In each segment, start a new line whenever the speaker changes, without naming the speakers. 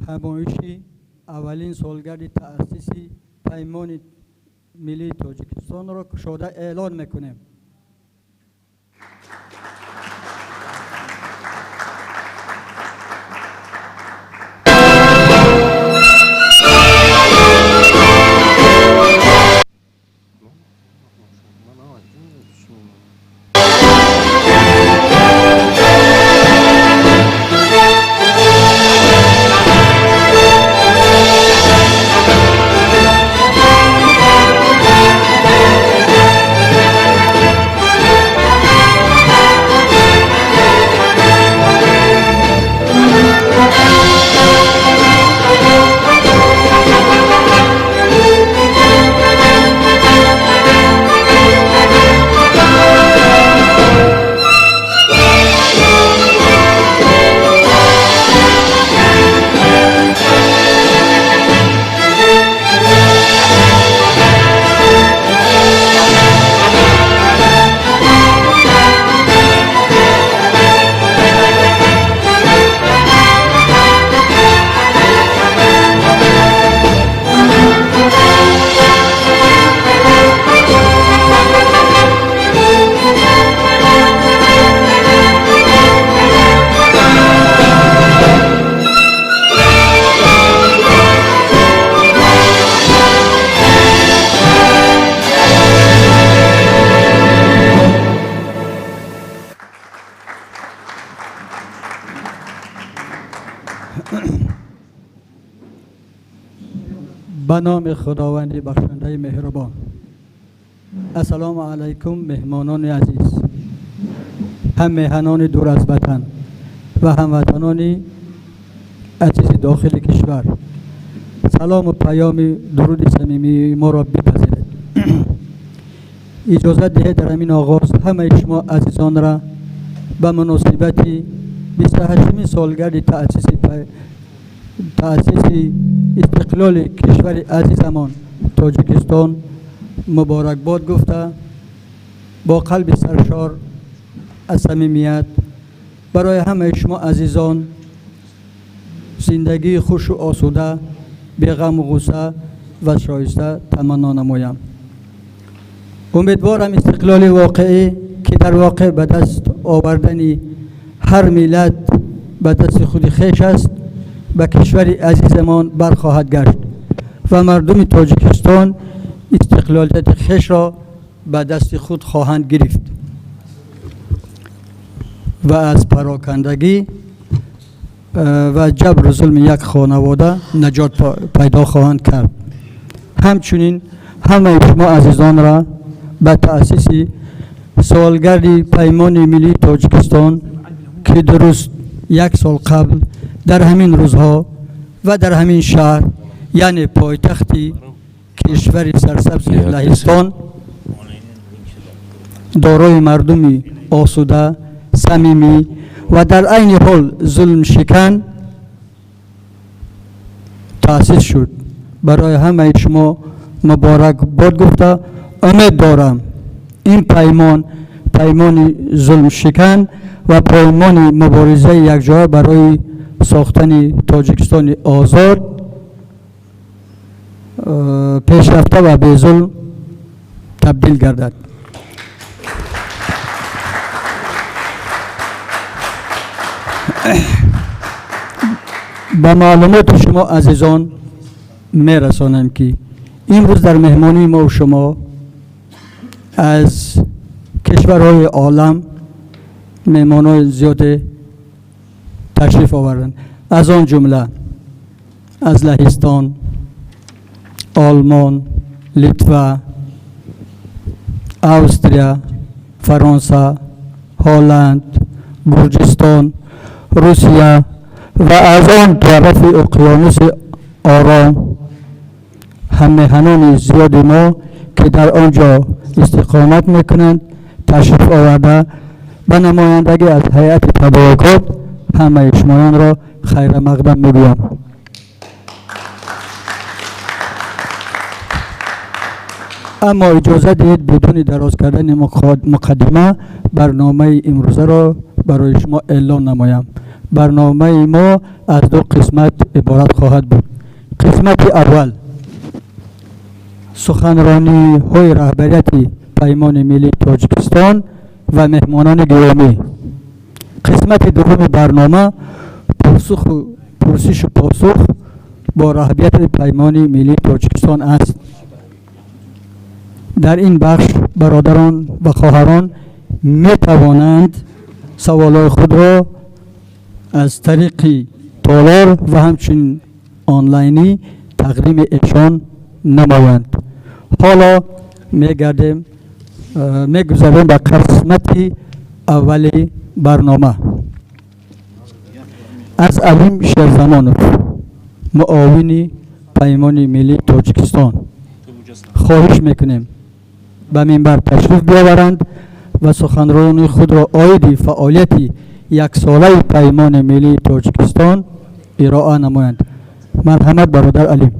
ҳамоиши аввалин солгарди таъсиси Паймони миллии Тоҷикистонро кушода эълон мекунем. Ба номи Худованди бахшандаи меҳрубон. Ассалому алайкум, меҳмонони азиз, ҳаммеҳанони дур аз ватан ва ҳамватанони азизи дохили кишвар. Салому паёми дуруди самимии моро бипазиред. Иҷозат диҳед дар ҳамин оғоз ҳамаи шумо азизонра ба муносибати 28-умин солгарди таъсиси истиқлоли кишвари азизамон Тоҷикистон муборакбод гуфта, бо қалби саршор аз самимият барои ҳамаи шумо азизон зиндагии хушу осуда, беғаму ғусса ва шоиста таманно намоям. Умедворам истиқлоли воқеӣ, ки дар воқеъ ба даст овардани ҳар миллат ба дасти худи хеш аст, ба кишвари азизамон бархоҳад гашт ва мардуми Тоҷикистон истиқлолияти хешро ба дасти худ хоҳанд гирифт ва аз парокандагӣ ва ҷабру зулми як хонавода наҷот пайдо хоҳанд кард. Ҳамчунин ҳамаи шумо азизонра ба таъсиси солгарди Паймони миллии Тоҷикистон, ки дуруст як сол қабл дар ҳамин рӯзҳо ва дар ҳамин шаҳр, яъне пойтахти кишвари сарсабзи Лаҳистон, дорои мардуми осуда, самимӣ ва дар айни ҳол зулмшикан таъсис шуд, барои ҳамаи шумо муборакбод гуфта, умед дорам ин паймон паймони зулмшикан ва паймони муборизаи якҷоя барои сохтани Тоҷикистони озод, пешрафта ва безулм табдил гардад. Ба маълумоти шумо азизон мерасонам, ки имрӯз дар меҳмонии мо шумо аз кишварҳои олам меҳмонҳои зиёде ташриф оварданд, аз он ҷумла аз Лаҳистон, Олмон, Литва, Австрия, Фаронса, Ҳолланд, Гурҷистон, Русия ва аз он тарафи уқёнуси Ором ҳаммеҳанони зиёди мо, ки дар он ҷо истиқомат мекунанд, ташриф оварда, ба намояндагӣ аз ҳайати таборукот ҳамаи шумоёнро хайрамақдам мегӯям. Аммо иҷоза диҳед бидуни дароз кардани муқаддима барномаи имрӯзаро барои шумо эълон намоям. Барномаи мо аз ду қисмат иборат хоҳад буд. Қисмати аввал суханрониҳои раҳбарияти Паймони миллии Тоҷикистон ва меҳмонони гиромӣ. Қисмати дуввуми барнома пурсишу посух бо раҳбарияти Паймони миллии Тоҷикистон аст. Дар ин бахш бародарон ва хоҳарон метавонанд саволҳои худро аз тариқи толор ва ҳамчунин онлайнӣ тақдими эшон намоянд. Ҳоло мегардем, мегузарем ба қисмати аввали барнома. Аз Алим Шерзамонов, муовини Паймони миллии Тоҷикистон, хоҳиш мекунем ба минбар ташриф биёваранд ва суханрони худро оиди фаъолияти яксолаи Паймони миллии Тоҷикистон ироа намоянд. Марҳамат, бародар Алим.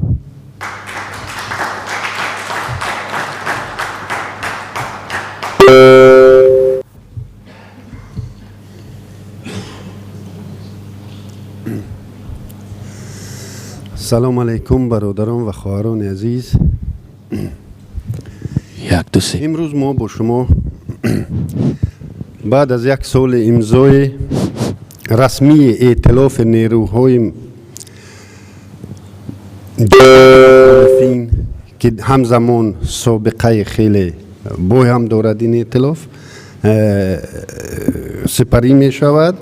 Салом алайкум, бародарон ва хоҳарони азиз.
Як, ду, се.
Имрӯз мо бо шумо баъд аз як соли имзои расмии эътилофи нерӯҳои мухолифин, ки ҳамзамон собиқаи хеле бой ҳам дорад, ин эътилоф сипарӣ мешавад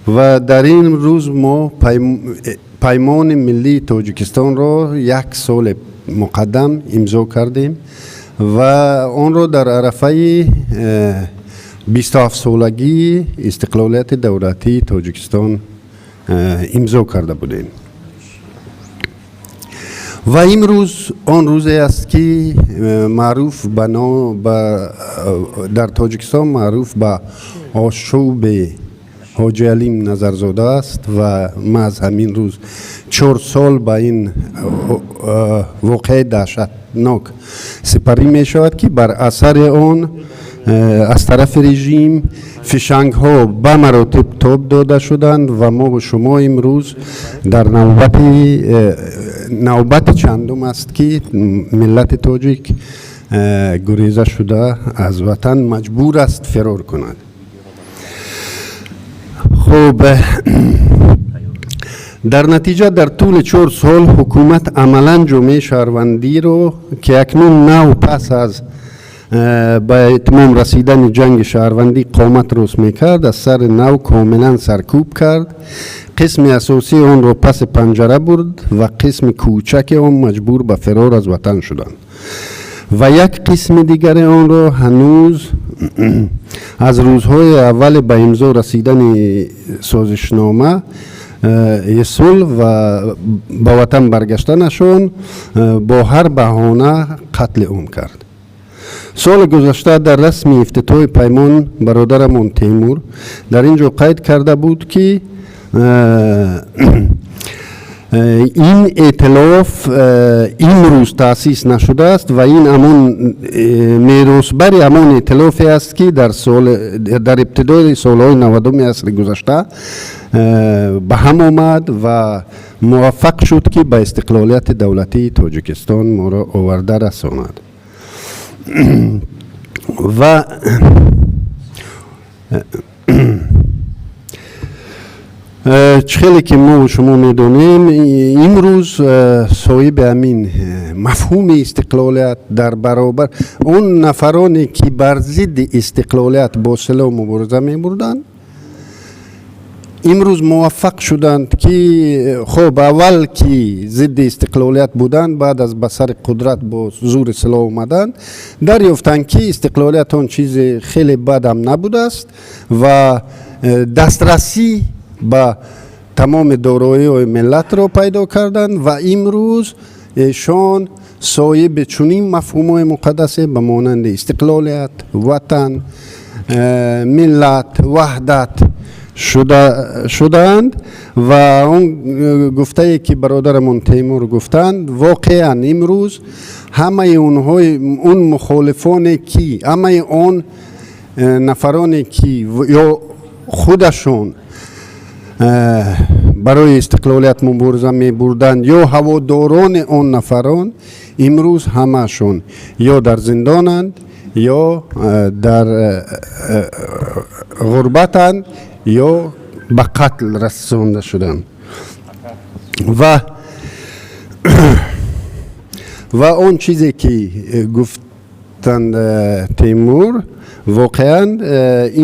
ва дар ин рӯз мо Паймони миллии Тоҷикистонро як соли муқаддам имзо кардем ва онро дар арафаи 27-солагии истиқлолияти давлатии Тоҷикистон имзо карда будем. Ва имрӯз он рӯзе аст, ки маъруф дар Тоҷикистон маъруф ба ошӯби Ҳоҷи Алим Назарзода аст ва маҳз ҳамин рӯз 4 сол ба ин воқеаи даҳшатнок сипарӣ мешавад, ки бар асари он аз тарафи режим фишангҳо ба маротиб тоб дода шуданд ва мо шумо имрӯз дар навбати чандум аст, ки миллати тоҷик гуреза шуда аз ватан маҷбур аст фирор кунад. Хуб, дар натиҷа дар тӯли 4 сол ҳукумат амалан ҷомеаи шаҳрвандиро, ки акнун нав пас аз ба итмом расидани ҷанги шаҳрвандӣ қомат рост мекард, аз сари нав комилан саркӯб кард, қисми асосии онро паси панҷара бурд ва қисми кӯчаки он маҷбур ба фирор аз ватан шуданд ва як қисми дигари онро ҳанӯз аз рӯзҳои аввали ба имзо расидани созишнома сулҳ ва ба ватан баргаштанашон бо ҳар баҳона қатли ом кард. Соли гузашта дар расми ифтитоҳи паймон бародарамон Темур дар ин ҷо қайд карда буд, ки ин эътилоф имрӯз таъсис нашудааст ва ин ҳамон меросбари ҳамон эътилофе аст, ки дар ибтидои солҳои 90-уми асри гузашта ба ҳам омад ва муваффақ шуд, ки ба истиқлолияти давлатии Тоҷикистон моро оварда расонад. Ва чӣ хеле ки мо шумо медонем, имрӯз соҳиби ҳамин мафҳуми истиқлолият дар баробар он нафароне, ки бар зидди истиқлолият бо силоҳ мубориза мебурданд, имрӯз муваффақ шуданд, ки хоб аввал ки зидди истиқлолият буданд, баъд аз ба сари қудрат бо зури силоҳ омаданд, дарёфтанд, ки истиқлолият он чизи хеле бадам набудааст ва дастрасӣ ба тамоми дороиҳои миллатро пайдо карданд ва имрӯз эшон соҳиби чунин мафҳумҳои муқаддасе ба монанди истиқлолият, ватан, миллат, ваҳдат шудаанд. Ва он гуфтае, ки бародарамон Темур гуфтанд, воқеан имрӯз ҳамаи онҳои он мухолифоне, ки ҳамаи он нафароне, ки ё худашон Барои истиқлолият мубориза мебурданд ё ҳаводорони он нафарон имрӯз ҳамаашон ё дар зиндонанд, ё дар ғурбатанд, ё ба қатл расонда шуданд. Ва он чизе ки гуфтанд Темур, воқеан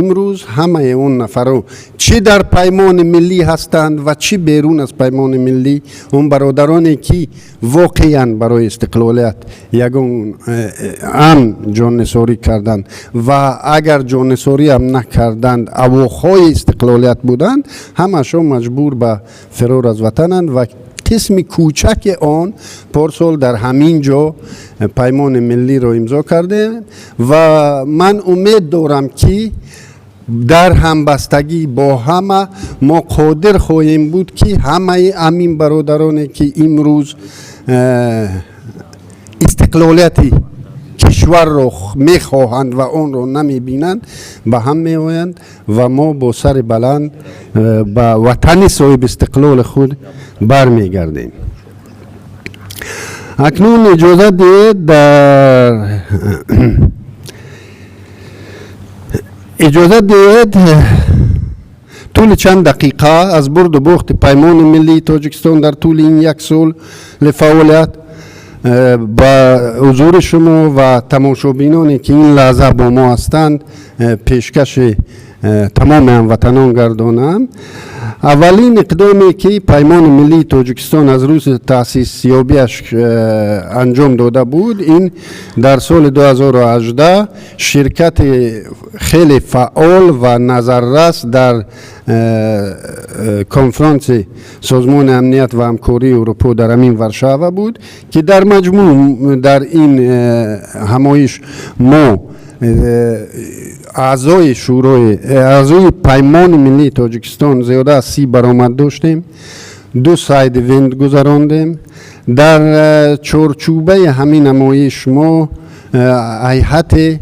имрӯз ҳамаи он нафарон, чӣ дар Паймони Миллӣ ҳастанд ва чӣ берун аз Паймони Миллӣ, он бародароне ки воқеан барои истиқлолият ягон ам ҷоннисорӣ карданд ва агар ҷоннисориам накарданд, ҳавохоҳи истиқлолият буданд, ҳамашон маҷбур ба фирор аз ватананд. Ва қисми кӯчаки он порсол дар ҳамин ҷо Паймони Миллиро имзо кардем ва ман умед дорам, ки дар ҳамбастагӣ бо ҳама мо қодир хоҳем буд, ки ҳамаи ҳамин бародароне ки имрӯз истиқлолияти кишварро мехоҳанд ва онро намебинанд, ба ҳам меоянд ва мо бо сари баланд ба ватани соҳиби истиқлоли худ бармегардем. Акнун иҷозат диҳед дар иҷозат диҳед тӯли чанд дақиқа аз бурду бохти Паймони Миллии Тоҷикистон дар тӯли ин як соли фаъолият ба ҳузури шумо ва тамошобиноне ки ин лаҳза бо мо ҳастанд, пешкаши тамоми ҳамватанон гардонам. Аввалин иқдоме ки Паймони Миллии Тоҷикистон аз рӯзи таъсисёбиаш анҷом дода буд, ин дар соли 2018 ширкати хеле фаъол ва назаррас дар конфронси Созмони Амният ва Ҳамкории Аврупо дар ҳамин Варшава буд, ки дар маҷмӯъ дар ин ҳамоиш мо, аъзои шӯрои, аъзои Паймони Миллии Тоҷикистон, зиёда аз 30 баромад доштем, ду side event гузарондем. Дар чорчӯбаи ҳамин ҳамоиш мо, ҳайати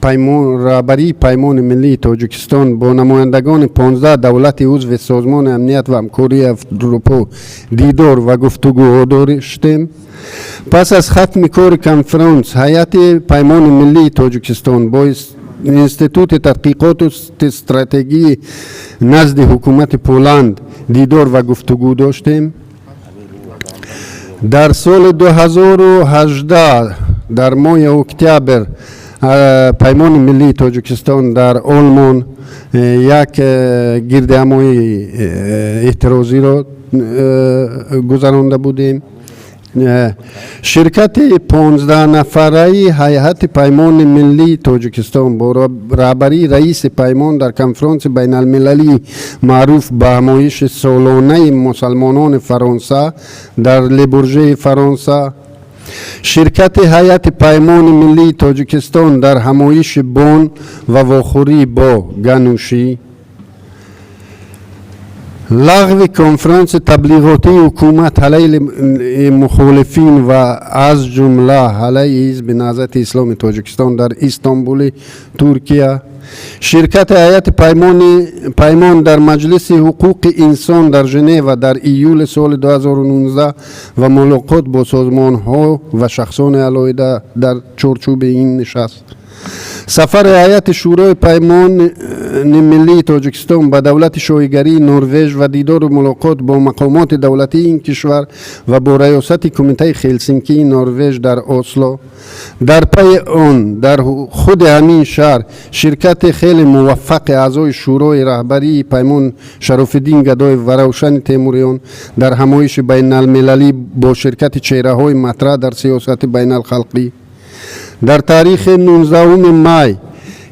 раҳбарии Паймони Миллии Тоҷикистон, бо намояндагони 15 давлати узви Созмони Амният ва Ҳамкории Аврупо дидор ва гуфтугӯҳо доштем. Пас аз хатми кори конфронс ҳайати Паймони Миллии Тоҷикистон бо Институти тадқиқоту стратегии назди ҳукумати Поланд дидор ва гуфтугӯ доштем. Дар соли 2018 дар моҳи октябр Паймони Миллии Тоҷикистон дар Олмон як гирдиҳамоии эътирозиро гузаронда будем. Ширкати 15-нафараи ҳайати Паймони Миллии Тоҷикистон бо раҳбарии раиси паймон дар конфронси байналмилалии маъруф ба ҳамоиши солонаи мусалмонони Фаронса дар Ле-Буржеи Фаронса, ширкати ҳайати Паймони Миллии Тоҷикистон дар ҳамоиши Бон ва вохӯрӣ бо Ганушӣ, лағви конфронси таблиғотии ҳукумат алайҳи мухолифин ва аз ҷумла алайҳи Ҳизби Наҳзати Исломи Тоҷикистон дар Истанбули Туркия, ширкати ҳайати паймон дар Маҷлиси ҳуқуқи инсон дар Женева дар июли соли 2019 ва мулоқот бо созмонҳо ва шахсони алоҳида дар чорчӯби ин нишаст, сафари ҳайати Шӯрои Паймони Миллии Тоҷикистон ба давлати Шоҳигарии Норвеж ва дидору мулоқот бо мақомоти давлатии ин кишвар ва бо раёсати Кумитаи Хелсинкии Норвеж дар Осло, дар пайи он дар худи ҳамин шаҳр ширкати хеле муваффақи аъзои Шӯрои раҳбарии паймон Шарофиддин Гадоев ва Равшани Темуриён дар ҳамоиши байналмилалӣ бо ширкати чеҳраҳои матраҳ дар сиёсати байналхалқӣ. Дар таърихи 19 май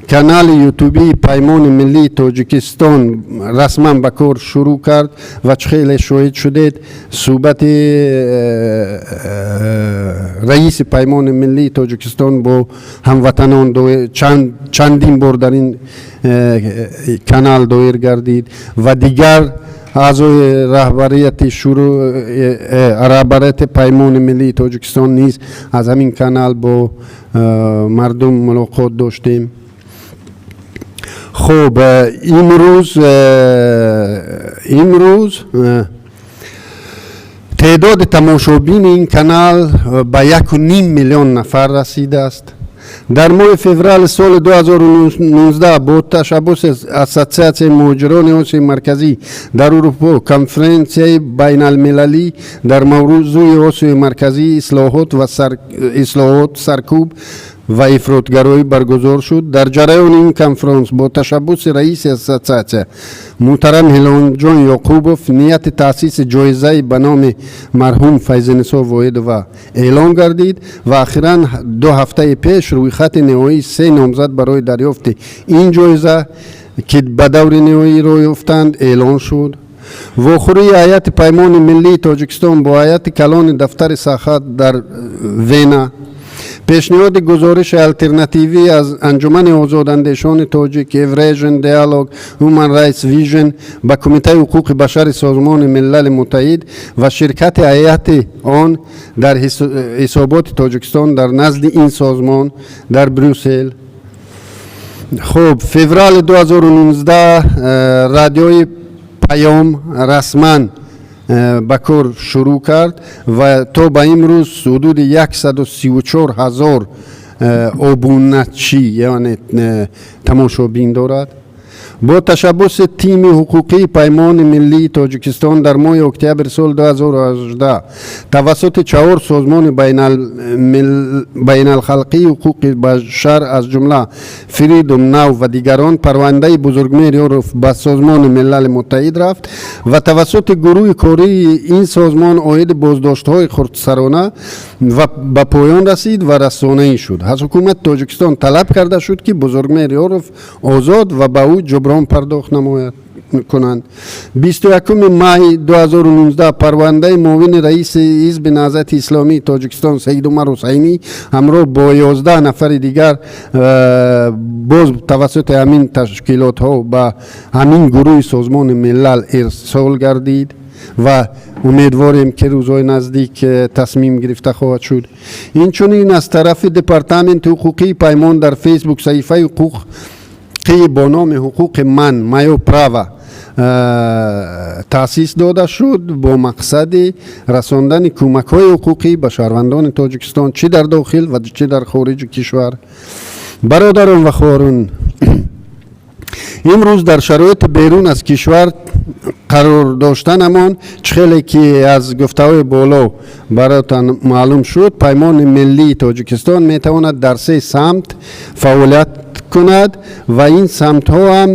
канали ютубии Паймони Миллии Тоҷикистон расман ба кор шурӯъ кард ва чӣ хеле шоҳид шудед, суҳбати раиси Паймони Миллии Тоҷикистон бо ҳамватанон чандин бор дар ин канал доир гардид ва дигар аъзои раҳбарияти шурӯъ, раҳбарияти Паймони Миллии Тоҷикистон низ аз ҳамин канал бо мардум мулоқот доштем. Хуб, имрӯз теъдоди тамошобини ин канал ба 1,5 миллион нафар расидааст. Дар моҳи феврали соли 2019 бо ташаббуси Ассотсиатсияи муҳоҷирони Осиёи Марказӣ дар Урупо конференсияи байналмилалӣ дар мавзӯи Осиёи Марказӣ, ислоҳот ва ислоҳот, саркӯб ва ифротгароӣ баргузор шуд. Дар ҷараёни ин конфронс бо ташаббуси раиси ассотсиатсия муҳтарам Ҳилолҷон Ёқубов нияти таъсиси ҷоизаи ба номи марҳум Файзинисо Воҳидова эълон гардид ва ахиран 2 ҳафтаи пеш рӯйхати ниҳоии се номзад барои дарёфти ин ҷоиза, ки ба даври ниҳоӣ роҳ ёфтанд, эълон шуд. Вохӯрии ҳайати Паймони миллии Тоҷикистон бо ҳайати калони дафтари Сахат дар Вена, пешниҳоди гузориши алтернативӣ аз Анҷумани озодандешони тоҷик, Eurasian Dialogue, Human Rights Vision ба Кумитаи ҳуқуқи башари Созмони Милали Муттаҳид ва ширкати ҳайати он дар ҳисоботи Тоҷикистон дар назди ин созмон дар Брюссел. Хуб, феврали 2019 радиои Паём расман ба кор шурӯъ кард ва то ба имрӯз ҳудуди 134 ҳазор обуначӣ, яъне тамошобин дорад. Бо ташаббуси тими ҳуқуқии Паймони миллии Тоҷикистон дар моҳи октябри соли 2018 тавассути чаҳор созмони байналхалқии ҳуқуқи башар, аз ҷумла Freedom Now ва дигарон, парвандаи Бузургмеҳр Ёров ба Созмони Милали Муттаҳид рафт ва тавассути гурӯҳи кории ин созмон оиди боздоштҳои хурдсарона ва ба поён расид ва расонаӣ шуд. Аз ҳукумати Тоҷикистон талаб карда шуд, ки Бузургмеҳр Ёров озод ва ба ӯ ҷуброн пардохт намояд кунанд. 21 май 2019 парвандаи муовини раиси Ҳизби Наҳзати Исломии Тоҷикистон Саидумар Ҳусайнӣ ҳамроҳ бо 11 нафари дигар боз тавассути ҳамин ташкилотҳо ба ҳамин гурӯҳи Созмони Милал ирсол гардид ва умедворем, ки рӯзҳои наздик тасмим гирифта хоҳад шуд. Инчунин аз тарафи департаменти ҳуқуқии Паймон дар Фейсбук саҳифаи ҳуқуқӣ бо номи «Ҳуқуқи ман», «Моё право», таъсис дода шуд бо мақсади расондани кӯмакҳои ҳуқуқӣ ба шаҳрвандони Тоҷикистон чӣ дар дохил ва чӣ дар хориҷи кишвар. Бародарон ва хоҳарон, имрӯз дар шароити берун аз кишвар қарор доштанамон, чӣ хеле ки аз гуфтаҳои боло баротан маълум шуд, Паймони миллии Тоҷикистон метавонад дар се самт фаъолият кунад ва ин самтҳо ҳам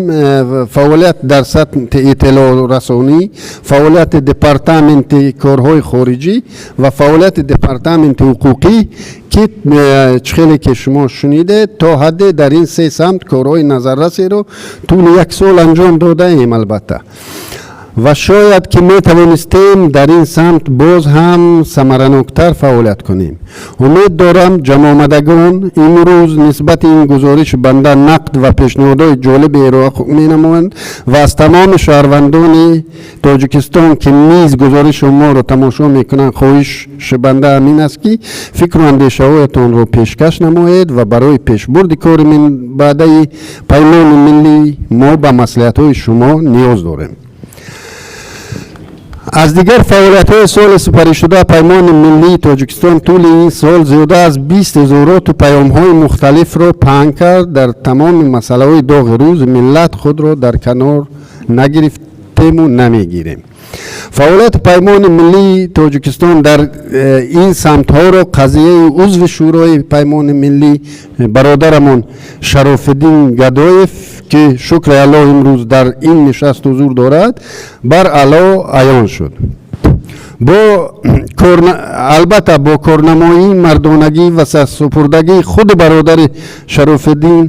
фаъолият дар сатҳи иттилоърасонӣ, фаъолияти департаменти корҳои хориҷӣ ва фаъолияти департаменти ҳуқуқӣ, ки чӣ хеле ки шумо шунидед, то ҳадде дар ин се самт корҳои назаррасеро тӯли як сол анҷом додаем. Албатта, ва шояд ки метавонистем дар ин самт боз ҳам самараноктар фаъолият кунем. Умед дорам, ҷамъомадагон имрӯз нисбати ин гузориши банда нақд ва пешниҳодҳои ҷолиби ироа менамоянд ва аз тамоми шаҳрвандони Тоҷикистон, ки низ гузориши моро тамошо мекунанд, хоҳиши банда ҳамин аст, ки фикру андешаҳоятонро пешкаш намоед ва барои пешбурди кори минбаъдаи Паймони миллӣ мо ба маслиҳатҳои шумо ниёз дорем. Аз дигар фаъолиятҳои соли сипаришуда, Паймони миллии Тоҷикистон тӯли ин сол зиёда аз 20 изҳороту паёмҳои мухталифро паҳн кард. Дар тамоми масъалаҳои доғи рӯзи миллат худро дар канор нагирифтему намегирем. Фаъолияти Паймони миллии Тоҷикистон дар ин самтҳоро қазияи узви Шӯрои Паймони миллӣ бародарамон Шарофиддин Гадоев, ки шукри Аллоҳ имрӯз дар ин нишаст ҳузур дорад, бар аъло аён шуд. Бо албатта, бо корнамоии мардонагӣ ва сарсупурдагии худи бародари Шарофиддин,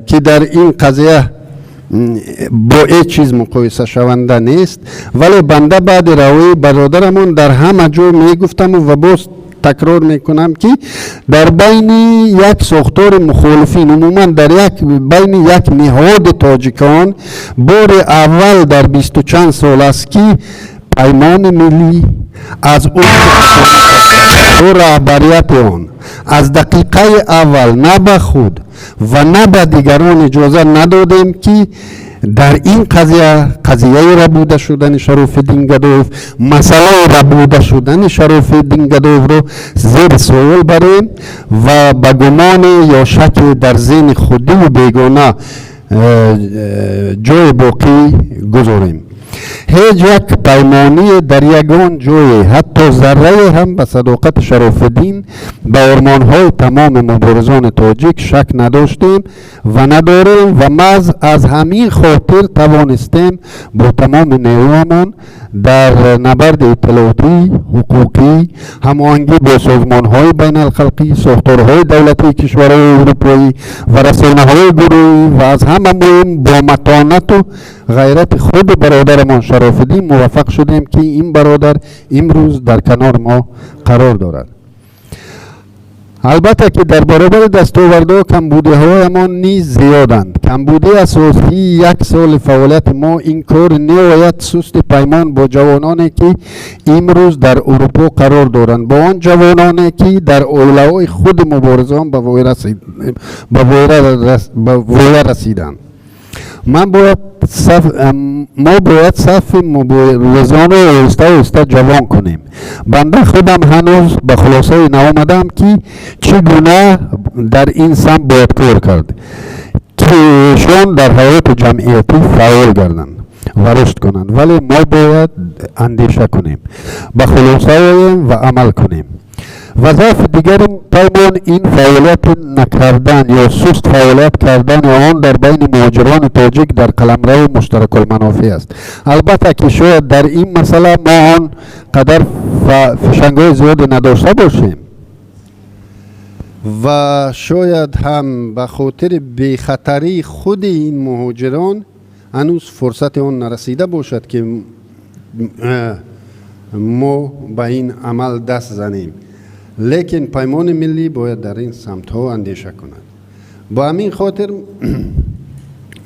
ки дар ин қазия бо ҳеҷ чиз муқоисашаванда нест. Вале банда баъди раҳоии бародарамон дар ҳама ҷо мегуфтаму ва боз такрор мекунам, ки дар байни як сохтори мухолифин, умуман дар як байни як ниҳоди тоҷикон бори аввал дар бисту чанд сол аст, ки Паймони миллӣ аз ӯ раҳбарияти он аз дақиқаи аввал на ба худ Ва на ба дигарон иҷоза надодем, ки дар ин қазия, қазияи рабуда шудани Шарофиддин Гадоев, масъалаи рабуда шудани Шарофиддин Гадоевро зери суол барем ва ба гумоне ё шаке дар зеҳни худиву бегона ҷой боқӣ гузорем. Ҳеҷ як паймоние дар ягон ҷое, ҳатто заррае ҳам, ба садоқати Шарофиддин, ба ормонҳои тамоми муборизони тоҷик шак надоштем ва надорем ва маҳз аз ҳамин хотир тавонистем бо тамоми нерӯамон дар набарди иттилоотӣ, ҳуқуқӣ, ҳамоҳангӣ бо созмонҳои байналхалқӣ, сохторҳои давлатии кишварҳои аврупоӣ ва расонаҳои гурӯҳӣ ва аз ҳама муҳим бо матонату ғайрати худи бародарамон Шарофиддин муваффақ шудем, ки ин бародар имрӯз дар канори мо қарор дорад. Албатта, ки дар баробари дастовардҳо камбудиҳоямон низ зиёданд. Камбудии асосии як соли фаъолияти мо ин кори ниҳоят сусти Паймон бо ҷавононе, ки имрӯз дар Урупо қарор доранд, бо он ҷавононе, ки дар оилаҳои худи муборизон ба воя расиданд. Ман бояд саф, мо бояд сафи муборизонро оҳиста оҳиста ҷавон кунем. Банда худам ҳанӯз ба хулосае наомадам, ки чӣ гуна дар ин самт бояд кор кард, ки эшон дар ҳаёти ҷамъиятӣ фаъол гарданд ва рушд кунанд. Вале мо бояд андеша кунем, ба хулоса оем ва амал кунем. Ва заъфи дигари Паймон ин фаъолияти накардан ё суст фаъолият кардани он дар байни муҳоҷирони тоҷик дар қаламрави муштаракулманофеъ аст. Албатта, ки шояд дар ин масъала мо он қадар фишангҳои зиёде надошта бошем ва шояд ҳам ба хотири бехатарии худи ин муҳоҷирон ҳанӯз фурсати он нарасида бошад, ки мо ба ин амал даст занем. Лекин Паймони миллӣ бояд дар ин самтҳо андеша кунад. Ба ҳамин хотир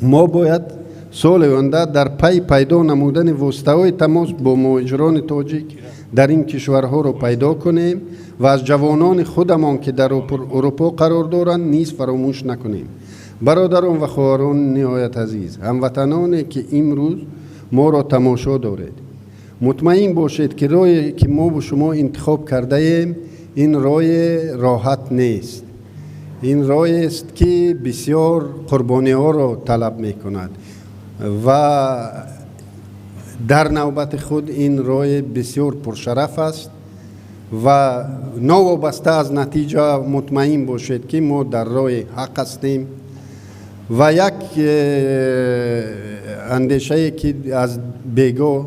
мо бояд соли оянда дар пайи пайдо намудани воситаҳои тамос бо муҳоҷирони тоҷик дар ин кишварҳоро пайдо кунем ва аз ҷавонони худамон, ки дар Урупо қарор доранд, низ фаромӯш накунем. Бародарон ва хоҳарон ниҳоят азиз, ҳамватаноне, ки имрӯз моро тамошо доред, мутмаин бошед, ки роҳе, ки мову шумо интихоб кардаем, ин роҳи роҳат нест. Ин роҳест, ки бисёр қурбониҳоро талаб мекунад ва дар навбати худ ин роҳи бисёр пуршараф аст. Ва новобаста аз натиҷа мутмаин бошед, ки мо дар роҳи ҳақ ҳастем. Ва як андешае, ки аз бегоҳ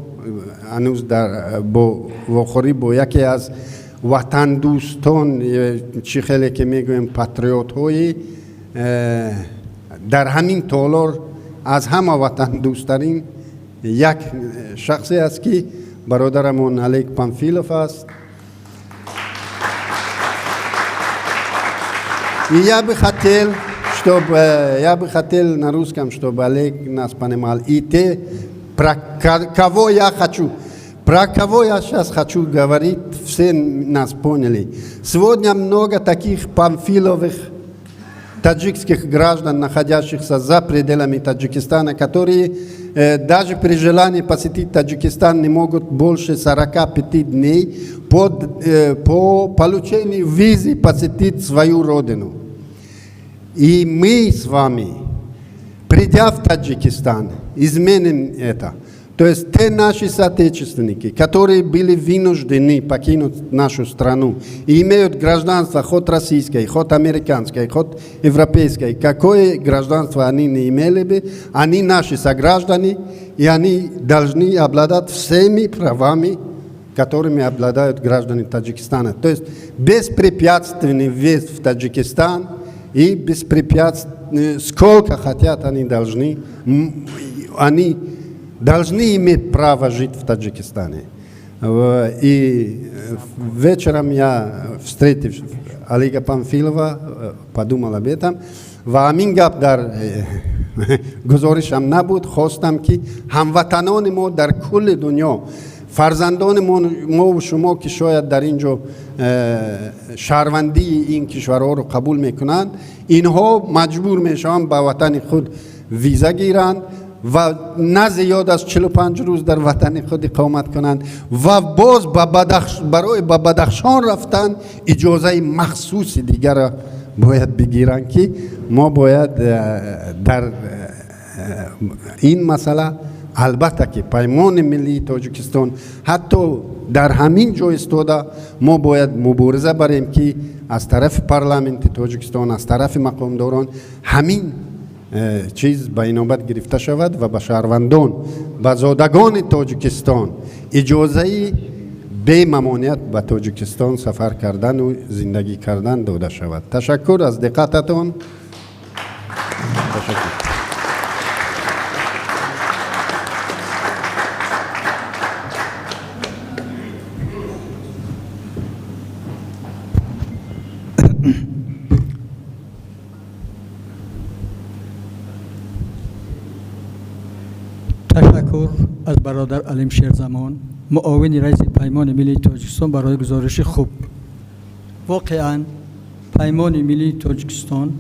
ҳанӯз дар бо вохӯрӣ бо яке аз ватандӯстон, чӣ хеле ки мегӯем, патриотҳои дар ҳамин толор аз ҳама ватандӯсттарин як шахсе аст, ки бародарамон Олег Памфилов аст. И я бы хотел на русском, чтобы Олег нас понимал. И те, про кого я сейчас хочу говорить, все нас поняли. Сегодня много таких памфиловых таджикских граждан, находящихся за пределами Таджикистана, которые даже при желании посетить Таджикистан не могут больше 45 дней по получению визы посетить свою родину. И мы с вами, придя в Таджикистан, изменим это. То есть те наши соотечественники, которые были вынуждены покинуть нашу страну и имеют гражданство хоть российское, хоть американское, хоть европейское, какое гражданство они не имели бы, они наши сограждане, и они должны обладать всеми правами, которыми обладают граждане Таджикистана. То есть беспрепятственный въезд в Таджикистан и беспрепятственный, сколько хотят, они должны иметь право жить в Таджикистане. И вечером я, встретив Олега Памфилова, подумал об этом. Ва ҳамин гап дар гузоришам набуд. Хостам, ки ҳамватанони мо дар кулли дунё Фарзандони мо ва шумо ки шояд дар ин ҷо шаҳрвандии ин кишварҳоро қабул мекунанд, инҳо маҷбур мешаванд ба ватани худ виза гиранд ва на зиёд аз 45 рӯз дар ватани худ иқомат кунанд ва боз барои ба Бадахшон рафтан иҷозаи махсуси дигарро бояд бигиранд, ки мо бояд дар ин масъала албатта ки Паймони миллии Тоҷикистон ҳатто дар ҳамин ҷо истода мо бояд мубориза барем, ки аз тарафи парламенти Тоҷикистон, аз тарафи мақомдорон ҳамин чиз ба инобат гирифта шавад ва ба шаҳрвандон, ба зодагони Тоҷикистон иҷозаи бемамоният ба Тоҷикистон сафар кардану зиндагӣ кардан дода шавад. Ташаккур аз диққататон. Ташаккур.
Ташаккур аз бародар Алим Шерзамон, муовини раиси Паймони миллии Тоҷикистон, барои гузориши хуб. Воқеан Паймони миллии Тоҷикистон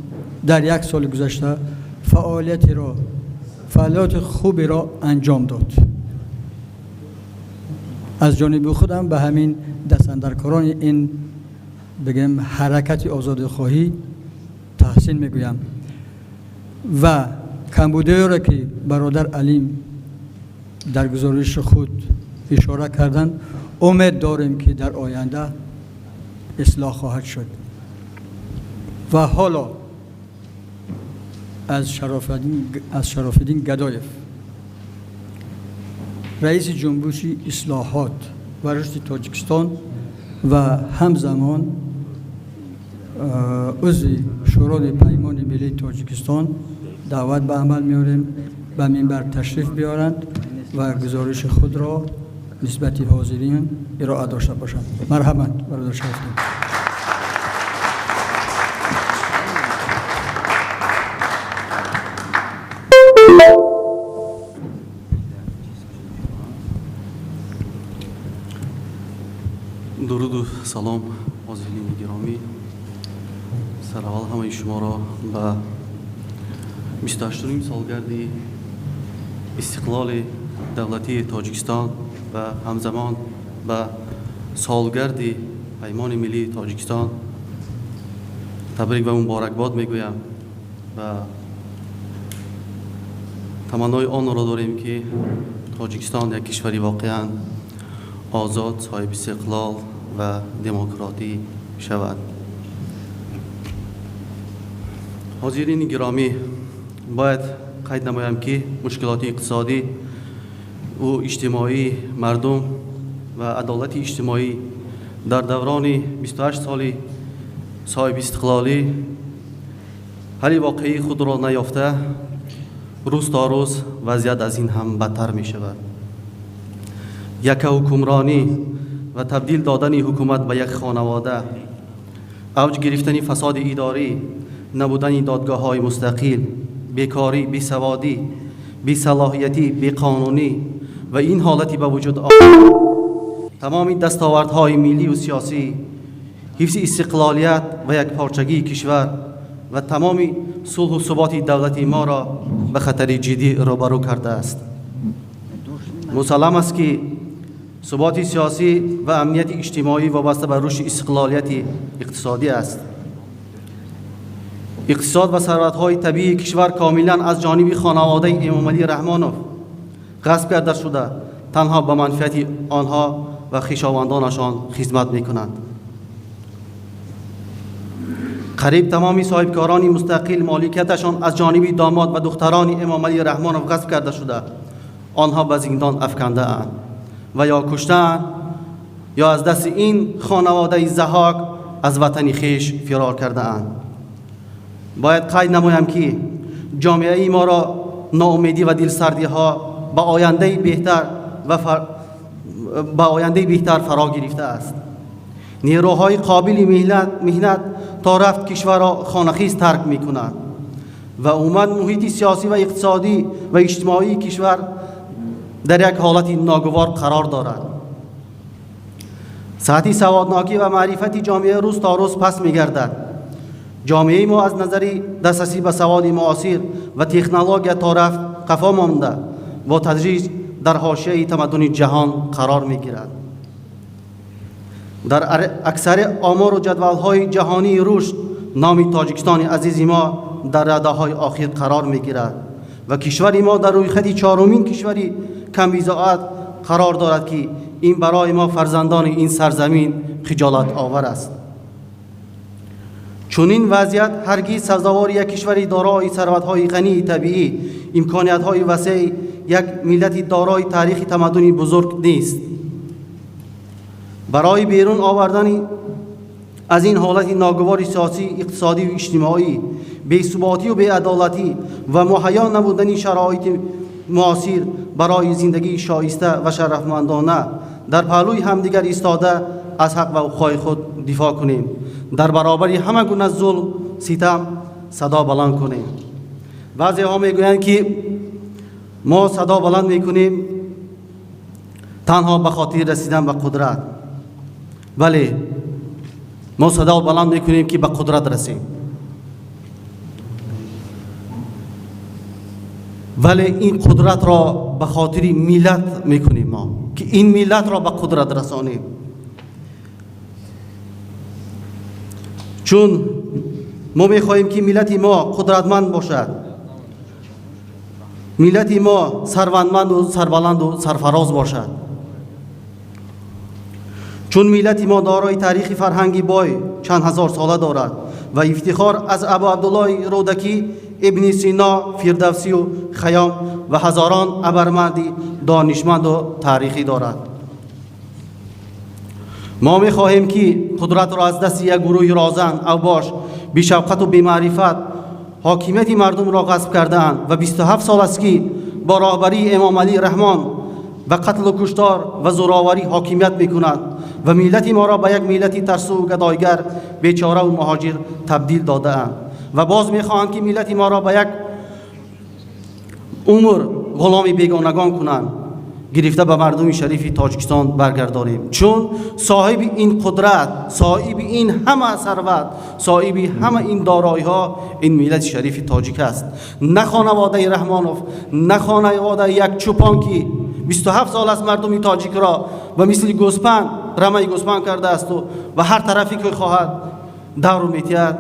дар як соли гузашта фаъолияти хуберо анҷом дод. Аз ҷониби худам ба ҳамин дастандаркорони ин бигем ҳаракати озодихоҳӣ таҳсин мегӯям ва камбудиёро ки бародар Алим дар гузориши худ ишора карданд, умед дорем, ки дар оянда ислоҳ хоҳад шуд. Ва ҳоло аз Шарофиддин Гадоев, раиси Ҷунбуши ислоҳот ва рушди Тоҷикистон ва ҳамзамон узви Шӯрои Паймони миллии Тоҷикистон даъват ба амал меорем, ба минбар ташриф биёранд ва гузориши худро нисбати ҳозирин ироа дошта бошанд. Марҳамат, бародар Шарофиддин.
Дуруду салом, ҳозирини гиромӣ. Сараввал ҳамаи шуморо ба 28-умин солгарди истиқлоли давлатии Тоҷикистон ва ҳамзамон ба солгарди Паймони миллии Тоҷикистон табрик ва муборакбод мегӯям ва таманнои онро дорем, ки Тоҷикистон як кишвари воқеан озод, соҳиби истиқлол ва демократӣ шавад. Ҳозирини гиромӣ, бояд қайд намоям, ки мушкилоти иқтисодӣ ӯ иҷтимоии мардум ва адолати иҷтимоӣ дар даврони 28 соли соҳиби истиқлолӣ ҳалли воқеии худро наёфта, рӯз то рӯз вазъият аз ин ҳам бадтар мешавад. Яка ҳукмронӣ ва табдил додани ҳукумат ба як хонавода, авҷ гирифтани фасоди идорӣ, набудани додгоҳҳои мустақил, бекорӣ, бесаводӣ, бесалоҳиятӣ, беқонунӣ ва ин ҳолати ба вуҷуд тамоми дастовардҳои миллию сиёсӣ, ҳифзи истиқлолият ва якпорчагии кишвар ва тамоми сулҳу суботи давлати моро ба хатари ҷиддӣ рӯбарӯ кардааст. Мусаллам аст, ки суботи сиёсӣ ва амнияти иҷтимоӣ вобаста ба рушди истиқлолияти иқтисодӣ аст. Иқтисод ва сарватҳои табиии кишвар комилан аз ҷониби хонаводаи Эмомалӣ Раҳмонов ғасб карда шуда, танҳо ба манфиати онҳо ва хешовандонашон хизмат мекунанд. Қариб тамоми соҳибкорони мустақил моликияташон аз ҷониби домод ва духтарони Эмомалӣ Раҳмонов ғасб карда шуда, онҳо ба зиндон афкандаанд ва ё куштаанд, ё аз дасти ин хонаводаи Заҳҳок аз ватани хеш фирор кардаанд. Бояд қайд намоям, ки ҷомеаи моро ноумедӣ ва дилсардиҳо ба ояндаи беҳтар фаро гирифтааст. Нерӯҳои қобили меҳнат то рафт кишварро хонахез тарк мекунад ва умуман муҳити сиёсӣ ва иқтисодӣ ва иҷтимоии кишвар дар як ҳолати ногувор қарор дорад. Сатҳи саводнокӣ ва маърифати ҷомеа рӯз то рӯз паст мегардад. Ҷомеаи мо аз назари дастрасӣ ба саводи муосир ва технология то рафт қафо монда, бо тадриҷ дар ҳошияи тамаддуни ҷаҳон қарор мегирад. Дар аксари омору ҷадвалҳои ҷаҳонии рушд номи Тоҷикистони азизи мо дар радаҳои охир қарор мегирад ва кишвари мо дар рӯйхати чорумин кишвари камбизоат қарор дорад, ки ин барои мо фарзандони ин сарзамин хиҷолатовар аст. Чунин вазъият ҳаргиз сазовори як кишвари дорои сарватҳои ғании табиӣ, имкониятҳои васеи як миллати дорои таърихи тамаддуни бузург нест. Барои берун овардани аз ин ҳолати ногувори сиёсӣ, иқтисодӣ ва иҷтимоӣ, бесуботӣ ва беадолатӣ ва муҳайё намудани шароити муосир барои зиндагии шоиста ва шарафмандона дар паҳлӯи ҳамдигар истода аз ҳақ ва ҳуқуқҳои худ дифоъ кунем, дар баробари ҳама гуна зулм, ситам садо баланд кунем. Баъзеҳо мегӯянд, ки мо садо баланд мекунем танҳо ба хотири расидан ба қудрат. Бале, мо садо баланд мекунем, ки ба қудрат расем, вале ин қудратро ба хотири миллат мекунем мо, ки ин миллатро ба қудрат расонем. Чун мо мехоҳем, ки миллати мо қудратманд бошад, миллати мо сарватманду сарбаланду сарфароз бошад. Чун миллати мо дорои таърихи фарҳанги бой чанд ҳазор сола дорад ва ифтихор аз Абу Абдуллои Рӯдакӣ, Ибни Сино, Фирдавсию Хаём ва ҳазорон абармарди донишманду таърихӣ дорад. Мо мехоҳем, ки қудратро аз дасти як гурӯҳи розан, авбош, бешавқату бемаърифат ҳокимияти мардумро ғасб кардаанд ва 27 сол аст, ки бо роҳбарии Эмомалӣ Раҳмон ба қатлу куштор ва зӯроварӣ ҳокимият мекунад ва миллати моро ба як миллати тарсу гадойгар, бечораву муҳоҷир табдил додаанд ва боз мехоҳанд, ки миллати моро ба як умр ғуломи бегонагон кунанд, гирифта ба мардуми шарифи Тоҷикистон баргардонем. Чун соҳиби ин қудрат, соҳиби ин ҳама сарват, соҳиби ҳама ин дороиҳо ин миллати шарифи тоҷик аст, на хонаводаи Раҳмонов, на хонаводаи як чӯпон, ки 27 сол аст мардуми тоҷикро ба мисли гӯспанд, рамаи гӯспанд кардаасту ва ҳар тарафе ки хоҳад давру метиҳад,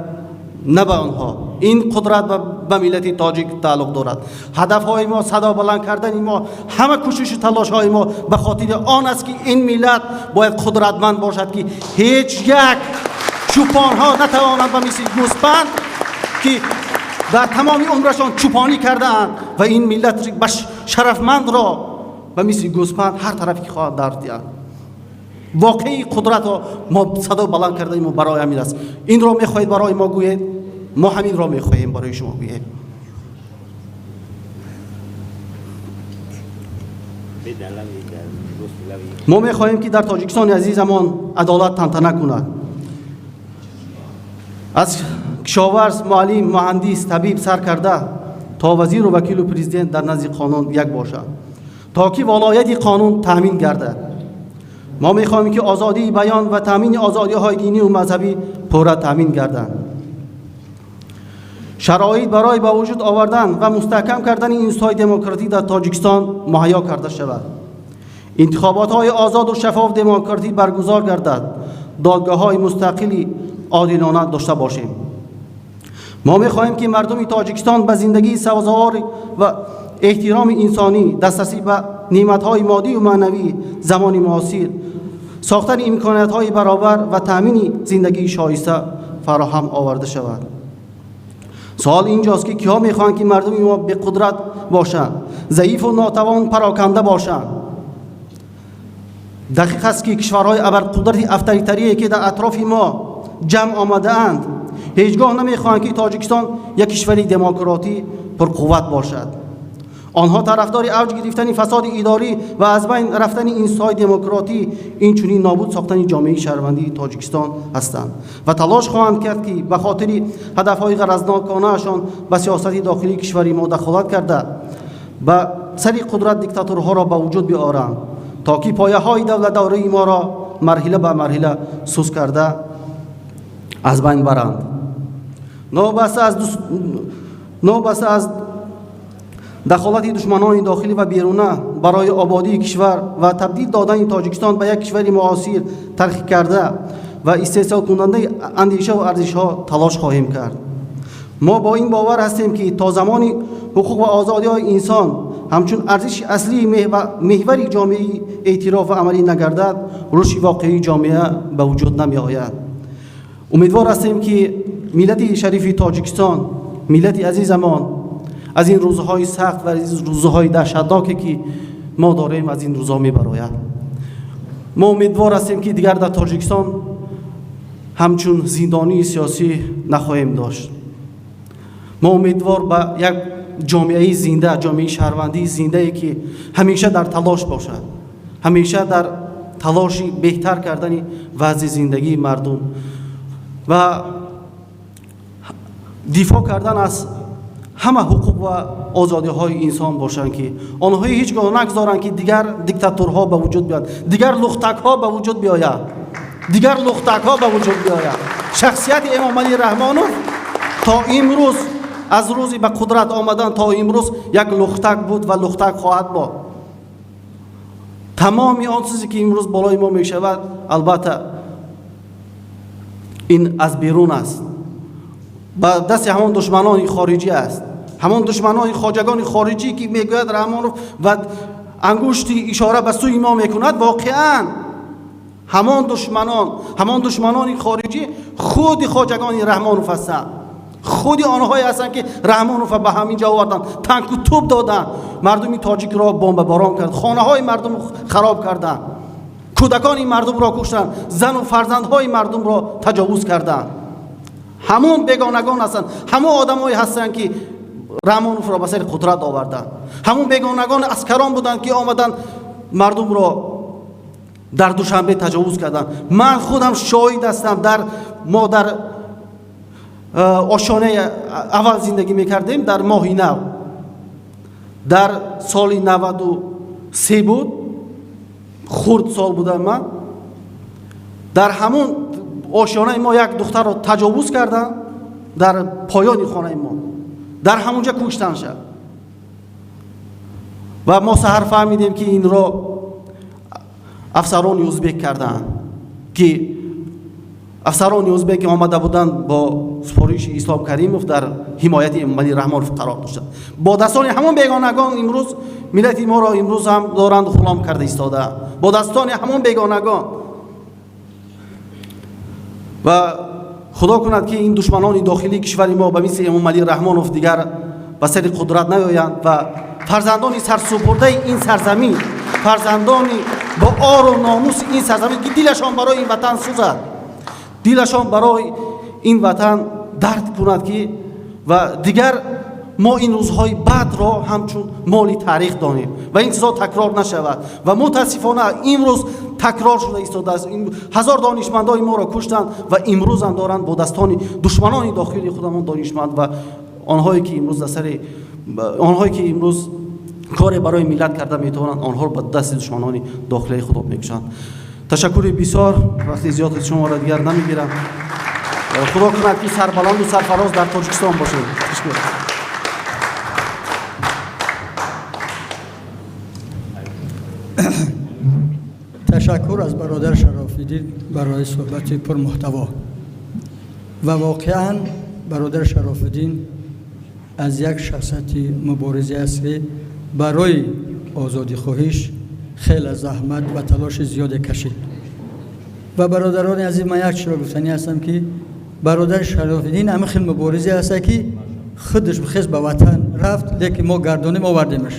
на ба онҳо. Ин қудрат ба миллати тоҷик тааллуқ дорад. Ҳадафҳои мо, садо баланд кардани мо, ҳама кӯшишу талошҳои мо ба хотири он аст, ки ин миллат бояд қудратманд бошад, ки ҳеҷ як чӯпонҳо натавонанд ба мисли гӯспанд, ки дар тамоми умрашон чӯпонӣ кардаанд ва ин миллат ба шарафмандро ба мисли гӯспанд ҳар тарафе ки хоҳад дард диҳанд. Воқеии қудратро мо садо баланд кардаем мо барои ҳамин аст. Инро мехоҳед барои мо гӯед, мо ҳаминро мехоҳем барои шумо гӯем. Мо мехоҳем, ки дар Тоҷикистони азизамон адолат тантана кунад. Аз кишоварз, муаллим, муҳандис, табиб сар карда то вазиру вакилу президент дар назди қонун як бошад, то ки волояти қонун таъмин гардад. Мо мехоҳем, ки озодии баён ва таъмини озодиҳои динию мазҳабӣ пурра таъмин гарданд. Шароит барои ба вуҷуд овардан ва мустаҳкам кардани институтҳои демократӣ дар Тоҷикистон муҳайё карда шавад, интихоботҳои озоду шаффоф демократӣ баргузор гардад, додгоҳҳои мустақили одилона дошта бошем. Мо мехоҳем, ки мардуми Тоҷикистон ба зиндагии сазовор ва эҳтироми инсонӣ, дастрасӣ ба неъматҳои моддию маънавии замони муосир, сохтани имкониятҳои баробар ва таъмини зиндагии шоиста фароҳам оварда шавад. Суол инҷост, ки киҳо мехоҳанд, ки мардуми мо беқудрат бошанд, заифу нотавон, пароканда бошанд? Дақиқ аст, ки кишварҳои абарқудрати авторитарие, ки дар атрофи мо ҷамъ омадаанд, ҳеҷ гоҳ намехоҳанд, ки Тоҷикистон як кишвари демократӣ пурқувват бошад. Онҳо тарафдори авҷ гирифтани фасоди идорӣ ва аз байн рафтани институтҳои демократӣ, инчунин нобуд сохтани ҷомеаи шаҳрвандии Тоҷикистон ҳастанд ва талош хоҳанд кард, ки ба хотири ҳадафҳои ғаразноконаашон ба сиёсати дохилии кишвари мо дахолат карда, ба сари қудрат диктаторҳоро ба вуҷуд биоранд, то ки пояҳои давлатдории моро марҳила ба марҳила сус карда аз байн баранд. Новобаста аз дахолати душманони дохилӣ ва беруна барои ободии кишвар ва табдил додани Тоҷикистон ба як кишвари муосир, тараққӣ карда ва истеҳсолкунандаи андешаву арзишҳо талош хоҳем кард. Мо бо ин бовар ҳастем, ки то замони ҳуқуқ ва озодиҳои инсон ҳамчун арзиши аслии меҳвари ҷомеаи эътироф ва амалӣ нагардад, рушди воқеии ҷомеа ба вуҷуд намеояд. Умедвор ҳастем, ки миллати шарифи Тоҷикистон, миллати азизамон аз ин рӯзҳои сахт ва аз ин рӯзҳои даҳшатноке, ки мо дорем, аз ин рӯзҳо мебарояд. Мо умедвор ҳастем, ки дигар дар Тоҷикистон ҳамчун зиндонии сиёсӣ нахоҳем дошт. Мо умедвор ба як ҷомеаи зинда, ҷомеаи шаҳрвандии зиндае, ки ҳамеша дар талош бошад, ҳамеша дар талоши беҳтар кардани вазъи зиндагии мардум ва дифоъ кардан аз ҳама ҳуқуқ ва озодиҳои инсон бошанд, ки онҳое ҳеҷ гоҳ нагузоранд, ки дигар диктатурҳо ба вуҷуд биёянд, дигар лухтакҳо ба вуҷуд биёянд, дигар лухтакҳо ба вуҷуд биёянд. Шахсияти Эмомалӣ Раҳмонов то имрӯз, аз рӯзи ба қудрат омадан то имрӯз, як лухтак буд ва лухтак хоҳад буд. Тамоми он чизе, ки имрӯз болои мо мешавад, албатта, ин аз берун аст, ба дасти ҳамон душманони хориҷӣ аст, ҳамон душманони хоҷагони хориҷӣ, ки мегӯяд Раҳмонов ва ангушти ишора ба сӯи мо мекунад. Воқеан, ҳамон душманон, ҳамон душманони хориҷӣ худи хоҷагони Раҳмонов ҳастанд, худи онҳое ҳастанд, ки Раҳмонова ба ҳамин ҷо оварданд, танку тӯб доданд, мардуми тоҷикро бомбаборон кард, хонаҳои мардум хароб карданд, кӯдакони мардумро куштанд, зану фарзандҳои мардумро таҷовуз карданд. Ҳамон бегонагон ҳастанд, ҳамон одамое ҳастанд, ки Раҳмоновро ба сари қудрат оварданд. Ҳамон бегонагон аскарон буданд, ки омаданд, мардумро дар Душанбе таҷовуз карданд. Ман худам шоҳид ҳастам. Дар мо дар ошонаи аввал зиндагӣ мекардем. Дар моҳи нав, дар соли 93 буд, хурд сол будам ман. Дар ҳамон ошёнаи мо як духтарро таҷовуз карданд, дар поёни хонаи мо, дар ҳамонҷа куштанд шад. Ва мо саҳар фаҳмидем, ки инро афсарони узбек кардаанд, ки афсарони узбек омада буданд, бо супориши Ислом Каримов дар ҳимояти Эмомалӣ Раҳмонов қарор доштанд. Бо дастони ҳамон бегонагон имрӯз миллати моро имрӯз ҳам доранд ғулом карда истода, бо дастони ҳамон бегонагон. Ва худо кунад, ки ин душманони дохилии кишвари мо ба мисли Эмомалӣ Раҳмонов дигар ба сари қудрат наёянд ва фарзандони сарсупурдаи ин сарзамин, фарзандони бо ору номуси ин сарзамин, ки дилашон барои ин ватан сӯзад, дилашон барои ин ватан дард кунад, ки ва дигар мо ин рӯзҳои бадро ҳамчун моли таърих донем ва ин чизҳо такрор нашавад. Ва мутаассифона, имрӯз такрор шуда истодааст. Ҳазор донишмандои моро куштанд ва имрӯзам доранд бо дастони душманони дохили худамон донишманд ва онҳое, ки имрӯз дар сари онҳое, ки имрӯз коре барои миллат карда метавонанд, онҳоро ба дасти душманони дохилаи худо мекушанд. Ташаккури бисёр. Вақти зиёд шуморо дигар намегирам. Худо кунад, ки сарбаланду сарфароз дар Тоҷикистон бошед. Ташаккур.
Ташаккур аз бародар Шарофиддин барои суҳбати пурмуҳтаво. Ва воқеан, бародар Шарофиддин аз як шахсияти мубориза аст, ки барои озодихоҳиш хеле заҳмат ва талоши зиёде кашид. Ва бародарони азиз, ман як чизро гуфтанӣ ҳастам, ки бародар Шарофиддин ҳамин хел муборизе аст, ки худаш хез ба ватан рафт, лекин мо гардонем, овардемаш.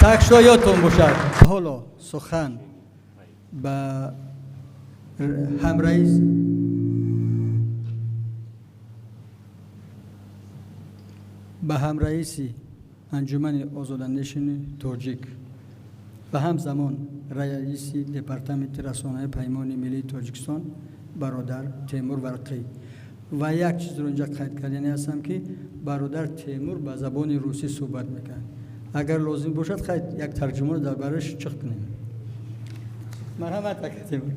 Так что ёдтон бошад. Ҳоло сухан ба ҳамраиси Анҷумани озодандешини тоҷик ва ҳамзамон раиси департаменти расонаи Паймони миллии Тоҷикистон, бародар Темур Варқӣ. Ва як чизро инҷа қайд кардани ҳастам, ки бародар Темур ба забони русӣ суҳбат мекунад. Агар лозим бошад, қайд як тарҷумаро дар бараш чиқ кунем. Марҳамат, ака Темур.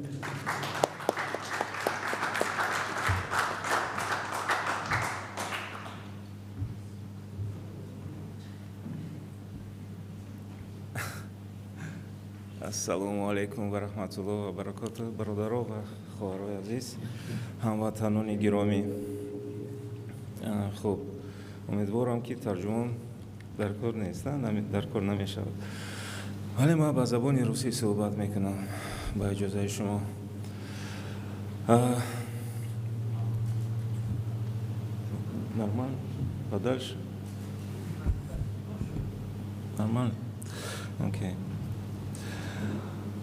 Ассалому алайкум ва раҳматуллоҳ ва баракоту, бародаро ва хоҳарои азиз, ҳамватанони гиромӣ. Хуб, умедворам, ки тарҷумон дар кор нест, дар кор намешавад, вале ман ба забони русӣ суҳбат мекунам ба иҷозаи шумо. Нормально? Подальше? Нормально? Окей.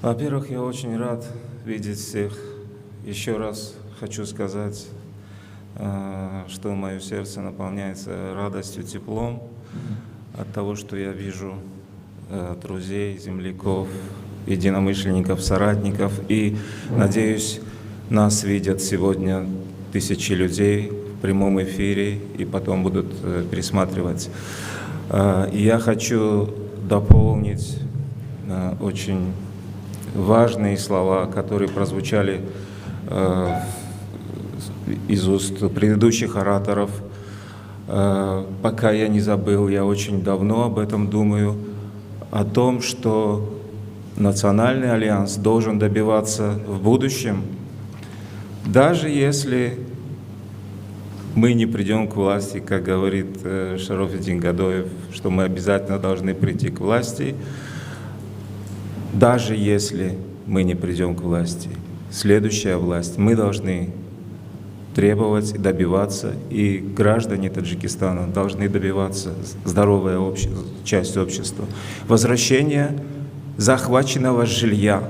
Во-первых, я очень рад видеть всех. Еще раз хочу сказать, что мое сердце наполняется радостью, теплом от того, что я вижу друзей, земляков, единомышленников, соратников. И, надеюсь, нас видят сегодня тысячи людей в прямом эфире и потом будут пересматривать. И я хочу дополнить очень важные слова, которые прозвучали из уст предыдущих ораторов. Пока я не забыл, я очень давно об этом думаю, о том, что Национальный альянс должен добиваться в будущем, даже если мы не придем к власти, как говорит Шарофиддин Гадоев, что мы обязательно должны прийти к власти, даже если мы не придем к власти, следующая власть, мы должны требовать, добиваться, и граждане Таджикистана должны добиваться, здоровая часть общества, возвращения захваченного жилья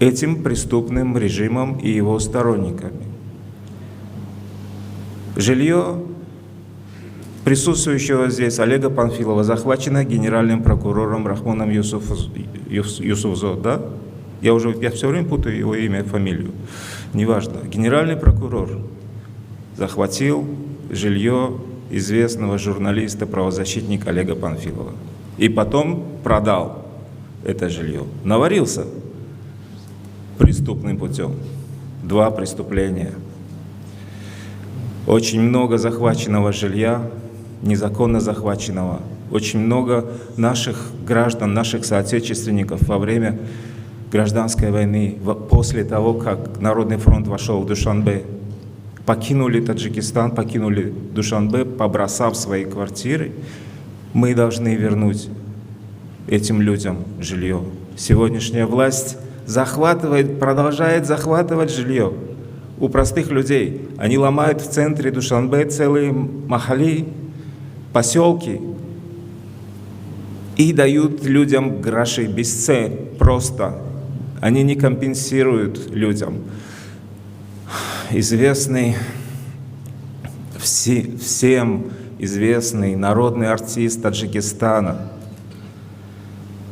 этим преступным режимом и его сторонниками. Жилье присутствующего здесь Олега Панфилова захвачено генеральным прокурором Рахмоном Юсуфзо, да? Я все время путаю его имя и фамилию, неважно. Генеральный прокурор захватил жилье известного журналиста, правозащитника Олега Панфилова. И потом продал это жилье. Наварился преступным путем. Два преступления. Очень много захваченного жилья, незаконно захваченного. Очень много наших граждан, наших соотечественников во время гражданской войны, после того, как Народный фронт вошел в Душанбе, покинули Таджикистан, покинули Душанбе, побросав свои квартиры. Мы должны вернуть этим людям жилье. Сегодняшняя власть захватывает, продолжает захватывать жилье у простых людей. Они ломают в центре Душанбе целые махали, поселки и дают людям гроши бесцен просто. Они не компенсируют людям. Известный, всем известный народный артист Таджикистана,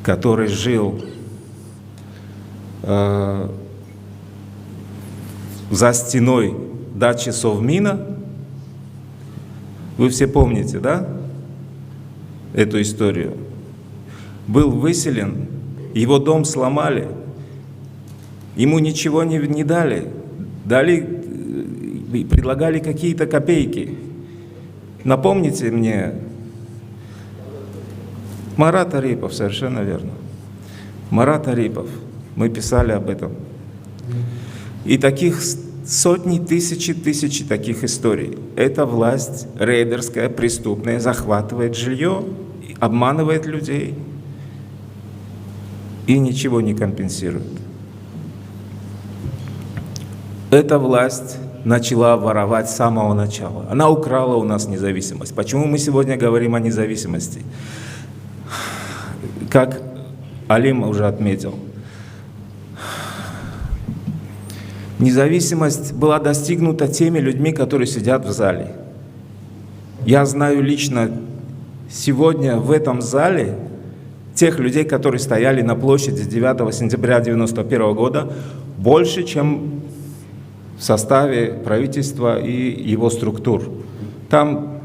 который жил за стеной дачи Совмина. Вы все помните, да, эту историю? Был выселен, его дом сломали, ему ничего не дали, дали, предлагали какие-то копейки. Напомните мне, Марат Арипов, совершенно верно. Марат Арипов, мы писали об этом. И таких сотни, тысячи, тысячи таких историй. Эта власть рейдерская, преступная, захватывает жилье, обманывает людей и ничего не компенсирует. Эта власть начала воровать с самого начала. Она украла у нас независимость. Почему мы сегодня говорим о независимости? Как Алим уже отметил, независимость была достигнута теми людьми, которые сидят в зале. Я знаю лично сегодня в этом зале тех людей, которые стояли на площади 9 сентября 1991 года, больше, чем в составе правительства и его структур. Там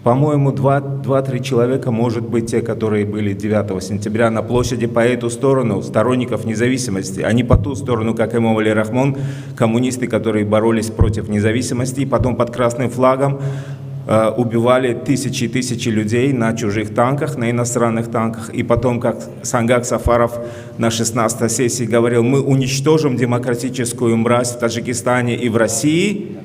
По-моему, 2-3 человека, может быть, те, которые были 9 сентября на площади по эту сторону, сторонников независимости, а не по ту сторону, как Эмомали Рахмон, коммунисты, которые боролись против независимости, и потом под красным флагом убивали тысячи и тысячи людей на чужих танках, на иностранных танках. И потом, как Сангак Сафаров на 16-й сессии говорил, мы уничтожим демократическую мразь в Таджикистане и в России.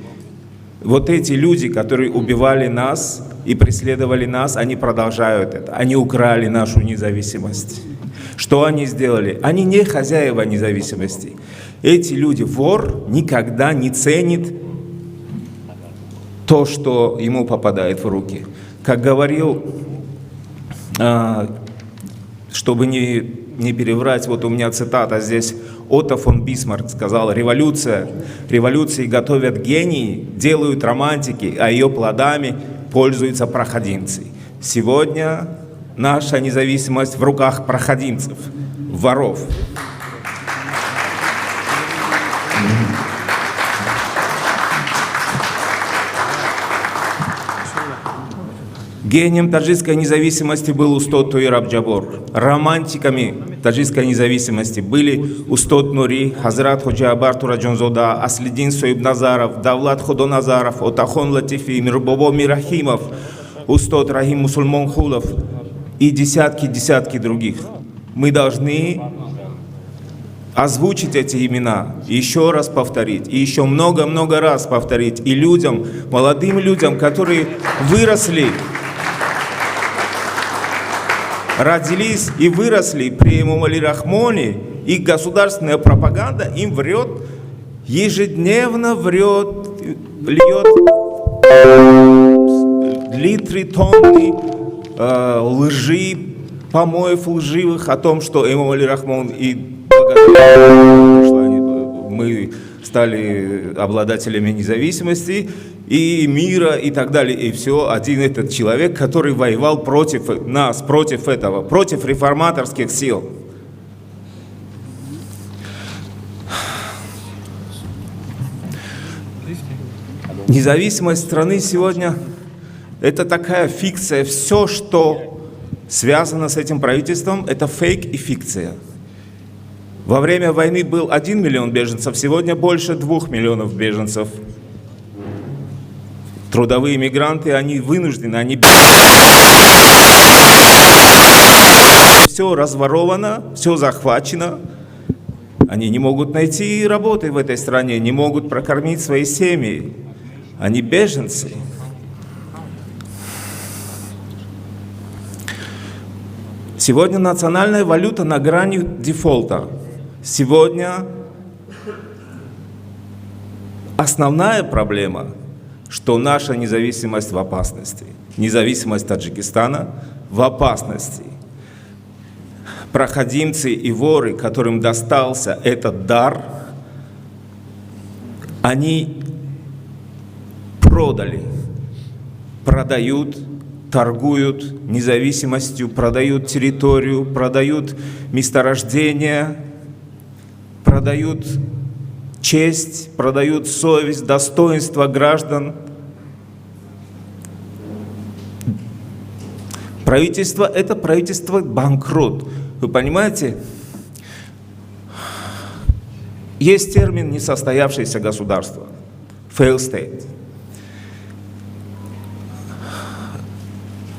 Вот эти люди, которые убивали нас и преследовали нас, они продолжают это. Они украли нашу независимость. Что они сделали? Они не хозяева независимости. Эти люди, вор никогда не ценит то, что ему попадает в руки. Как говорил, чтобы не переврать, вот у меня цитата здесь, Отто фон Бисмарк сказал: «Революция, революции готовят гении, делают романтики, а ее плодами пользуются проходимцы». Сегодня наша независимость в руках проходимцев, воров. Гением таджикской независимости был Устод Тоир Абджабор. Романтиками таджикской независимости были Устод Нури, Хазрат Ходжа Тураджонзода, Аслидин Соибназаров, Давлат Худоназаров, Отахон Латифи, Мирбобо Мирахимов, Устод Рахим Мусульмонхулов и десятки-десятки других. Мы должны озвучить эти имена, еще раз повторить, и еще много-много раз повторить. И людям, молодым людям, которые выросли, родились и выросли при Эмомали Рахмоне, их государственная пропаганда им врет, ежедневно врет, льет литры, тонны лжи, помоев лживых о том, что Эмомали Рахмон и благодаря мы стали обладателями независимости и мира и так далее. И все, один этот человек, который воевал против нас, против этого, против реформаторских сил. Независимость страны сегодня – это такая фикция. Все, что связано с этим правительством, это фейк и фикция. Во время войны был 1 миллион беженцев, сегодня больше 2 миллионов беженцев. Трудовые мигранты, они вынуждены, они... Все разворовано, все захвачено. Они не могут найти работы в этой стране, не могут прокормить свои семьи. Они беженцы. Сегодня национальная валюта на грани дефолта. Сегодня основная проблема, что наша независимость в опасности. Независимость Таджикистана в опасности. Проходимцы и воры, которым достался этот дар, они продали, продают, торгуют независимостью, продают территорию, продают месторождения, продают честь, продают совесть, достоинство граждан. Правительство – это правительство банкрот. Вы понимаете? Есть термин «несостоявшееся государство» – fail state.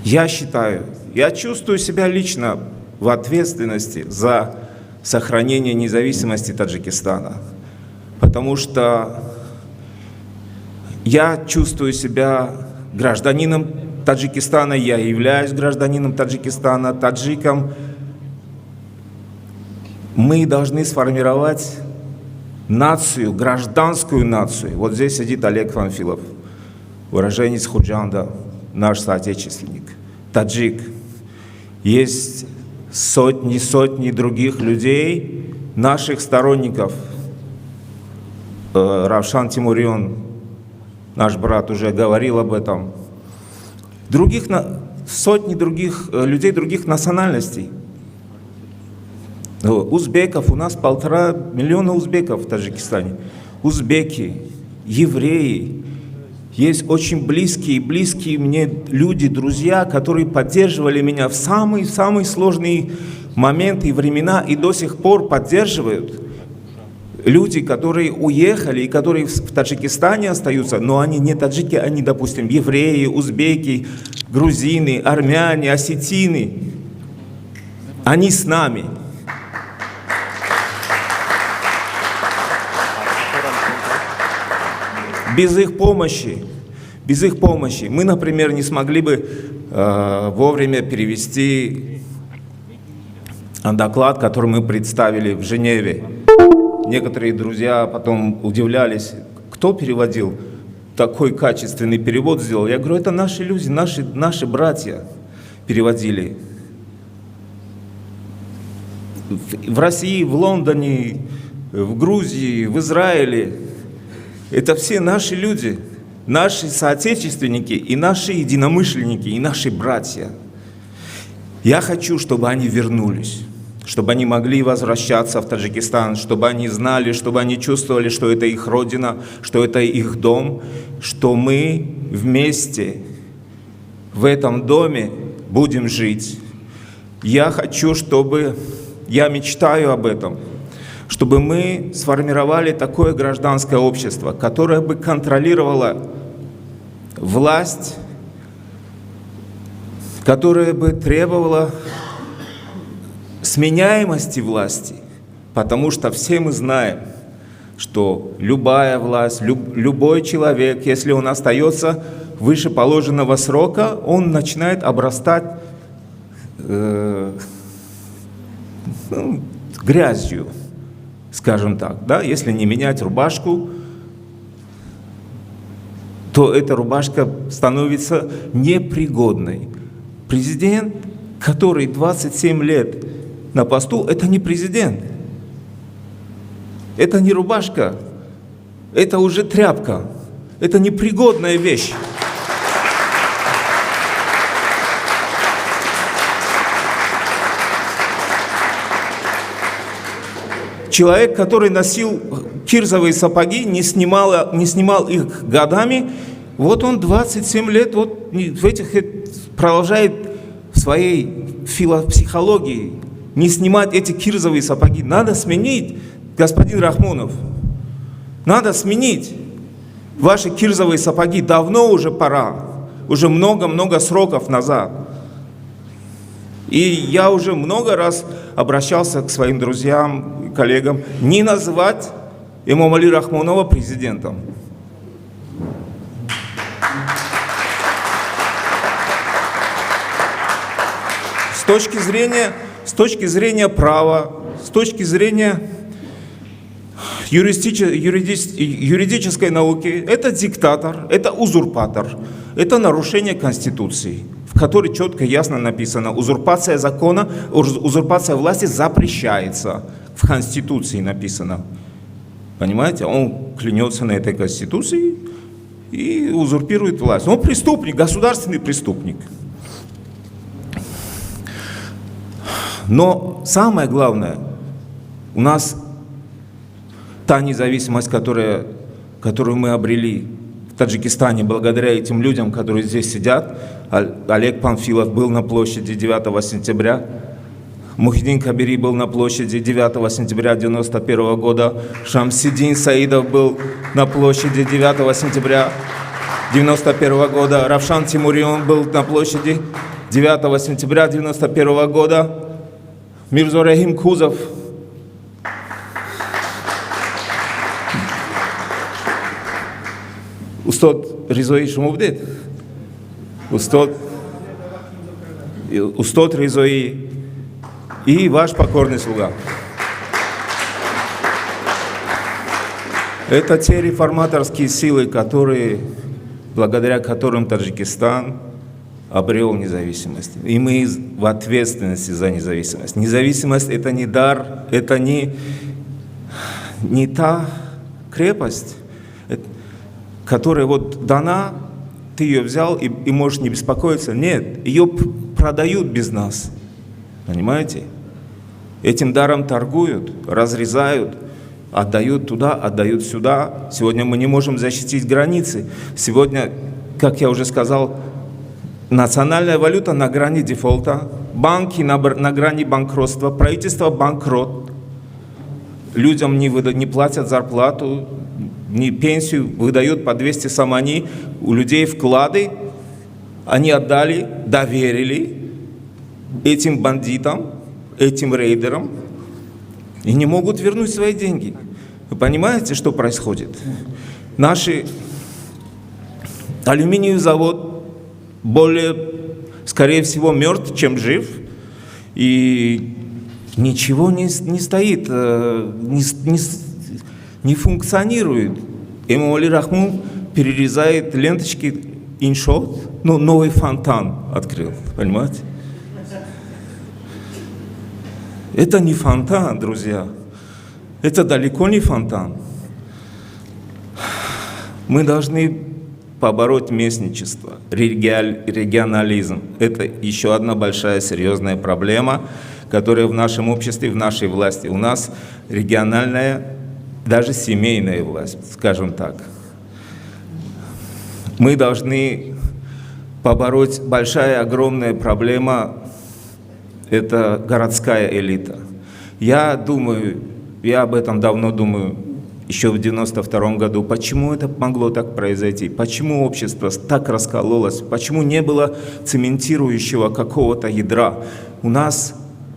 Я считаю, я чувствую себя лично в ответственности за сохранение независимости Таджикистана, потому что я чувствую себя гражданином Таджикистана, я являюсь гражданином Таджикистана, таджиком. Мы должны сформировать нацию, гражданскую нацию. Вот здесь сидит Олег Панфилов, уроженец Худжанда, наш соотечественник, таджик. Есть сотни-сотни других людей, наших сторонников. Равшан Тимурион, наш брат, уже говорил об этом. Других, сотни других людей других национальностей. Узбеков, у нас 1,5 миллиона узбеков в Таджикистане. Узбеки, евреи, Есть очень близкие мне люди, друзья, которые поддерживали меня в самые-самые сложные моменты и времена и до сих пор поддерживают. Люди, которые уехали и которые в Таджикистане остаются, но они не таджики, они, допустим, евреи, узбеки, грузины, армяне, осетины. Они с нами. Без их помощи мы, например, не смогли бы вовремя перевести доклад, который мы представили в Женеве. Некоторые друзья потом удивлялись, кто переводил, такой качественный перевод сделал. Я говорю, это наши люди, наши братья переводили. В России, в Лондоне, в Грузии, в Израиле. Это все наши люди, наши соотечественники и наши единомышленники, и наши братья. Я хочу, чтобы они вернулись, чтобы они могли возвращаться в Таджикистан, чтобы они знали, чтобы они чувствовали, что это их родина, что это их дом, что мы вместе в этом доме будем жить. Я хочу, чтобы, я мечтаю об этом, чтобы мы сформировали такое гражданское общество, которое бы контролировало власть, которое бы требовало сменяемости власти, потому что все мы знаем, что любая власть, любой человек, если он остается выше положенного срока, он начинает обрастать грязью, скажем так, да? Если не менять рубашку, то эта рубашка становится непригодной. Президент, который 27 лет на посту, это не президент. Это не рубашка, это уже тряпка, это непригодная вещь. Человек, который носил кирзовые сапоги, не снимал их годами, вот он 27 лет вот в этих, продолжает в своей психологии не снимать эти кирзовые сапоги. Надо сменить, господин Рахмонов, надо сменить ваши кирзовые сапоги. Давно уже пора, уже много-много сроков назад. И я уже много раз обращался к своим друзьям, коллегам, не называть Эмомали Рахмонова президентом. С точки зрения права, с точки зрения юридической науки, это диктатор, это узурпатор, это нарушение Конституции, в которой четко и ясно написано: узурпация закона, узурпация власти запрещается. В Конституции написано. Понимаете? Он клянется на этой Конституции и узурпирует власть. Он преступник, государственный преступник. Но самое главное, у нас та независимость, которую мы обрели в Таджикистане благодаря этим людям, которые здесь сидят. Олег Панфилов был на площади 9 сентября, Мухиддин Кабири был на площади 9 сентября 1991 года, Шамсиддин Саидов был на площади 9 сентября 1991 года, Равшан Тимурион был на площади 9 сентября 1991 года, Мирзо Рахим Кузов. Устод Ризои шумо будед? Устод Ризои и ваш покорный слуга. Это те реформаторские силы, которые, благодаря которым Таджикистан обрел независимость. И мы в ответственности за независимость. Независимость – это не дар, это не та крепость, которая вот дана, ты ее взял и можешь не беспокоиться. Нет, ее продают без нас. Понимаете? Этим даром торгуют, разрезают, Отдают туда, отдают сюда. Сегодня мы не можем защитить границы. Сегодня, как я уже сказал, национальная валюта на грани дефолта, банки на грани банкротства, правительство банкрот. Людям не платят зарплату, не пенсию, выдают по 200 сомони. У людей вклады, они отдали, доверили этим бандитам, этим рейдерам и не могут вернуть свои деньги. Вы понимаете, что происходит? Наш алюминиевый завод более, скорее всего, мертв, чем жив. И ничего не стоит, не функционирует. Эмомали Рахмон перерезает ленточки иншот, ну, новый фонтан открыл, понимаете? Это не фонтан, друзья. Это далеко не фонтан. Мы должны побороть местничество, регионализм. Это еще одна большая серьезная проблема, которая в нашем обществе, в нашей власти. У нас региональная, даже семейная власть, скажем так. Мы должны побороть большая, огромная проблема – это городская элита. Я думаю, я об этом давно думаю, еще в 92 году, почему это могло так произойти, почему общество так раскололось, почему не было цементирующего какого-то ядра. У нас,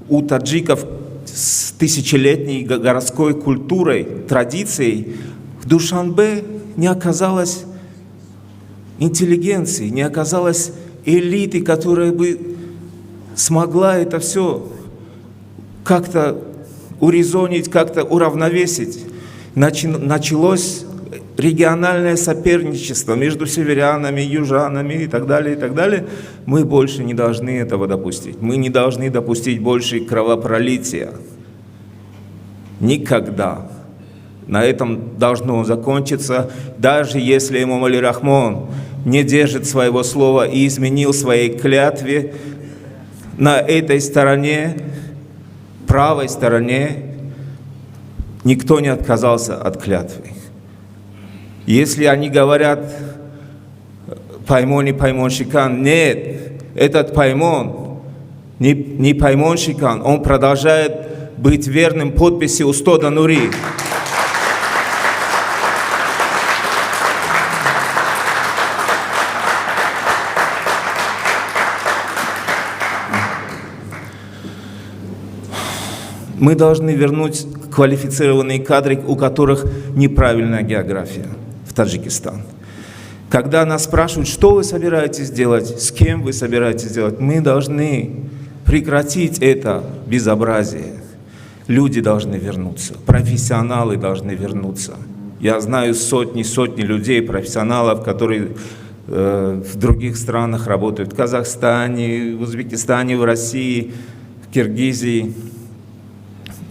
у таджиков с тысячелетней городской культурой, традицией, в Душанбе не оказалось интеллигенции, не оказалось элиты, которая бы смогла это все как-то урезонить, как-то уравновесить. Началось региональное соперничество между северянами, южанами и так далее, и так далее. Мы больше не должны этого допустить. Мы не должны допустить больше кровопролития. Никогда. На этом должно закончиться, даже если Эмомали Рахмон не держит своего слова и изменил своей клятве, на этой стороне, правой стороне, никто не отказался от клятвы. Если они говорят «паймон и паймонщикан», нет, этот паймон не паймонщикан, он продолжает быть верным подписи Устода Нури. Мы должны вернуть квалифицированные кадры, у которых неправильная география, в Таджикистан. Когда нас спрашивают, что вы собираетесь делать, с кем вы собираетесь делать, мы должны прекратить это безобразие. Люди должны вернуться, профессионалы должны вернуться. Я знаю сотни людей, профессионалов, которые в других странах работают, в Казахстане, в Узбекистане, в России, в Киргизии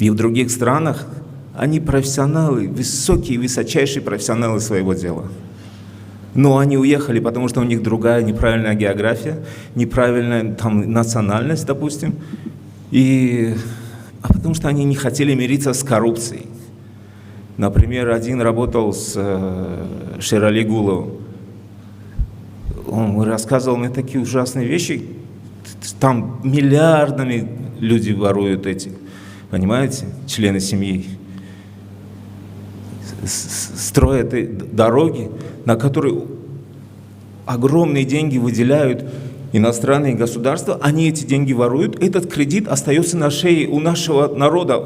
и в других странах. Они профессионалы, высокие, высочайшие профессионалы своего дела. Но они уехали, потому что у них другая неправильная география, неправильная там национальность, допустим, а потому что они не хотели мириться с коррупцией. Например, один работал с Шерали Гуловым. Он рассказывал мне такие ужасные вещи. Там миллиардами люди воруют эти, понимаете, члены семьи. Строят дороги, на которые огромные деньги выделяют иностранные государства, они эти деньги воруют, этот кредит остается на шее у нашего народа.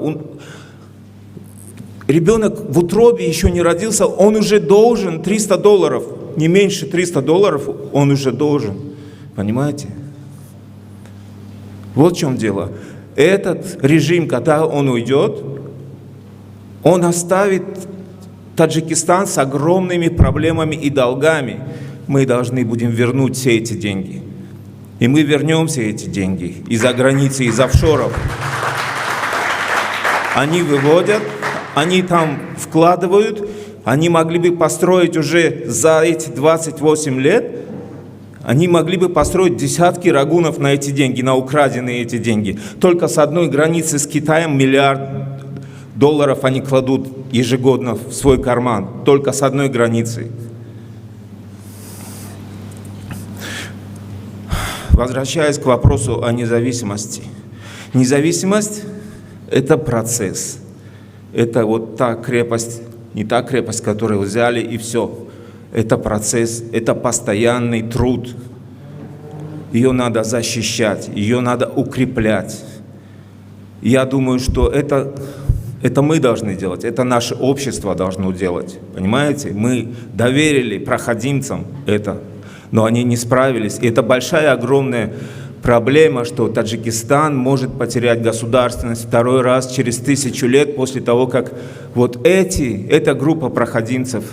Ребенок в утробе еще не родился, он уже должен $300, не меньше $300 он уже должен, понимаете? Вот в чем дело. Этот режим, когда он уйдет, он оставит Таджикистан с огромными проблемами и долгами. Мы должны будем вернуть все эти деньги. И мы вернем все эти деньги из-за границы, из офшоров. Они выводят, они там вкладывают, они могли бы построить уже за эти 28 лет, они могли бы построить десятки рагунов на эти деньги, на украденные эти деньги. Только с одной границы с Китаем $1 миллиард долларов они кладут ежегодно в свой карман, только с одной границы. Возвращаясь к вопросу о независимости. Независимость – это процесс. Это вот та крепость, не та крепость, которую взяли, и все. Это процесс, это постоянный труд. Ее надо защищать, ее надо укреплять. Я думаю, что это мы должны делать, это наше общество должно делать. Понимаете? Мы доверили проходимцам это, но они не справились. И это большая, огромная проблема, что Таджикистан может потерять государственность второй раз через 1000 лет после того, как вот эта группа проходимцев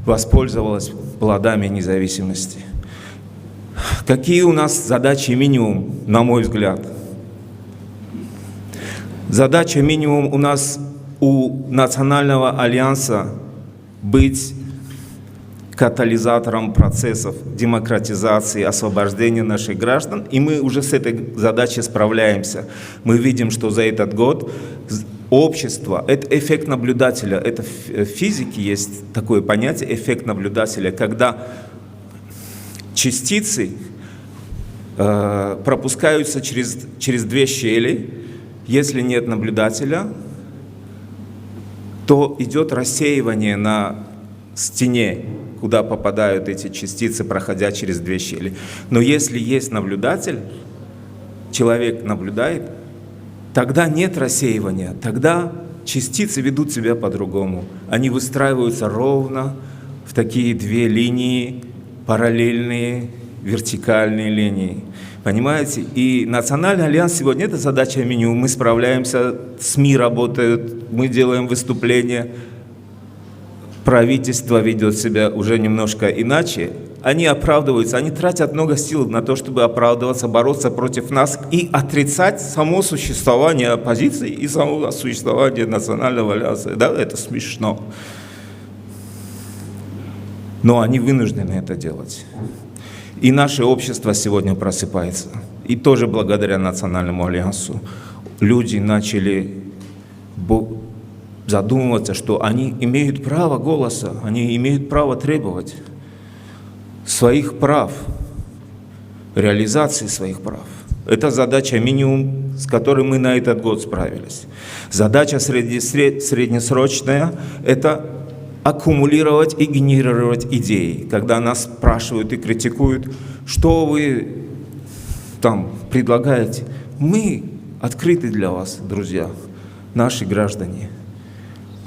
воспользовалась плодами независимости. Какие у нас задачи минимум, на мой взгляд? Задача минимум у нас, у Национального альянса, быть катализатором процессов демократизации, освобождения наших граждан, и мы уже с этой задачей справляемся. Мы видим, что за этот год общество, это эффект наблюдателя, это в физике есть такое понятие эффект наблюдателя, когда частицы пропускаются через две щели. Если нет наблюдателя, то идет рассеивание на стене, куда попадают эти частицы, проходя через две щели. Но если есть наблюдатель, человек наблюдает, тогда нет рассеивания, тогда частицы ведут себя по-другому. Они выстраиваются ровно в такие две линии, параллельные, вертикальные линии. Понимаете? И Национальный альянс сегодня — это задача минимум. Мы справляемся, СМИ работают, мы делаем выступления. Правительство ведет себя уже немножко иначе. Они оправдываются, они тратят много сил на то, чтобы оправдываться, бороться против нас и отрицать само существование оппозиции и само существование Национального альянса. Да, это смешно. Но они вынуждены это делать. И наше общество сегодня просыпается. И тоже благодаря Национальному альянсу люди начали задумываться, что они имеют право голоса, они имеют право требовать своих прав, реализации своих прав. Это задача минимум, с которой мы на этот год справились. Задача среднесрочная – это аккумулировать и генерировать идеи. Когда нас спрашивают и критикуют, что вы там предлагаете, мы открыты для вас, друзья, наши граждане.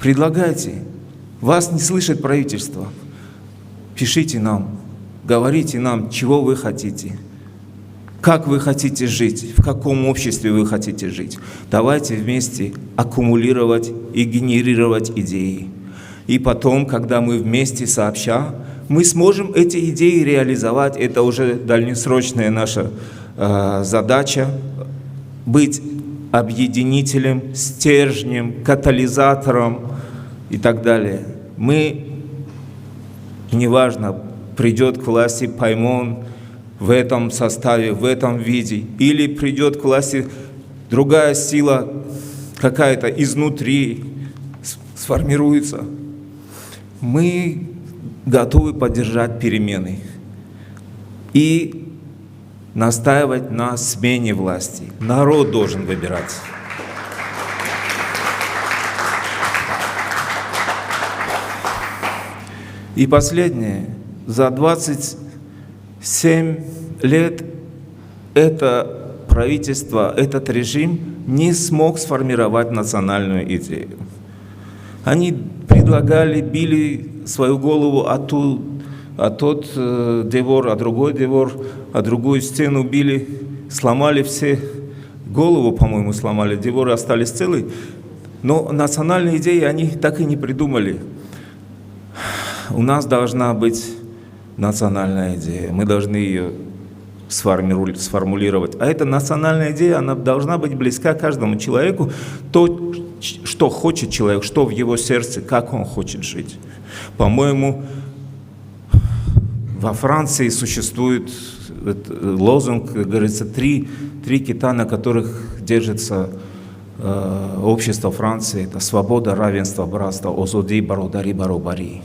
Предлагайте. Вас не слышит правительство. Пишите нам, говорите нам, чего вы хотите, как вы хотите жить, в каком обществе вы хотите жить. Давайте вместе аккумулировать и генерировать идеи. И потом, когда мы вместе сообща, мы сможем эти идеи реализовать. Это уже дальнесрочная наша задача – быть объединителем, стержнем, катализатором и так далее. Мы, неважно, придет к власти Паймон в этом составе, в этом виде, или придет к власти другая сила какая-то изнутри сформируется. Мы готовы поддержать перемены и настаивать на смене власти. Народ должен выбирать. И последнее. За 27 лет это правительство, этот режим не смог сформировать национальную идею. Они предлагали, били свою голову о тот девор, а другой девор, а другую стену били, сломали все, голову, по-моему, сломали, деворы остались целы, но национальные идеи они так и не придумали. У нас должна быть национальная идея, мы должны ее сформулировать. А эта национальная идея, она должна быть близка каждому человеку, то, что хочет человек, что в его сердце, как он хочет жить. По-моему, во Франции существует лозунг, как говорится, три кита, на которых держится общества Франции – это свобода, равенство, братство, озодӣ, бародарӣ, баробарӣ.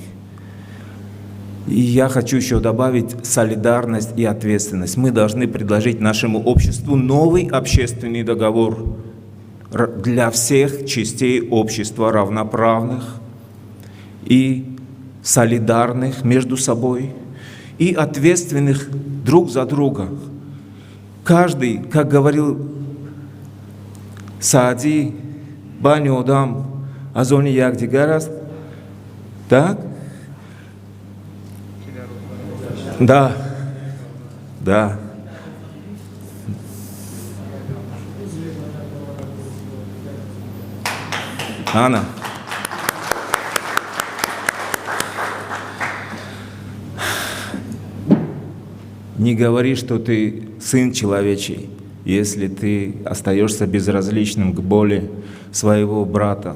И я хочу еще добавить солидарность и ответственность. Мы должны предложить нашему обществу новый общественный договор для всех частей общества, равноправных и солидарных между собой, и ответственных друг за друга. Каждый, как говорил Саади, бани одам аз они якдигар аст, так? Да. Анна. Не говори, что ты сын человечий, если ты остаешься безразличным к боли своего брата.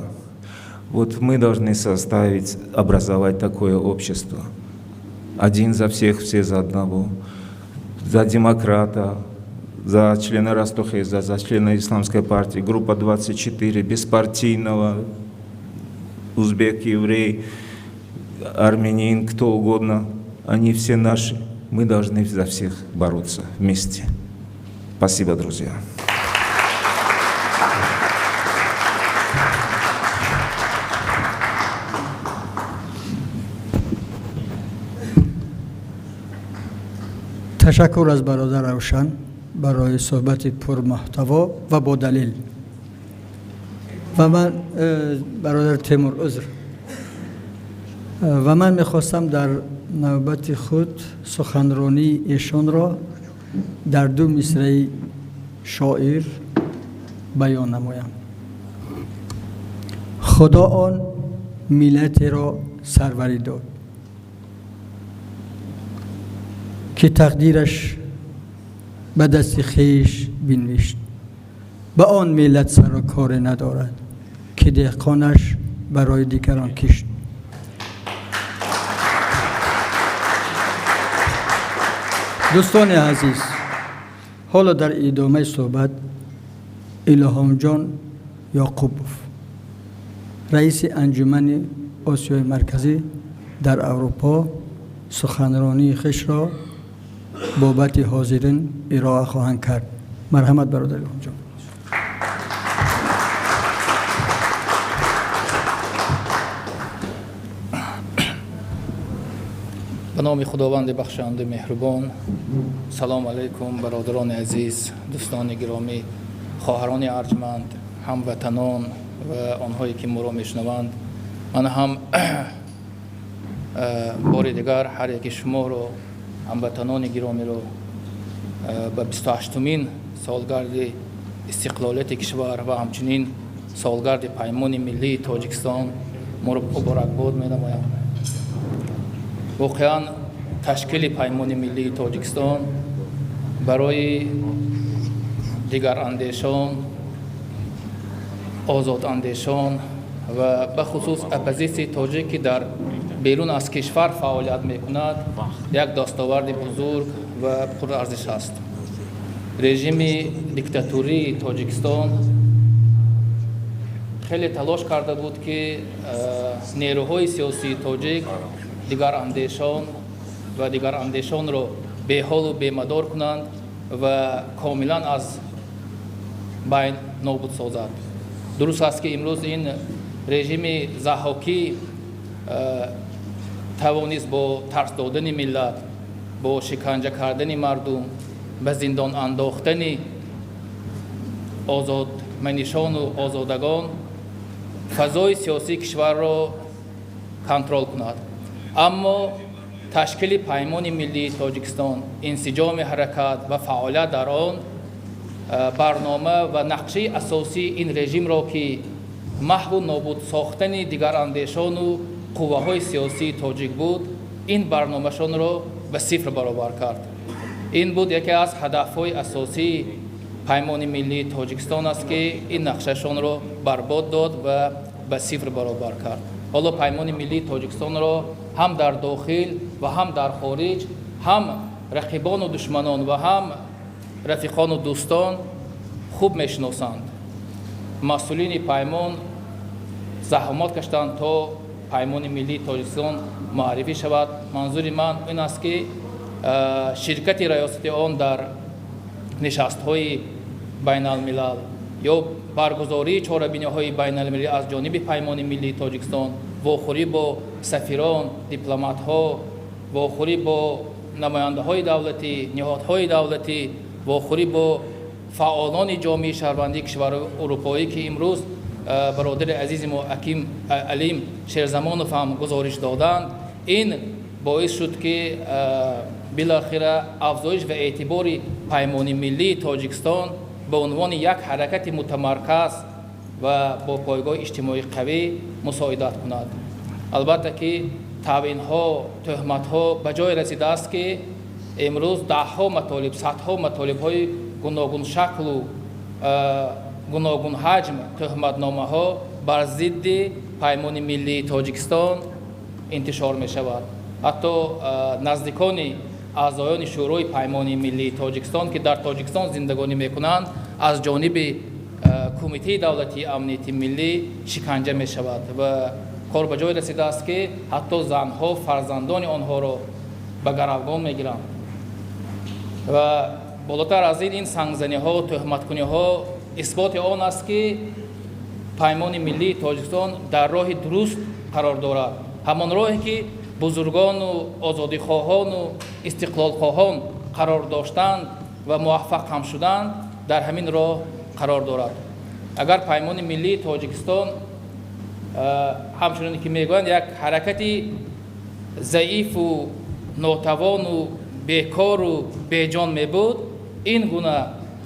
Вот мы должны составить, образовать такое общество. Один за всех, все за одного. За демократа, за члена Растохеза, за члена Исламской партии, группа 24, беспартийного, узбек, еврей, армянин, кто угодно. Они все наши. Мы должны за всех бороться вместе. Спасибо, друзья.
Ташаккур аз бародар Равшан барои суҳбати пурмуҳтаво ва бо далел. Ва ман, бародар Темур, узр, ва ман мехостам дар навбати худ суханронии эшонро дар ду мисраи шоир баён намоям. Худо он миллатеро сарварӣ дод, ки тақдираш ба дасти хеш бинвишт. Ба он миллат сару коре надорад, ки деҳқонаш барои дигарон кишт. Дӯстони азиз, ҳоло дар идомаи суҳбат Илҳомҷон Ёқубов, раиси Анҷумани Осиёи Марказӣ дар Аврупо, суханронии хешро бобати ҳозирин ироа хоҳанд кард. Марҳамат, бародар Илҳомҷон.
Ба номи Худованди бахшанду меҳрубон. Салом алайкум, бародарони азиз, дӯстони гиромӣ, хоҳарони арҷманд, ҳамватанон ва онҳое ки моро мешунаванд. Ман ҳам бори дигар ҳар яки шуморо, ҳамватанони гиромиро, ба 28-умин солгарди истиқлолияти кишвар ва ҳамчунин солгарди Паймони миллии Тоҷикистон муборакбод менамоям. Воқеан, ташкили Паймони миллии Тоҷикистон барои дигарандешон, озодандешон ва бахусус оппозитсияи тоҷик, ки дар берун аз кишвар фаъолият мекунад, як дастоварди бузург ва пурарзиш аст. Режими диктатурии Тоҷикистон хеле талош карда буд, ки нерӯҳои сиёсии тоҷик, дигарандешон ва дигарандешонро беҳолу бемадор кунанд ва комилан аз байн нобуд созад. Дуруст аст, ки имрӯз ин режими заҳокӣ тавонист бо тарс додани миллат, бо шиканҷа кардани мардум, ба зиндон андохтани озодманишону озодагон фазои сиёсии кишварро контрол кунад. Аммо ташкили Паймони миллии Тоҷикистон, инсиҷоми ҳаракат ва фаъолият дар он, барнома ва нақшаи асосии ин режимро, ки маҳву нобуд сохтани дигарандешону қувваҳои сиёсии тоҷик буд, ин барномашонро ба сифр баробар кард. Ин буд яке аз ҳадафҳои асосии Паймони миллии Тоҷикистон аст, ки ин нақшашонро барбод дод ва ба сифр баробар кард. Ҳоло Паймони миллии Тоҷикистонро ҳам дар дохил ва ҳам дар хориҷ, ҳам рақибону душманон ва ҳам рафиқону дӯстон хуб мешиносанд. Масъулини паймон заҳмат кашиданд, то Паймони миллии Тоҷикистон муаррифӣ шавад. Манзури ман ин аст, ки ширкати раёсати он дар нишастҳои байналмилал ё баргузории чорабиниҳои байналмилалӣ аз ҷониби Паймони миллии Тоҷикистон, вохӯрӣ бо сафирон, дипломатҳо, вохӯрӣ бо намояндаҳои давлатӣ, ниҳодҳои давлатӣ, вохӯрӣ бо фаъолони ҷомеаи шаҳрвандии кишварҳои урупоӣ, ки имрӯз бародари азизи мо Аким Алим Шерзамонов ҳам гузориш доданд, ин боис шуд, ки билохира афзоиш ва эътибори Паймони миллии Тоҷикистон ба унвони як ҳаракати мутамарказ ва бо пойгоҳи иҷтимоии қавӣ мусоидат кунад. Албатта ки таъвинҳо, тӯҳматҳо ба ҷое расидааст, ки имрӯз даҳҳо матолиб, садҳо матолибҳои гуногуншаклу гуногунҳаҷм тӯҳматномаҳо бар зидди Паймони миллии Тоҷикистон интишор мешавад. Ҳатто наздикони аъзоёни Шӯрои Паймони миллии Тоҷикистон, ки дар Тоҷикистон зиндагонӣ мекунанд, аз ҷониби Кумитаи давлатии амнияти миллӣ шиканҷа мешавад ва кор ба ҷое расидааст, ки ҳатто занҳо, фарзандони онҳоро ба гаравгон мегиранд. Ва болотар аз ин, ин сангзаниҳо, тӯҳматкуниҳо исботи он аст, ки Паймони миллии Тоҷикистон дар роҳи дуруст қарор дорад. Ҳамон роҳе, ки бузургону озодихоҳону истиқлолхоҳон қарор доштанд ва муваффақ ҳам шуданд, дар ҳамин роҳ қарор дорад. Агар Паймони миллии Тоҷикистон, ҳамчуноне ки мегӯянд, як ҳаракати заифу нотавону бекору беҷон мебуд, ин гуна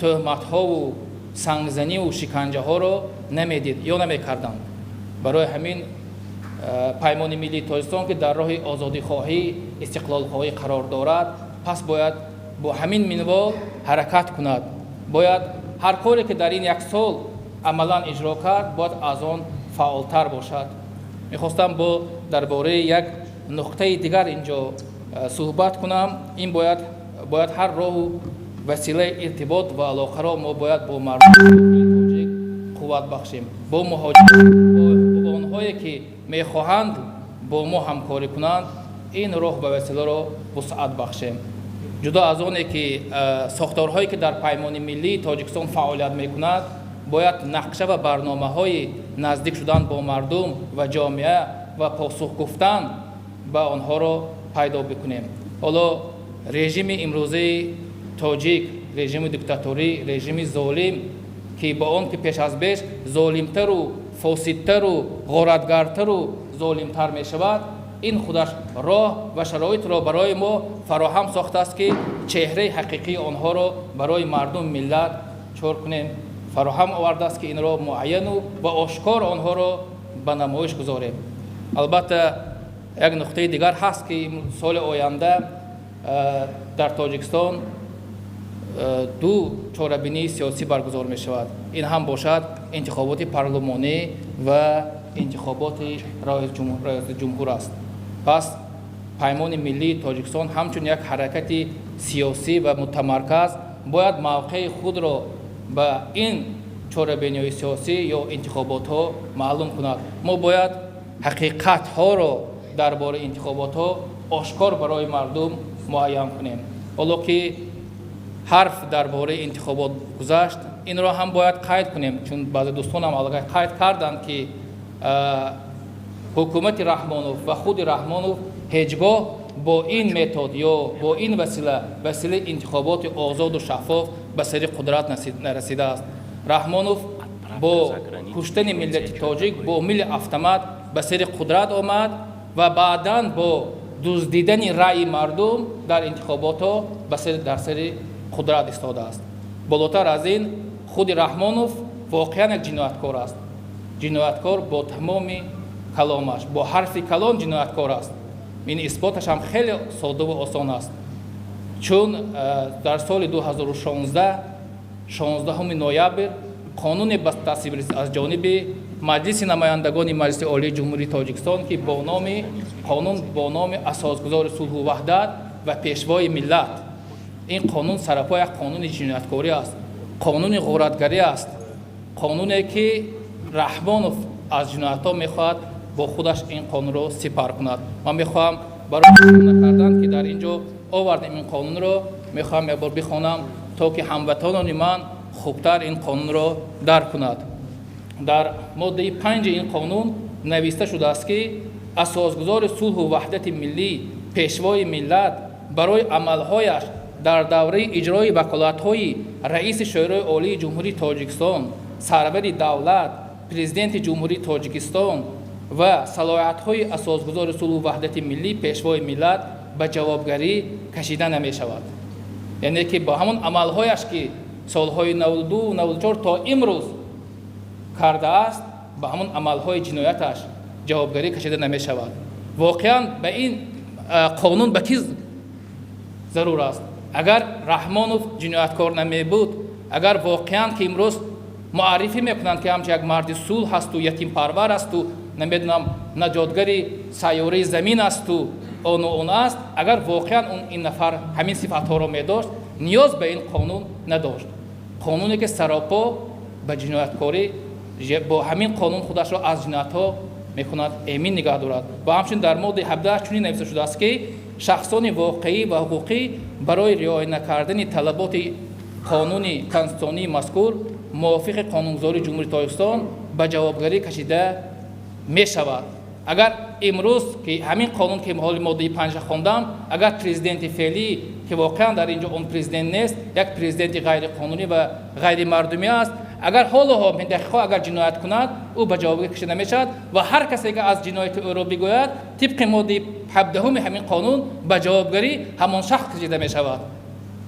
тӯҳматҳову сангзаниву шиканҷаҳоро намедид ё намекарданд. Барои ҳамин Паймони миллии Тоҷикистон, ки дар роҳи озодихоҳӣ, истиқлолхоҳӣ қарор дорад, пас бояд бо ҳамин минвол ҳаракат кунад. Бояд ҳар коре, ки дар ин як сол амалан иҷро кард, бояд аз он фаъолтар бошад. Мехостам бо дар бораи як нуқтаи дигар инҷо суҳбат кунам. Ин бояд ҳар роҳу василаи иртибот ва алоқаро мо бояд бо мардуми тоҷик қувват бахшем, бо муҳоҷирон, бо онҳое, ки мехоҳанд бо мо ҳамкорӣ кунанд, ин роҳ ба василаро вусъат бахшем. Ҷудо аз оне ки сохторҳое, ки дар Паймони миллии Тоҷикистон фаъолият мекунад, бояд нақша ва барномаҳои наздик шудан бо мардум ва ҷомеа ва посух гуфтан ба онҳоро пайдо бикунем. Ҳоло режими имрӯзаи тоҷик, режими диктаторӣ, режими золим, ки бо он ки пеш аз беш золимтару фосидтару ғоратгартару золимтар мешавад, ин худаш роҳ ва шароитро барои мо фароҳам сохтааст, ки чеҳраи ҳақиқии онҳоро барои мардум, миллат чор кунем, фароҳам овардааст, ки инро муайяну ва ошкор онҳоро ба намоиш гузорем. Албатта, як нуқтаи дигар ҳаст, ки соли оянда дар Тоҷикистон ду чорабинии сиёсӣ баргузор мешавад. Ин ҳам бошад интихоботи парлумонӣ ва интихоботи раёсати ҷумҳур аст. Пас Паймони миллии Тоҷикистон ҳамчун як ҳаракати сиёсӣ ва мутамарказ бояд мавқеи худро ба ин чорабиниҳои сиёсӣ ё интихоботҳо маълум кунад. Мо бояд ҳақиқатҳоро дар бораи интихоботҳо ошкор барои мардум муайян кунем. Ҳоло ки ҳарф дар бораи интихобот гузашт, инро ҳам бояд қайд кунем, чун баъзе дӯстонам аллакай қайд карданд, ки ҳукумати Раҳмонов ва худи Раҳмонов ҳеҷ гоҳ бо ин метод ё бо ин васила, василаи интихоботи озоду шаффоф, ба сари қудрат нарасидааст. Раҳмонов бо куштани миллати тоҷик, бо мили автомат ба сари қудрат омад ва баъдан бо дуздидани раъи мардум дар интихоботҳо дар сари қудрат истодааст. Болотар аз ин, худи Раҳмонов воқеан як ҷинояткор аст. Ҷинояткор бо тамоми каломаш, бо ҳарфи калон ҷинояткор аст. Ин исботаш ҳам хеле соддаву осон аст, чун дар соли 2016, 16 ноябр, қонуне ба тасвиб расид аз ҷониби Маҷлиси намояндагони Маҷлиси Олии Ҷумҳурии Тоҷикистон, ки бо номи қонун, бо номи Асосгузори сулҳу ваҳдат ва Пешвои миллат. Ин қонун сарапо як қонуни ҷинояткорӣ аст, қонуни ғоратгарӣ аст. Қонуне ки Раҳмонов аз ҷиноятҳо мехоҳад бо худаш ин қонунро сипар кунад. Ман мехоҳам барои накардан ки дар ин ҷо овардем ин қонунро, мехоҳам як бор бихонам, то ки ҳамватанони ман хубтар ин қонунро дарк кунад. Дар моддаи 5 ин қонун нависта шудааст, ки асосгузори сулҳу ваҳдати миллӣ, пешвои миллат барои амалҳояш дар давраи иҷрои ваколатҳои раиси Шӯрои Олии Ҷумҳурии Тоҷикистон, сарвари давлат, президенти Ҷумҳурии Тоҷикистон ва салоҳиятҳои асосгузори сулҳу ваҳдати миллӣ, пешвои миллат ба ҷавобгарӣ кашида намешавад. Яъне ки бо ҳамон амалҳояш, ки солҳои 92, 94 то имрӯз кардааст, ба ҳамон амалҳои ҷинояташ ҷавобгарӣ кашида намешавад. Воқеан, ба ин қонун ба кӣ зарур аст? Агар Раҳмонов ҷинояткор намебуд, агар воқеан ки имрӯз муаррифӣ мекунанд, ки ҳамчун як марди сулҳ ҳасту ятимпарвар асту, намедонам, наҷотгари сайёраи замин асту ону он аст, агар воқеан он ин нафар ҳамин сифатҳоро медошт, ниёз ба ин қонун надошт. Қонуне ки саропо ба ҷинояткорӣ, бо ҳамин қонун худашро аз ҷиноятҳо мекунад эмин нигаҳ дорад. Ва ҳамчунин дар моддаи 17 чунин нависта шудааст, ки шахсони воқеӣ ва ҳуқуқӣ барои риоя накардани талаботи қонуни конститутсионии мазкур мувофиқи қонунгузории Ҷумҳурии Тоҷикистон ба ҷавобгарӣ кашида мешавад. Агар имрӯз ки ҳамин қонун, ки ҳоли моддаи 5 хондам, агар президенти феълӣ, ки воқеан дар ин ҷо он президент нест, як президенти ғайриқонунӣ ва ғайримардумӣ аст, агар ҳоло ҳам ин дақиқаҳо агар ҷиноят кунад, ӯ ба ҷавобгарӣ кашида намешавад ва ҳар касе ки аз ҷинояти ӯро бигӯяд, тибқи моддаи 17-уми ҳамин қонун ба ҷавобгарӣ ҳамон шахс кашида мешавад.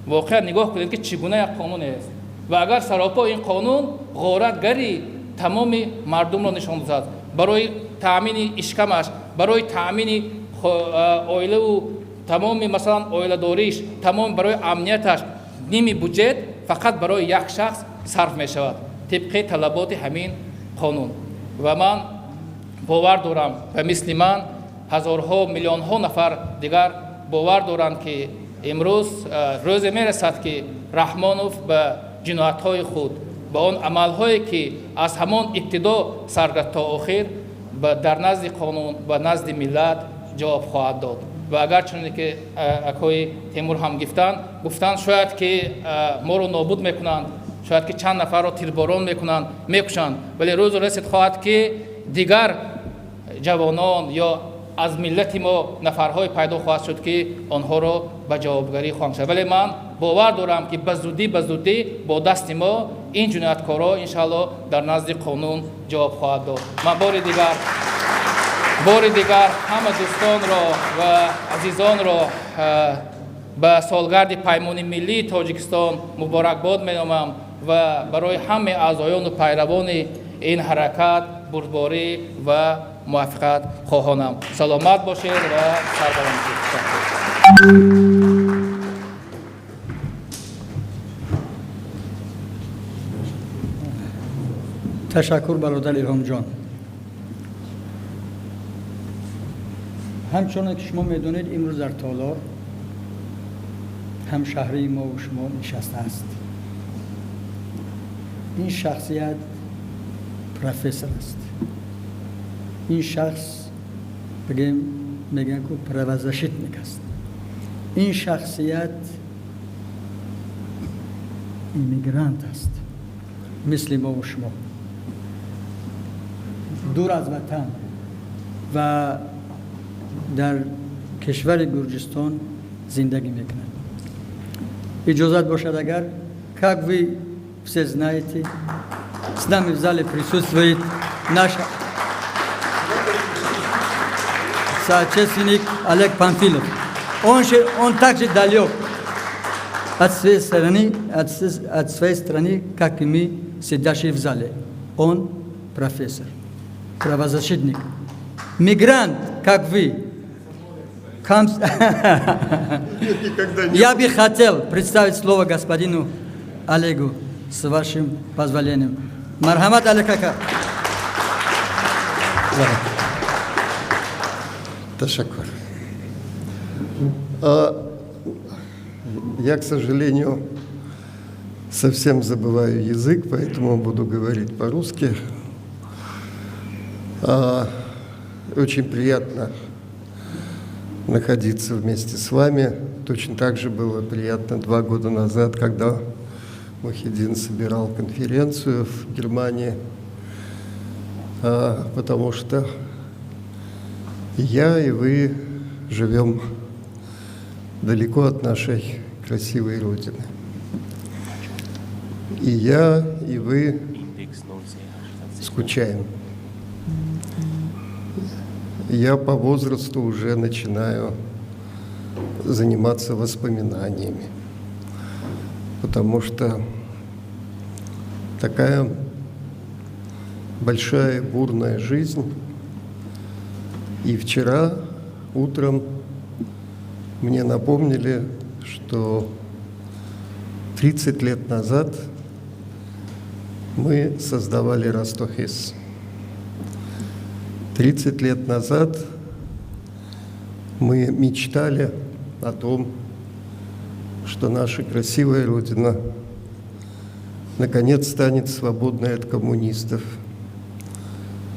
Воқеан, нигоҳ кунед, ки чӣ гуна як қонунест. Ва агар саропо ин қонун ғоратгари тамоми мардумро нишон додад, барои таъмини ишкамаш, барои таъмини оилаву тамоми, масалан, оиладориш, тамом барои амнияташ ними буҷет фақат барои як шахс сарф мешавад тибқи талаботи ҳамин қонун. Ва ман бовар дорам, ба мисли ман ҳазорҳо, миллионҳо нафар дигар бовар доранд, ки имрӯз рӯзе мерасад, ки Раҳмонов ба ҷиноятҳои худ, ба он амалҳое ки аз ҳамон ибтидо сар кард то охир, дар назди қонун ва назди миллат ҷавоб хоҳад дод. Ва агар чуне ки акои Темур ҳам гуфтанд, шояд ки моро нобуд мекунанд, шояд ки чанд нафарро тирборон мекунанд, мекушанд, вале рӯзу расид хоҳад, ки дигар ҷавонон ё аз миллати мо нафарҳое пайдо хоҳад шуд, ки онҳоро ба ҷавобгарӣ хоҳанд шуд. Вале ман бовар дорам, ки ба зудӣ бо дасти мо ин ҷинояткорҳо, иншаалло, дар назди қонун ҷавоб хоҳад дод. Ман бори дигар ҳама дӯстонро ва азизонро ба солгарди Паймони миллии Тоҷикистон муборакбод меномам ва барои ҳамаи аъзоёну пайравони ин ҳаракат бурдборӣ ва муваффиқат хоҳонам. Саломат бошед ва сарбаланд.
Ташаккур, бародар Илҳомҷон. Ҳамчунон ки шумо медонед, имрӯз дар толор ҳамшаҳрии мо ва шумо нишастааст. Ин шахсият профессор аст. Ин шахс, бигем, мегӯянд ку, правозащитник аст. Ин шахсият иммигрант аст, мисли мо ва шумо, дур аз ватан ва дар кишвари Гурҷистон зиндагӣ мекунад. Иҷозат бошад агар, как вы все знаете, с нами в зале присутствует наш соотечественник Олег Панфилов. Он также далек от своей страны, как и мы, сидящие в зале. Он профессор, правозащитник, мигрант, как вы. Я бы хотел представить слово господину Олегу, с вашим позволением. Марҳамат, Олег ака.
Ташаккур. Я, к сожалению, Совсем забываю язык, поэтому буду говорить по-русски. Очень приятно находиться вместе с вами. Точно так же было приятно 2 года назад, когда Мухиддин собирал конференцию в Германии, потому что я и вы живем далеко от нашей красивой Родины. И я, и вы скучаем. Я по возрасту уже начинаю заниматься воспоминаниями, потому что такая большая бурная жизнь. И вчера утром мне напомнили, что 30 лет назад мы создавали Растохиз. 30 лет назад мы мечтали о том, что наша красивая Родина наконец станет свободной от коммунистов,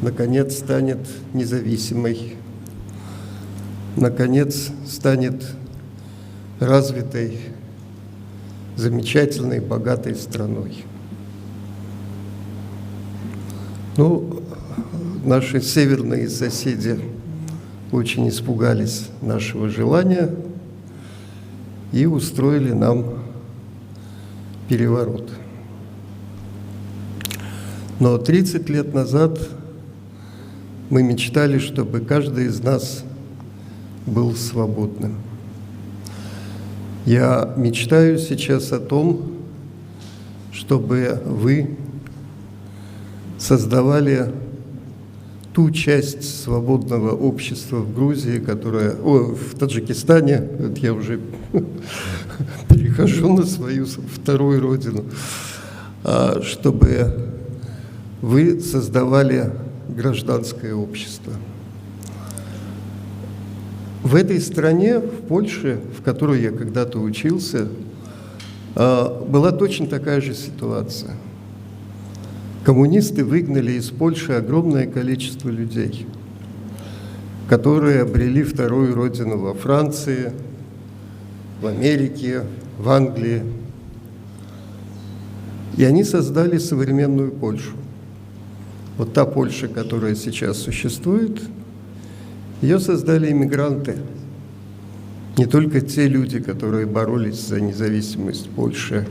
наконец станет независимой, наконец станет развитой, замечательной, богатой страной. Ну, наши северные соседи очень испугались нашего желания и устроили нам переворот. Но 30 лет назад мы мечтали, чтобы каждый из нас был свободным. Я мечтаю сейчас о том, чтобы вы создавали ту часть свободного общества в Грузии, которая, о, в Таджикистане, вот я уже перехожу на свою вторую родину, чтобы вы создавали гражданское общество. В этой стране, в Польше, в которой я когда-то учился, была точно такая же ситуация. Коммунисты выгнали из Польши огромное количество людей, которые обрели вторую родину во Франции, в Америке, в Англии. И они создали современную Польшу. Вот та Польша, которая сейчас существует, ее создали иммигранты. Не только те люди, которые боролись за независимость Польши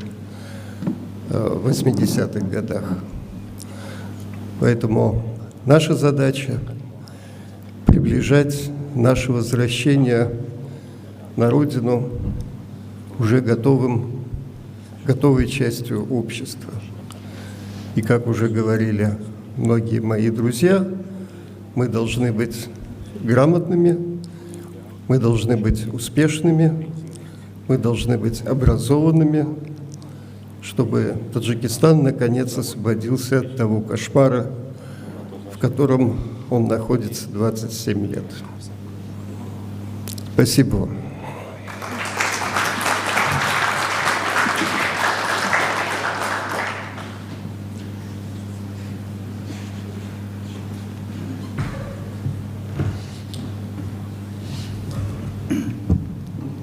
в 80-х годах. Поэтому наша задача – приближать наше возвращение на родину уже готовой частью общества. И, как уже говорили многие мои друзья, мы должны быть грамотными, мы должны быть успешными, мы должны быть образованными, чтобы Таджикистан наконец освободился от того кошмара, в котором он находится 27 лет. Спасибо вам.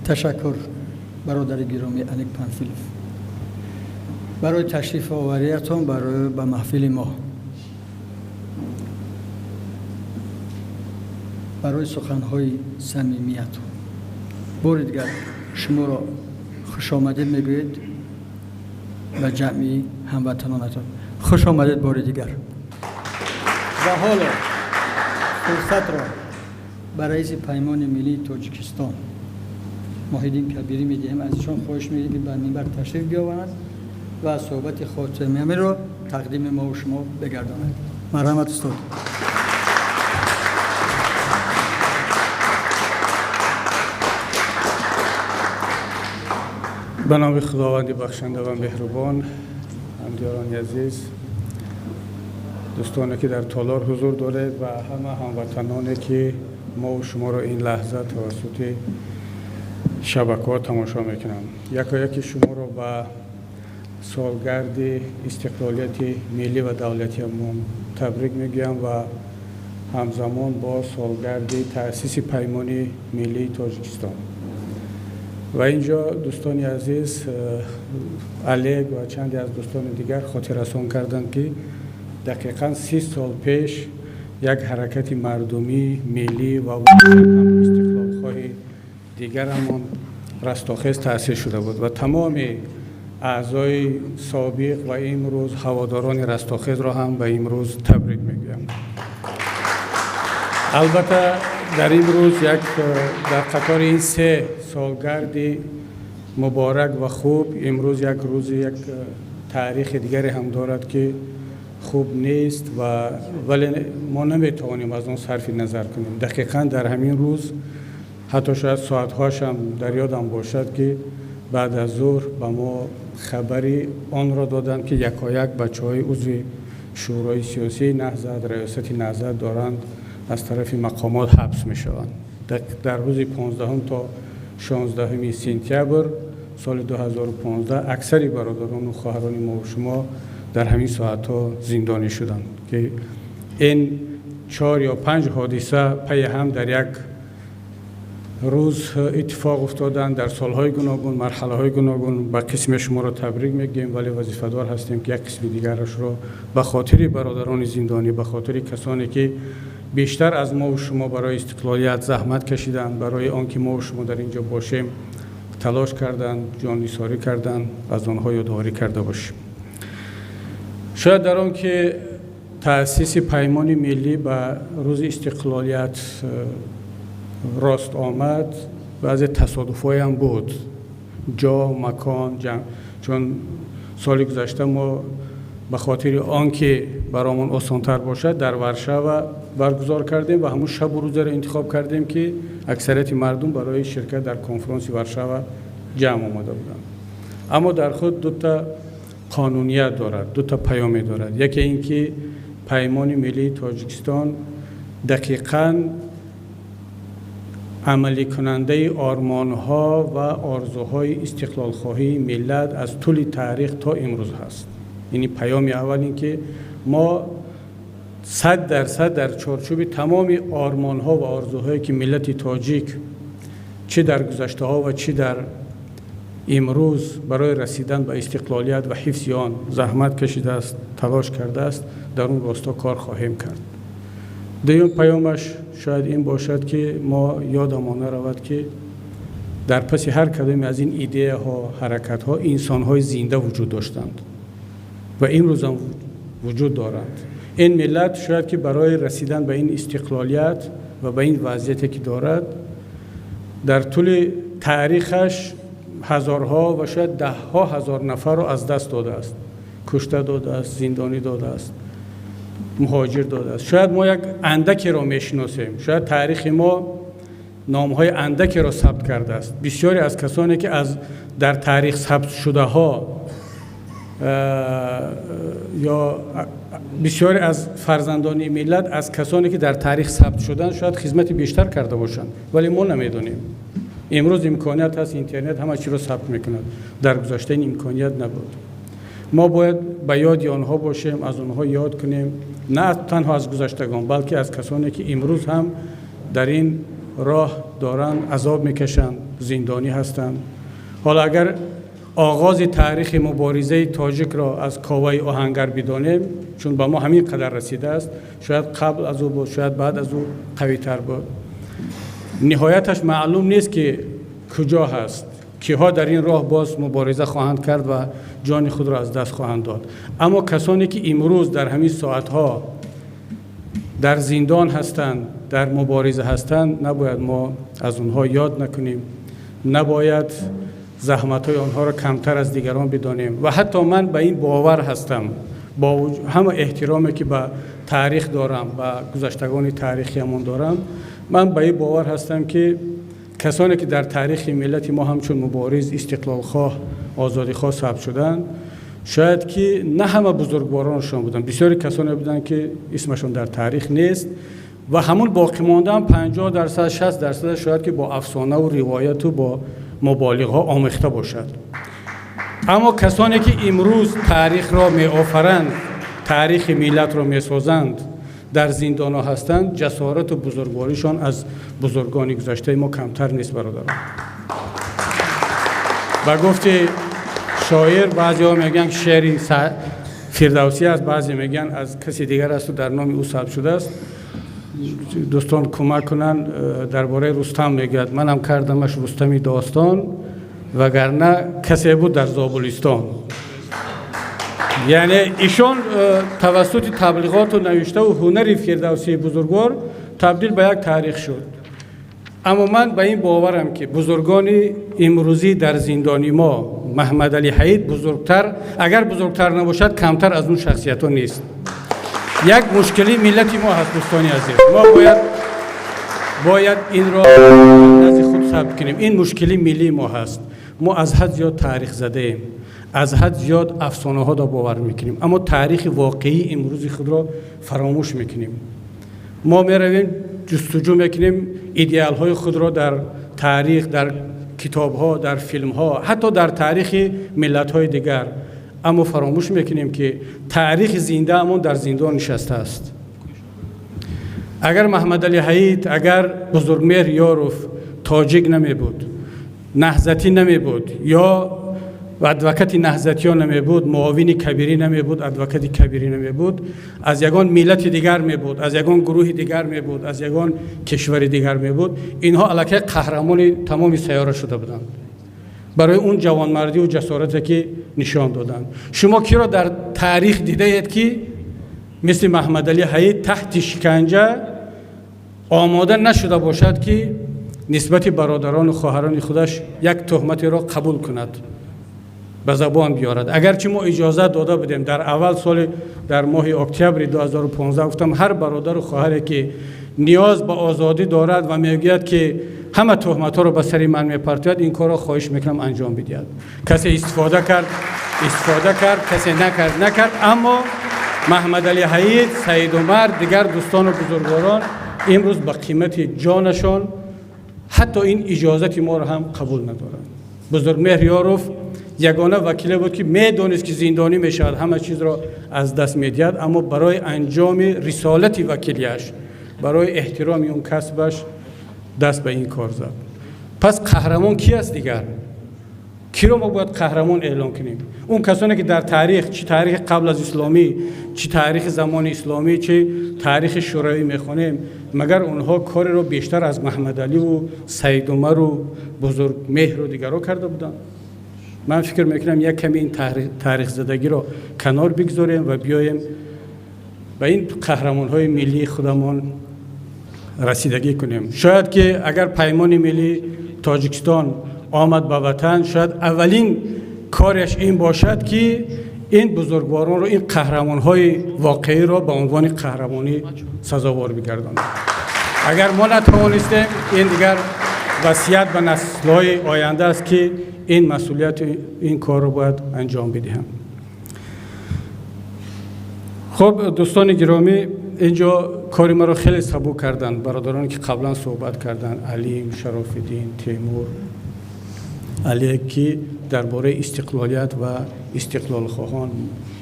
Ташаккур, бародари гиромӣ Олег Панфилов, барои ташриф овариятон барои ба маҳфили мо, барои суханҳои самимиятон. Бори дигар шуморо хушомадед мегӯед ба ҷамъи ҳамватанонатон. Хуш омадед бори дигар. Ва ҳоло фурсатро ба раиси Паймони миллии Тоҷикистон Муҳиддин Кабирӣ медиҳем. Аз ишон хоҳиш мекунем, ки ба минбар ташриф биёваранд ва суҳбати хотимаро тақдими мову шумо бигардонад. Марҳамат, устод.
Ба номи Худованди бахшанда ва меҳрубон. Ҳамдиёрони азиз, дӯстоне ки дар толор ҳузур доред ва ҳама ҳамватаноне ки мову шуморо ин лаҳза тавассути шабакаҳо тамошо мекунам, якояки шуморо ба Солгарди истиқлолияти миллӣ ва давлатиамон табрик мегӯям ва ҳамзамон бо солгарди таъсиси Паймони Миллии Тоҷикистон. Ва инҷо дӯстони азиз Олег ва чанде аз дӯстони дигар хотиррасон карданд, ки дақиқан 30 сол пеш як ҳаракати мардумӣ, миллӣ ва истиқлолхоҳи дигарамон Растохез таъсис шуда буд ва тамоми аъзои собиқ ва имрӯз ҳаводорони Растохезро ҳам ба имрӯз табрик мегӯям. Албатта, дар ин рӯз як дар қатори ин се солгарди муборак ва хуб имрӯз як рӯзи як таърихи дигаре ҳам дорад, ки хуб нест ва вале мо наметавонем аз он сарфи назар кунем. Дақиқан дар ҳамин рӯз, ҳатто шояд соатҳояшам дар ёдам бошад, ки баъд аз зуҳр ба мо хабари онро доданд, ки якояк бачаҳои узви Шӯрои сиёсии Наҳзат, раёсати Наҳзат доранд аз тарафи мақомот ҳабс мешаванд. Дар рӯзи 15 то 16 сентябр соли 2015 аксари бародарону хоҳарони мо шумо дар ҳамин соатҳо зиндонӣ шуданд, ки ин чор ё панҷ ҳодиса пайи ҳам дар як рӯз иттифоқ уфтоданд, дар солҳои гуногун, марҳалаҳои гуногун. Ба қисме шуморо табрик мегӯем, вале вазифадор ҳастем, ки як қисми дигарашро ба хотири бародарони зиндонӣ, ба хотири касоне ки бештар аз мову шумо барои истиқлолият заҳмат кашиданд, барои он ки мову шумо дар инҷо бошем талош карданд, ҷоннисорӣ карданд, аз онҳо ёдоворӣ карда бошем. Шояд дар он ки таъсиси Паймони Миллӣ ба рӯзи истиқлолият рост омад, баъзе тасодуфҳоям буд, ҷо, макон, чун соли гузашта мо ба хотири он ки баромон осонтар бошад дар Варшава баргузор кардем ва ҳамун шабу рӯзеро интихоб кардем, ки аксарияти мардум барои ширкат дар конфронси Варшава ҷамъ омада буданд. Аммо дар худ дута қонуният дорад, дута паёме дорад. Яке ин ки Паймони Миллии Тоҷикистон дақиқан амаликунандаи ормонҳо ва орзуҳои истиқлолхоҳии миллат аз тӯли таърих то имрӯз ҳаст. Ини паёми аввал ин ки мо 100% дар чорчӯби тамоми ормонҳо ва орзуҳое ки миллати тоҷик чӣ дар гузаштаҳо ва чӣ дар имрӯз барои расидан ба истиқлолият ва ҳифзи он заҳмат кашидааст, талош кардааст, дар он росто кор хоҳем кард. Дуюм паёмаш шояд ин бошад, ки мо ёдамон наравад, ки дар паси ҳар кадоме аз ин идеяҳо, ҳаракатҳо инсонҳои зинда вуҷуд доштанд ва имрӯзам вуҷуд доранд. Ин миллат шояд ки барои расидан ба ин истиқлолият ва ба ин вазъияте ки дорад дар тӯли таърихаш ҳазорҳо ва шояд даҳҳо ҳазор нафарро аз даст додааст, кушта додааст, зиндонӣ додааст, муҳоҷир додааст. Шояд мо як андакеро мешиносем, шояд таърихи мо номҳои андакеро сабт кардааст. Бисёре аз касоне ки аз дар таърих сабт шудаҳо ё бисёре аз фарзандони миллат аз касоне ки дар таърих сабт шуданд шояд хизмати бештар карда бошанд, вале мо намедонем. Имрӯз имконият ҳаст, интернет ҳама чиро сабт мекунад, дар гузашта ин имконият набуд. Мо бояд ба ёди онҳо бошем, аз онҳо ёд кунем, на танҳо аз гузаштагон, балки аз касоне ки имрӯз ҳам дар ин роҳ доранд азоб мекашанд, зиндонӣ ҳастанд. Ҳоло агар оғози таърихи муборизаи тоҷикро аз Коваи Оҳангар бидонем, чун ба мо ҳамин қадар расидааст, шояд қабл аз ӯ буд, шояд баъд аз ӯ қавитар буд. Ниҳояташ маълум нест, ки куҷо ҳаст, киҳо дар ин роҳ боз мубориза хоҳанд кард ва ҷони худро аз даст хоҳанд дод. Аммо касоне ки имрӯз дар ҳамин соатҳо дар зиндон ҳастанд, дар мубориза ҳастанд, набояд мо аз онҳо ёд накунем, набояд заҳматҳои онҳоро камтар аз дигарон бидонем. Ва ҳатто ман ба ин бовар ҳастам, бо ҳама эҳтироме ки ба таърих дорам, ба гузаштагони таърихиамон дорам, ман ба ин бовар ҳастам, ки касоне ки дар таърихи миллати мо ҳамчун мубориз, истиқлолхоҳ, озодихоҳ сабт шуданд, шояд ки на ҳама бузургвороншон буданд. Бисёри касоне буданд, ки исмашон дар таърих нест ва ҳамун боқӣ мондаам 50%, 60% шояд ки бо афсонаву ривояту бо муболиғҳо омехта бошад. Аммо касоне ки имрӯз таърихро меофаранд, таърихи миллатро месозанд, дар зиндонҳо ҳастанд, ҷасорату бузургворишон аз бузургони гузаштаи мо камтар нест, бародарон. Ба гуфти шоир, баъзеҳо мегӯянд шеъри Фирдавсӣ аст, баъзе мегӯянд аз каси дигар асту дар номи ӯ сабт шудааст. Дӯстон кӯмак кунанд, дар бораи Рустам мегӯяд: манам кардамаш Рустами достон, вагарна касе буд дар Зобулистон. Яъне ишон тавассути таблиғоту навиштаву ҳунари Фирдавсии бузургвор табдил ба як таърих шуд. Аммо ман ба ин боварам, ки бузургони имрӯзӣ дар зиндони мо, Маҳмадалӣ Ҳаид бузургтар, агар бузургтар набошад, камтар аз он шахсиятҳо нест. Як мушкили миллати мо ҳаст, дӯстони азиз, мо бояд инро назди худ сабт кунем. Ин мушкили миллии мо ҳаст. Мо аз ҳад зиёд таърих задаем, аз ҳад зиёд афсонаҳоро бовар мекунем, аммо таърихи воқеии имрӯзи худро фаромӯш мекунем. Мо меравем, ҷустуҷӯ мекунем идеалҳои худро дар таърих, дар китобҳо, дар филмҳо, ҳатто дар таърихи миллатҳои дигар, аммо фаромӯш мекунем, ки таърихи зиндаамон дар зиндон нишастааст. Агар Маҳмадалӣ Ҳаид, агар Бузургмеҳр Ёров тоҷик намебуд, наҳзатӣ намебуд ё адвокати наҳзатиён намебуд, муовини Кабирӣ намебуд, адвокати Кабирӣ намебуд, аз ягон миллати дигар мебуд, аз ягон гурӯҳи дигар мебуд, аз ягон кишвари дигар мебуд, инҳо аллакай қаҳрамони тамоми сайёра шуда буданд барои он ҷавонмардию ҷасорате, ки нишон доданд. Шумо киро дар таърих дидаед, ки мисли Маҳмадалӣ Ҳаид таҳти шиканҷа омода нашуда бошад, ки нисбати бародарону хоҳарони худаш як туҳматеро қабул кунад, ба забон биёрад? Агарчи мо иҷозат дода будем дар аввал соли, дар моҳи октябри 2015 гуфтам, ҳар бародару хоҳаре, ки ниёз ба озодӣ дорад ва мегӯяд, ки ҳама туҳматҳоро ба сари ман мепартояд, ин корро хоҳиш мекунам анҷом бидиҳад. Касе истифода кард, истифода кард, касе накард, накард. Аммо Маҳмадалӣ Ҳаид, Саид Умар, дигар дӯстону бузургворон имрӯз ба қимати ҷонашон ҳатто ин иҷозати моро ҳам қабул надоранд. Бузургмеҳр Ёров ягона вакиле буд, ки медонист, ки зиндонӣ мешавад, ҳама чизро аз даст медиҳад, аммо барои анҷоми рисолати вакилияш, барои эҳтироми он касбаш даст ба ин кор зад. Пас қаҳрамон ки аст дигар? Киро мо бояд қаҳрамон эълон кунем? Он касоне, ки дар таърих, чӣ таърихи қабл аз исломӣ, чӣ таърихи замони исломӣ, чӣ таърихи шӯравӣ мехонем, магар онҳо кореро бештар аз Маҳмадаливу Саидумару Бузургмеҳру дигарро карда буданд? Ман фикр мекунам, як каме ин таърихзадагиро канор бигзорем ва биёем ба ин қаҳрамонҳои миллии худамон расидагӣ кунем. Шояд ки агар Паймони миллии Тоҷикистон омад ба ватан, шояд аввалин кореш ин бошад, ки ин бузургворонро, ин қаҳрамонҳои воқеиро ба унвони қаҳрамонӣ сазовор бигардонад. Агар мо натавонистем, ин дигар васият ба наслҳои оянда аст, ки ин масъулияти ин корро бояд анҷом бидиҳанд. Хуб, дӯстони гиромӣ, инҷо кори маро хеле сабук карданд бародароне, ки қаблан суҳбат карданд, Алим, Шарофиддин, Темур, Алие, ки дар бораи истиқлолият ва истиқлолхоҳон,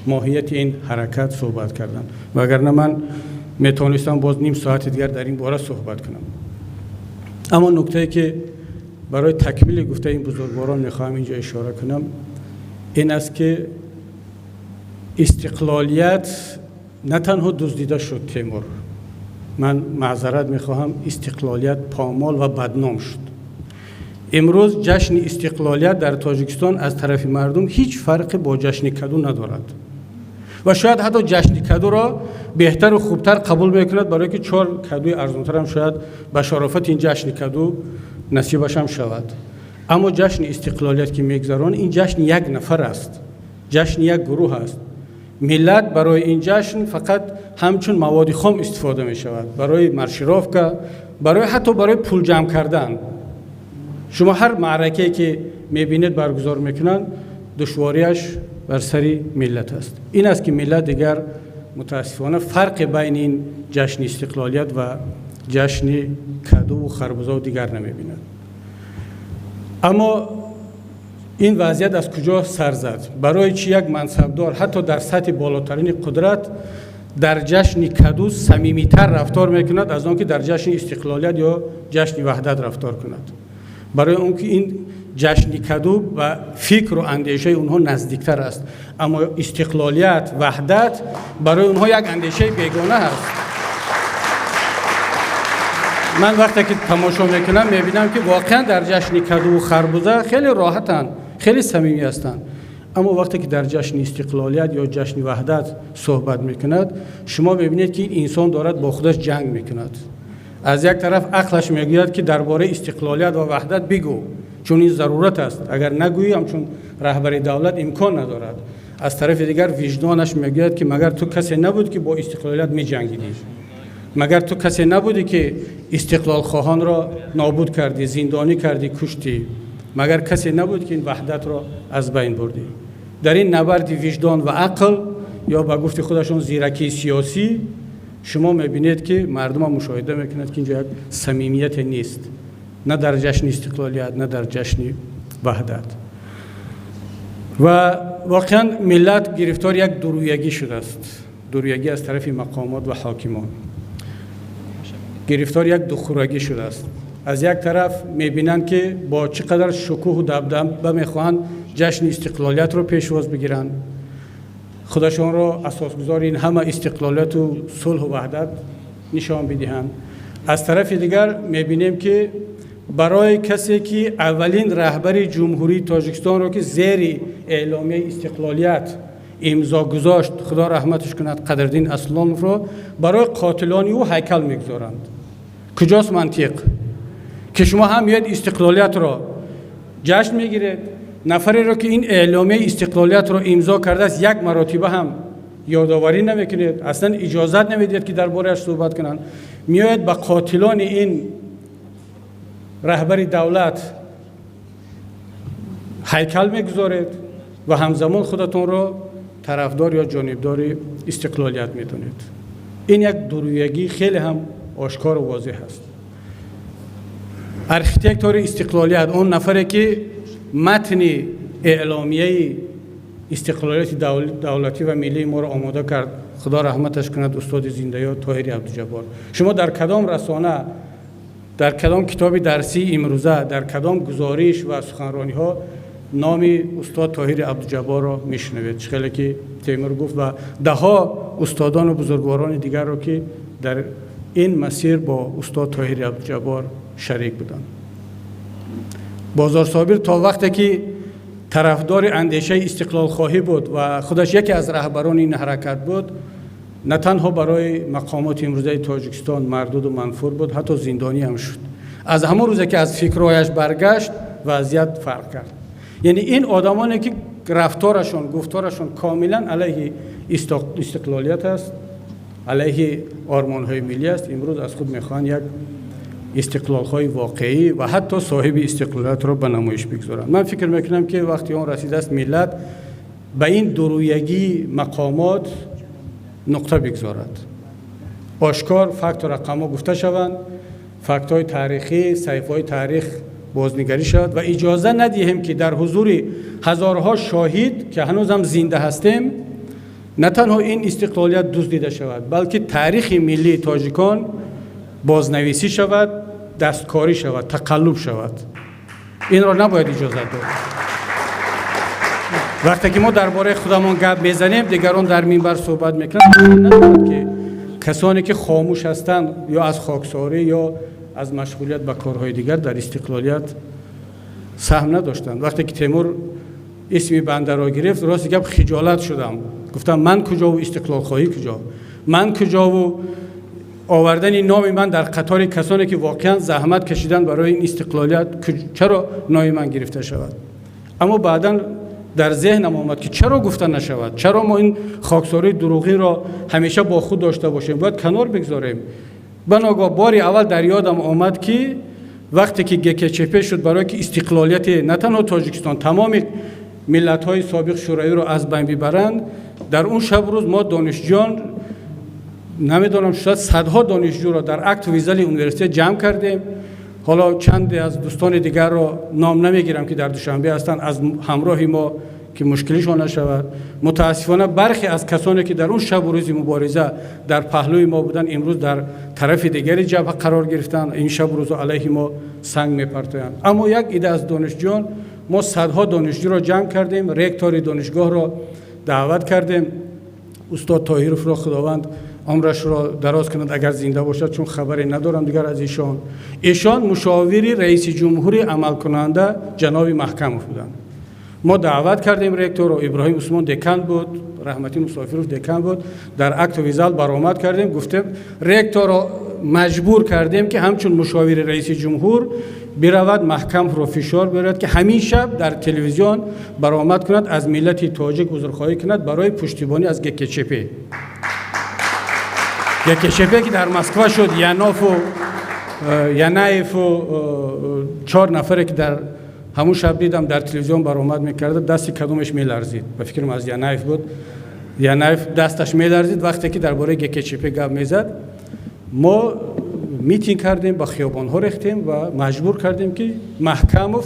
моҳияти ин ҳаракат суҳбат карданд, вагарна ман метавонистам боз ним соати дигар дар ин бора суҳбат кунам. Аммо нуктае, ки барои такмили гуфтаи ин бузургворон мехоҳам инҷо ишора кунам, ин аст, ки истиқлолият на танҳо дуздида шуд, Темур, ман маъзарат мехоҳам, истиқлолият помол ва бадном шуд. Имрӯз ҷашни истиқлолият дар Тоҷикистон аз тарафи мардум ҳеҷ фарқе бо ҷашни каду надорад ва шояд ҳатто ҷашни кадуро беҳтару хубтар қабул мекунад, барое ки чор кадуи арзонтарам шояд ба шарофати ин ҷашни каду насибашам шавад. Аммо ҷашни истиқлолият, ки мегузаронад, ин ҷашни як нафар аст, ҷашни як гурӯҳ аст. Миллат барои ин ҷашн фақат ҳамчун маводи хом истифода мешавад барои маршировка, барои ҳатто барои пул ҷамъ кардан. Шумо ҳар маъракае, ки мебинед, баргузор мекунанд, душвориаш бар сари миллат аст. Ин аст, ки миллат дигар мутаассифона фарқи байни ин ҷашни истиқлолият ва ҷашни кадуву харбузаву дигар намебинад. Аммо Ин вазъият аз куҷо сар зад? Барои чӣ як мансабдор ҳатто дар сатҳи болотарини қудрат дар ҷашни каду самимитар рафтор мекунад аз он ки дар ҷашни истиқлолият ё ҷашни ваҳдат рафтор кунад? Барои он ки ин ҷашни каду ба фикру андешаи онҳо наздиктар аст, аммо истиқлолият, ваҳдат барои онҳо як андешаи бегона аст. Ман вақте ки тамошо мекунам, мебинам, ки воқеан дар ҷашни кадуву харбуза хеле роҳатанд, хеле самимӣ ҳастанд, аммо вақте ки дар ҷашни истиқлолият ё ҷашни ваҳдат суҳбат мекунад, шумо мебинед, ки ин инсон дорад бо худаш ҷанг мекунад. Аз як тараф ақлаш мегӯяд, ки дар бораи истиқлолият ва ваҳдат бигӯ, чун ин зарурат аст, агар нагӯӣ, ҳамчун раҳбари давлат имкон надорад. Аз тарафи дигар виҷдонаш мегӯяд, ки магар ту касе набуд, ки бо истиқлолият меҷангидӣ? Магар ту касе набудӣ, ки истиқлолхоҳонро нобуд кардӣ, зиндонӣ кардӣ, куштӣ? Магар касе набуд, ки ин ваҳдатро аз байн бурдӣ? Дар ин набарди виҷдон ва ақл ё ба гуфти худашон зиракии сиёсӣ, шумо мебинед, ки мардумам мушоҳида мекунад, ки инҷо як самимияте нест, на дар ҷашни истиқлолият, на дар ҷашни ваҳдат. Ва воқеан миллат гирифтори як дурӯягӣ шудааст, дурӯягӣ аз тарафи мақомот ва ҳокимон, гирифтори як духӯрагӣ шудааст. Аз як тараф мебинанд, ки бо чӣ қадар шукӯҳу дабдаба мехоҳанд ҷашни истиқлолиятро пешвоз бигиранд, худашонро асосгузори ин ҳама истиқлолияту сулҳу ваҳдат нишон бидиҳанд. Аз тарафи дигар мебинем, ки барои касе ки аввалин раҳбари Ҷумҳурии Тоҷикистонро, ки зери эъломияи истиқлолият имзо гузошт, Худо раҳматаш кунад, Қадриддин Аслоновро, барои қотилони ӯ ҳайкал мегузоранд. Куҷост мантиқ, ки шумо ҳам меоед, истиқлолиятро ҷашн мегиред, нафареро, ки ин эъломияи истиқлолиятро имзо кардааст, як маротиба ҳам ёдоварӣ намекунед, аслан иҷозат намедиҳед, ки дар борааш суҳбат кунанд, меояд, ба қотилони ин раҳбари давлат ҳайкал мегузоред ва ҳамзамон худатонро тарафдор ё ҷонибдори истиқлолият медонед? Ин як дурӯягӣ хеле ҳам ошкору возеҳ аст. Архитектори истиқлолият, он нафаре ки матни эъломияи истиқлолияти давлатӣ ва миллии моро омода кард, Худо раҳматаш кунад, устоди зиндаёд Тоҳири Абдуҷаббор, шумо дар кадом расона, дар кадом китоби дарсии имрӯза, дар кадом гузориш ва суханрониҳо номи устод Тоҳири Абдуҷабборро мешунавед? Чӣ хеле ки Темур гуфт, ва даҳҳо устодону бузургворони дигарро, ки дар ин масир бо устод Тоҳири Абдуҷаббор шарик буданд. Бозорсобир то вақте ки тарафдори андешаи истиқлолхоҳӣ буд ва худаш яке аз раҳбарони ин ҳаракат буд, на танҳо барои мақомоти имрӯзаи Тоҷикистон мардуду манфур буд, ҳатто зиндонӣ ҳам шуд. Аз ҳамон рӯзе ки аз фикрҳояш баргашт, вазъият фарқ кард. Яъне ин одамоне ки рафторашон, гуфторашон комилан алайҳи истиқлолият аст, алайҳи ормонҳои миллӣ аст, имрӯз аз худ мехоҳанд як истиқлолхоҳи воқеӣ ва ҳатто соҳиби истиқлолиятро ба намоиш бигзоранд. Ман фикр мекунам, ки вақти он расидааст, миллат ба ин дурӯягии мақомот нуқта бигзорад, ошкор факту рақамҳо гуфта шаванд, фактҳои таърихӣ, саҳифаҳои таърих бознигарӣ шавад ва иҷоза надиҳем, ки дар ҳузури ҳазорҳо шоҳид, ки ҳанӯзам зинда ҳастем, на танҳо ин истиқлолият дуздида шавад, балки таърихи миллии тоҷикон бознависӣ шавад, дасткорӣ шавад, тақаллуб шавад. Инро набояд иҷозат дод. Вақте ки мо дар бораи худамон гап мезанем, дигарон дар минбар суҳбат мекунанд, надорад, ки касоне ки хомӯш ҳастанд ё аз хоксорӣ, ё аз машғулият ба корҳои дигар, дар истиқлолият саҳм надоштанд. Вақте ки Темур исми бандаро гирифт, рости гап, хиҷолат шудам. Гуфтам: ман куҷову истиқлолхоҳӣ куҷо, ман куҷову овардани номи ман дар қатори касоне ки воқеан заҳмат кашиданд барои ин истиқлолият? Чаро номи ман гирифта шавад? Аммо баъдан дар зеҳнам омад, ки чаро гуфта нашавад? Чаро мо ин хоксории дурӯғинро ҳамеша бо худ дошта бошем? Бояд канор бигзорем. Ба ногоҳ бори аввал дар ёдам омад, ки вақте ки ГКЧП шуд, барое ки истиқлолияти на танҳо Тоҷикистон, тамоми миллатҳои собиқ Шӯравиро аз байн бибаранд, дар он шаб рӯз мо донишҷӯён, намедонам, шояд садҳо донишҷӯро дар актовый зали университет ҷамъ кардем. Ҳоло чанде аз дӯстони дигарро ном намегирам, ки дар Душанбе ҳастанд, аз ҳамроҳи мо, ки мушкилишон нашавад. Мутаассифона, бархе аз касоне, ки дар он шабу рӯзи мубориза дар паҳлӯи мо буданд, имрӯз дар тарафи дигари ҷабҳа қарор гирифтанд, ин шабу рӯзо алайҳи мо санг мепартоянд. Аммо як ида аз донишҷӯён, мо садҳо донишҷӯро ҷамъ кардем, ректори донишгоҳро даъват кардем, устод Тоҳировро, Худованд умрашро дароз кунад, агар зинда бошад, чун хабаре надорам дигар аз ишон. Ишон мушовири раиси ҷумҳури амалкунанда ҷаноби Маҳкамов буданд. Мо даъват кардем ректорро, Иброҳим Усмон декан буд, Раҳматӣ Мусофиров декан буд, дар актовый зал баромад кардем, гуфтем, ректорро маҷбур кардем, ки ҳамчун мушовири раиси ҷумҳур биравад, Маҳкамовро фишор биёрад, ки ҳамин шаб дар телевизион баромад кунад, аз миллати тоҷик узрхоҳӣ кунад барои пуштибонӣ аз ГКЧП. ГКЧП, ки дар Москва шуд, Янову Янаеву чор нафаре, ки дар ҳамун шаб дидам, дар телевизион баромад мекарда, дасти кадомеш меларзид, ба фикрам, аз Янаев буд. Янаев дасташ меларзид, вақте ки дар бораи ГКЧП гап мезад. Мо митинг кардем, ба хиёбонҳо рехтем ва маҷбур кардем, ки Маҳкамов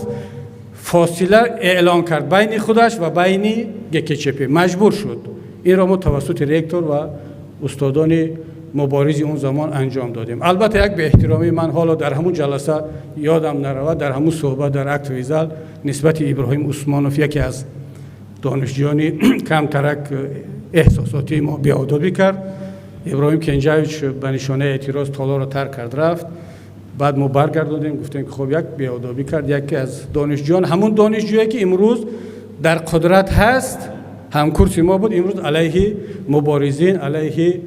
фосила эълон кард байни худаш ва байни ГКЧП. Маҷбур шуд. Инро мо тавассути ректор ва устодони муборизи он замон анҷом додем. Албатта, як беэҳтиромӣ ман ҳоло дар ҳамун ҷаласа ёдам наравад, дар ҳамун суҳбат дар актовый зал нисбати Иброҳим Усмонов, яке аз донишҷӯёни камтарак эҳсосотии мо, беодобӣ кард. Иброҳим Кенҷаевич ба нишонаи эътироз толорро тарк кард, рафт. Баъд мо баргардондем, гуфтем, ки хоб, як беодобӣ кард яке аз донишҷӯён, ҳамун донишҷӯе, ки имрӯз дар қудрат ҳаст, ҳамкурси мо буд, имрӯз алайҳи муборизин, алайҳи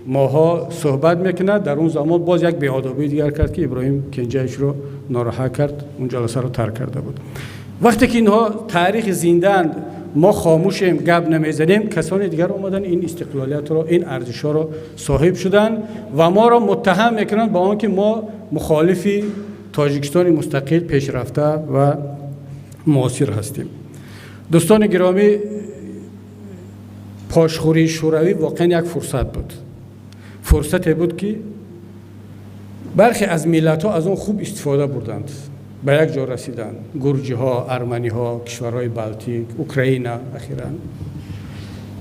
моҳо суҳбат мекунад. Дар он замон боз як беодобии дигар кард, ки Иброҳим Кенҷаевичро нороҳат кард, он ҷаласаро тарк карда буд. Вақте ки инҳо таърихи зиндаанд, мо хомӯшем, гап намезанем, касони дигар омаданд, ин истиқлолиятро, ин арзишҳоро соҳиб шуданд ва моро муттаҳам мекунанд ба он ки мо мухолифи Тоҷикистони мустақил, пешрафта ва муосир ҳастем. Дӯстони гиромӣ, пошхӯрии Шӯравӣ воқеан як фурсат буд, фурсате буд, ки бархе аз миллатҳо аз он хуб истифода бурданд, ба як ҷо расиданд: гурҷиҳо, арманиҳо, кишварҳои Балтик, Украина. Ахиран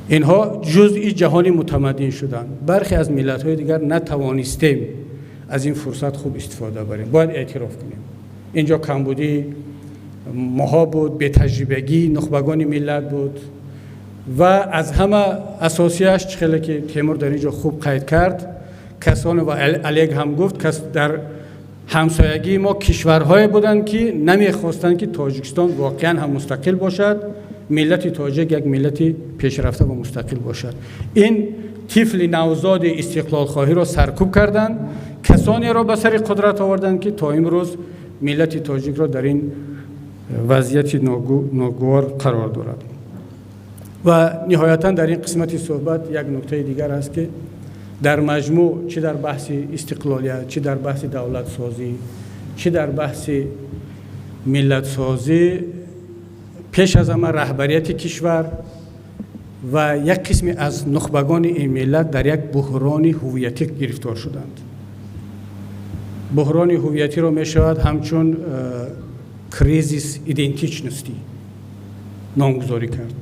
инҳо ҷузъи ҷаҳони мутамаддин шуданд. Бархе аз миллатҳои дигар натавонистем аз ин фурсат хуб истифода барем, бояд эътироф кунем. Ин ҷо камбудии моҳо буд, бетаҷрибагии нухбагони миллат буд ва аз ҳама асосияш, чӣ хеле ки Темур дар ин ҷо хуб қайд кард, касоне ва Олег ҳам гуфт, кас дар ҳамсоягии мо кишварҳое буданд, ки намехостанд, ки Тоҷикистон воқеан ҳам мустақил бошад, миллати тоҷик як миллати пешрафта ва мустақил бошад. Ин тифли навзоди истиқлолхоҳиро саркӯб карданд, касонеро ба сари қудрат оварданд, ки то имрӯз миллати тоҷикро дар ин вазъияти ногувор қарор дорад. Ва ниҳоятан дар ин қисмати суҳбат як нуктаи дигар аст, ки дар маҷмӯъ, чӣ дар баҳси истиқлолият, чӣ дар баҳси давлатсозӣ, чӣ дар баҳси миллатсозӣ, пеш аз ҳама раҳбарияти кишвар ва як қисме аз нухбагони ин миллат дар як буҳрони ҳувиятӣ гирифтор шуданд. Буҳрони ҳувиятиро мешавад ҳамчун кризис идентичности номгузорӣ кард.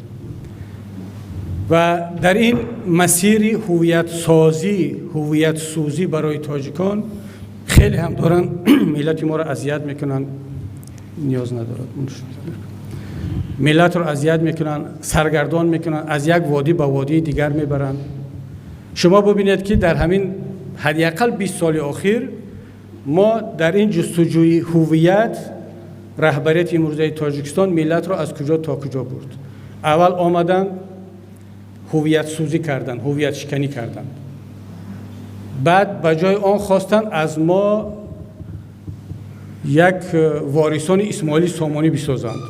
Ва дар ин масири ҳувиятсозӣ, ҳувиятсӯзӣ барои тоҷикон хеле ҳам доранд миллати моро азият мекунанд, ниёз надорад, миллатро азият мекунанд, саргардон мекунанд, аз як водӣ ба водии дигар мебаранд. Шумо бубинед, ки дар ҳамин ҳадди ақал 20 соли охир мо дар ин ҷустуҷӯи ҳувият, раҳбарияти имрӯзаи Тоҷикистон миллатро аз куҷо то куҷо бурд. Аввал омаданд, ҳувиятсӯзӣ карданд, ҳувиятшиканӣ карданд, баъд ба ҷои он хостанд аз мо як ворисони Исмоили Сомонӣ бисозанд.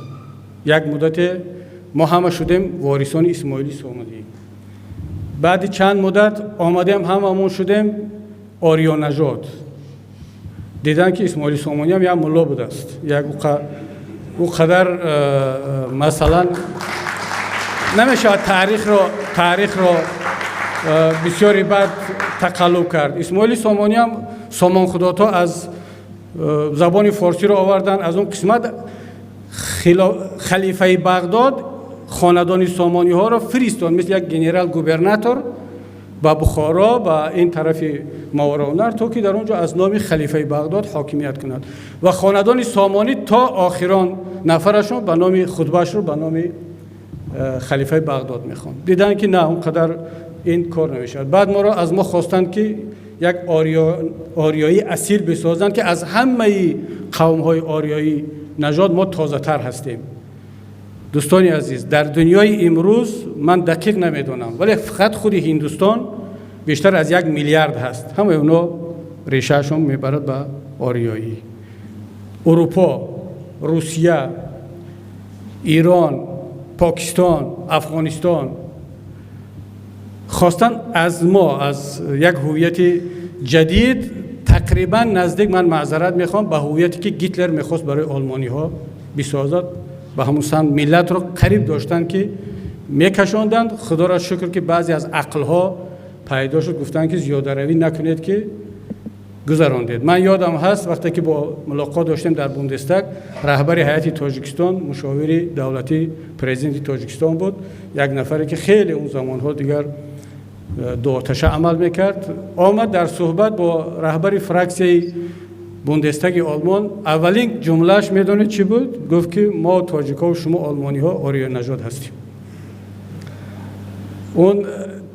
Як муддате мо ҳама шудем ворисони Исмоили Сомонӣ. Баъди чанд муддат омадем, ҳамамон шудем ориёнажод. Диданд, ки Исмоили Сомониам як мулло будааст, як ӯ қадар масалан намешавад таърихро бисёри бад тақаллуб кард. Исмоили Сомониам Сомонхудото аз Забони форсиро оварданд. Аз он қисмат халифаи Бағдод хонадони Сомониҳоро фиристод, мисли як генерал губернатор ба Бухоро, ба ин тарафи Мовароуннаҳр, то ки дар он ҷо аз номи халифаи Бағдод ҳокимият кунад. Ва хонадони Сомонӣ то охирон нафарашон ба номи хутбашро ба номи халифаи Бағдод мехонд. Диданд, ки на, он қадар ин кор намешавад. Баъд моро аз мо хостанд, ки як ориёии асил бисозанд, ки аз ҳамаи қавмҳои ориёӣ нажод мо тозатар ҳастем. Дӯстони азиз, дар дунёи имрӯз ман дақиқ намедонам, вале фақат худи Ҳиндустон бештар аз 1 миллиард ҳаст. Ҳамаи онҳо решаашон мебарад ба ориёӣ. Урупо, Русия, Ирон, Покистон, Афғонистон. Хостан аз мо аз як ҳувияти ҷадид, тақрибан наздик, ман маъзарат мехоҳам, ба ҳувияте ки Гитлер мехост барои олмониҳо бисозад, ба ҳамун самт миллатро қариб доштанд, ки мекашонданд. Худоро шукр, ки баъзе аз ақлҳо пайдо шуд, гуфтанд, ки зиёдаравӣ накунед, ки гузарондед. Ман ёдам ҳаст, вақте ки бо мулоқот доштем дар Бундестаг, раҳбари ҳайати Тоҷикистон мушовири давлатии президенти Тоҷикистон буд, як нафаре ки хеле он замонҳо дигар дуоташа амал мекард. Омад, дар суҳбат бо раҳбари фраксияи Бундестаги Олмон аввалин ҷумлааш медонед чӣ буд? Гуфт, ки мо тоҷикҳо, шумо олмониҳо ориёнажод ҳастем. Он